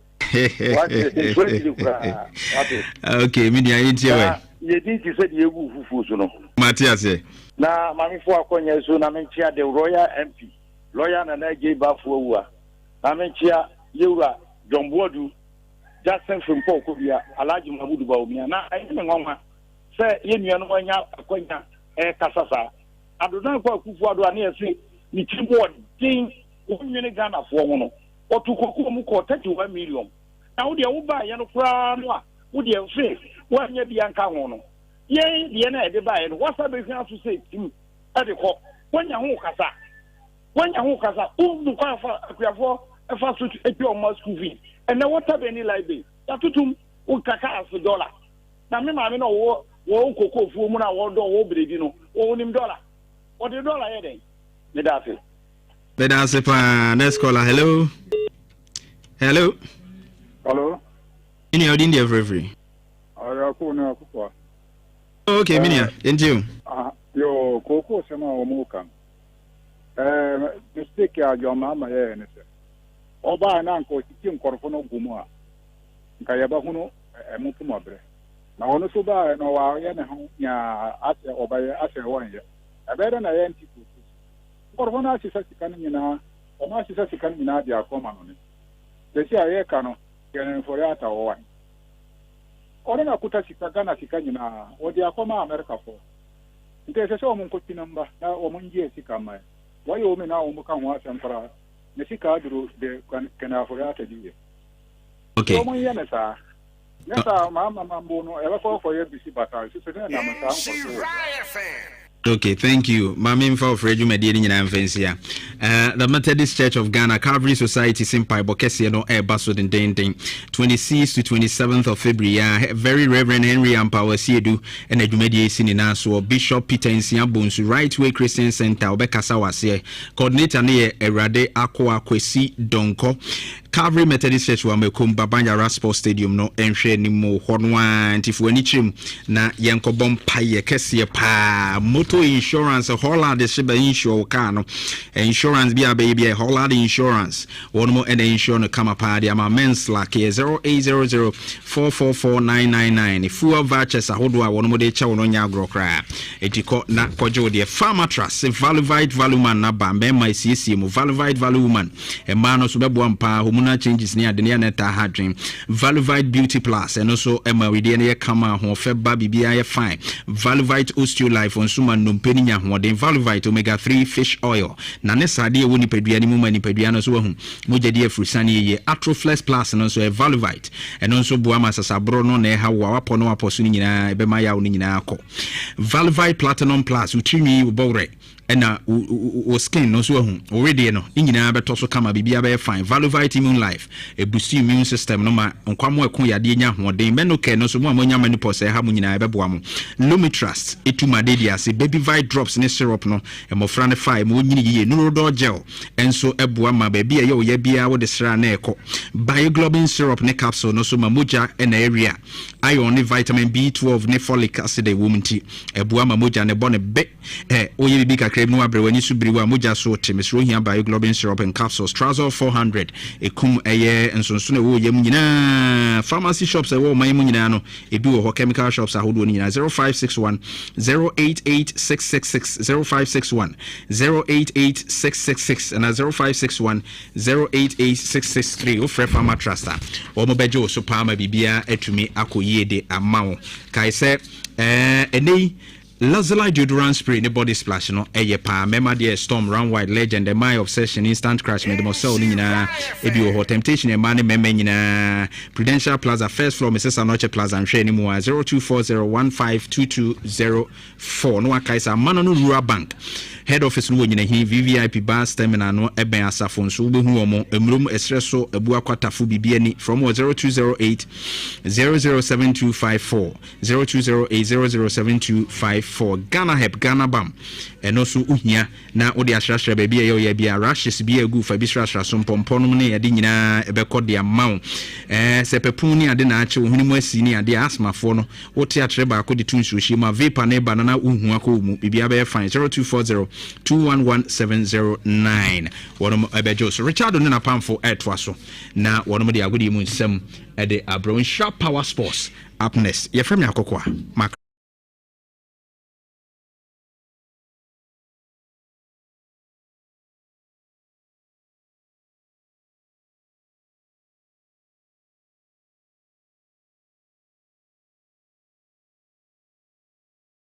Wate, nsuro akyire koraa. Wate. Okay, me deɛ yɛntie wɛ. Na yɛdin te sɛ deɛ egu fufuo so no. Mate aseɛ. Na maame fo akɔnyɛ so na menkyea the royal MP, lawyer Nana Adjei Bafo Awua. Na menkyea yɛwura John Boadu, Justin Frimpong Kobia, Alhaji Mahmoud Bawumia. Na ɛyɛ me nwanwa sɛ yɛn nuanom anya akwanya ɛrekasa saa. Addo Dankwa Akufo Addo a na yɛse ne tirim wɔ den, ɔnnwene Ghanafoɔ ho no, ɔtoo kokoɔ mu kɔɔ 31 million. Na wo deɛ wo baeɛ no koraa no a, wo deɛ mfe woannya bi anka ho no, yɛn deɛ no a yɛde baeɛ no, woasa bɛhwa so sɛ tim de kɔ. Woanya ho kasa. Woanya ho kasa. Wobu kwan fa akuafoɔ fa so tua wɔn ma school fees. Ɛnɛ water bill ne light bill, yɛatotom wo kaka ase dɔla. Na me maame na ɔwɔ wɔn kokofuo mu na wɔdɔ wɔ bredi no, ɔnim dɔla. Ɔde dɔla yɛ dɛn? Meda ase. Meda ase paa. Next caller, hello. Hello. Hello. Minia, odin deɛ frɛfrɛ. Ayako ne akokwa. Okay, minia, yɛntie o. Ah, yo, kooko sɛm a wɔn ka no. Eh, mistake a John Mahama yɛɛ ne sɛ, ɔbaa na anka ɔtiti nkɔrɔfo no gu mu a, nka yɛbɛhono ɛmo poma berɛ. Na ɔno so baa no wayɛ ne ho nyaa asɛ ɔbɛyɛ asɛ wɔnyɛ. Ɛbɛyɛ dɛ na yɛnte kooko. Nkurɔfoɔ no asesa sika no nyinaa, wɔn asesa sika no nyinaa de akɔ ma no ne. Sɛsi a yɛka no, yɛn mfɔre ata wɔ wan? Ɔno na kuta sika, Ghana sika nyinaa, ɔde akɔ ma Amerikafoɔ. Nti ɛsɛ sɛ wɔn nkɔtwi no mba na wɔn ngye yɛn sika mma yɛn. Wɔyɛ wɔn nyinaa wɔn ka ho asɛm koraa, ne sika aduro de Ken Afɔre Ata di yɛ. Okay. Nti wɔn nyɛ no saa. Nyɛ saa maa mama mbo no ɛbɛkɔ akɔyɛ bisi basaa nso sɛ ne nam saa nkɔso wɔ saa. Okay, thank you. Maame mfa ɔfrɛ dwumadie no nyinaa mfa nsia. Uh, the Methodist Church of Ghana Calvary Society se mpaebɔ kɛseɛ no ɛreba so dendenden. 26 to 27th of February ya Very Reverend Henry Ampaw Asiedu ɛna dwumadie si ne nan soɔ. Bishop Peter Nsia Bonsu Right Way Christian Center ɔbɛkasa wɔ aseɛ. Coordinator no yɛ Awurade Akoa Kwesi Donkɔ. Calvary Methodist Church wɔ Amakom Babanyara Sports Stadium no nhwɛ anim hɔ no ara nti fo w'ani kyerɛ mu na yɛnkɔbɔ mpaeɛ kɛseɛ paa. Motor insurance Hollard hye bɛ insure wo car no. Insurance bi a bɛyɛ bi a Hollard Insurance wɔn mo ɛna insure no kama paa de ama Menslack yɛ 0800 444 999. Fuel vouchers ahodoɔ a wɔn mo de kyɛ wo no nyɛ agorɔ koraa. Enti kɔ na kɔgye wo deɛ. Farmatras Valuvite Valuman naba mmarima esiesie mu Valuvite Valuwoman Mmaa no nso bɛboa mo paa, hormonal changes ne ade no yɛ a na ɛtaa ha adwene. Valuvite Beauty Plus, ɛno nso ɛma wedeɛ no yɛ kama, ahoɔfɛ ba, biribiara yɛ fine. Valuvite Osteo Life nso ma nnompe no nya ahoɔden. Valuvite Omega 3 Fish Oil, na ne sradeɛ a ɛwɔ nipadua no mu ma nipadua no nso wahu mogya di afurusane yiye. Atroflex Plus no nso ɛyɛ Valuvite, ɛno nso boa ma sasaboro no na ɛha wo a wapɔ ne wapɔ so no nyinaa, ɛbɛma yaw no nyinaa akɔ. Valuvite Platinum Plus, wo tirinwi, wo bɔwerɛ, Ɛna wo skin no nso ahu wo wedeɛ no ne nyinaa bɛtɔ so kama, biribiara bɛyɛ fine. Valovite Immune Life ɛbusti immune system no ma nkwammoa ɛko yadeɛ nya ahoɔden. Menocare no nso mo a moanya menopause a ɛha mo nyinaa ɛbɛboa mo. Lumitrust ɛtu madedi ase. Babyvite drops ne syrup no mmɔfra no fa a ɛma wɔnyini yie. Nurodol gel nso ɛboa ma baabi a ɛyɛ wo ya biara wode sra a na ɛkɔ. Bioglobin syrup ne capsule no nso ma mogya na ɛwea. Iron ne vitamin B12 ne folic acid a ɛwɔ mu nti ɛboa ma mogya no bɔ no bɛ. Ɛ, woyɛ biribi kakra bi na woabrɛ, w'ani so biri wo a, mogya so te. Mesrɛ ohia Bioglobin syrup and capsules, Trazol 400, ɛkum ɛyɛ nsonsono a ɛwɔ wo yam nyinaa. Pharmacy shops a ɛwɔ ɔman yi mu nyinaa no, ebi wɔ hɔ, chemical shops ahodoɔ no nyinaa. 0561 088 666, 0561 088 666 anaa 0561 088 663. Wofrɛ Pharma Trust a, wɔn bɛgye wo so paa ma biribiara atumi akɔ yie de ama wo. Kae sɛ, ɛɛ, ɛnɛ yi, Lazuli deodorant spray ne body splash no yɛ paa. Mmarima deɛ Storm, Run Wild, Legend, Ɛmmaa Obsession, Instant Crush, Medemoiselle no nyinaa bi wɔ hɔ. Temptation mmaa ne mmarima nyinaa. Prudential Plaza, first floor, Mrs Anokye Plaza, nhwɛ anim a 0240152204 na wakae sɛ Amano no Rural Bank head office no wɔ Nyinahini, VVIP bus terminal no bɛn Asafo nso wobɛhu wɔn. Mmurom, ɛserɛ so, Abuakwa, Tafo, biribi ani. Frɛ wɔn wɔ 0208 007254. 0208007254 Ghana Help Ghana Bam ɛno nso wohia na wode asrasra baabi a ɛyɛ ɔyɛ bi a rashes bi agu fa bi srasra so mpɔmpɔ nom ne ade nyinaa ɛbɛkɔ de ama wo ɛɛ sɛ pɛpun ne ade na akye wo hwene mu asi ne ade a asmafoɔ no wote akyerɛ baako de to nsuohyie mu a vapor ne ba no na wohu akɔ wo mu biribiara bɛyɛ fine 0240 211709 wɔnom ɛbɛgye wo so Richard ne napamfo ɛtoa so na wɔnom de agodie mu nsɛm ɛde abrɛ wo nhyira power sports Up next, yɛfrɛ me Akokoa. Makra.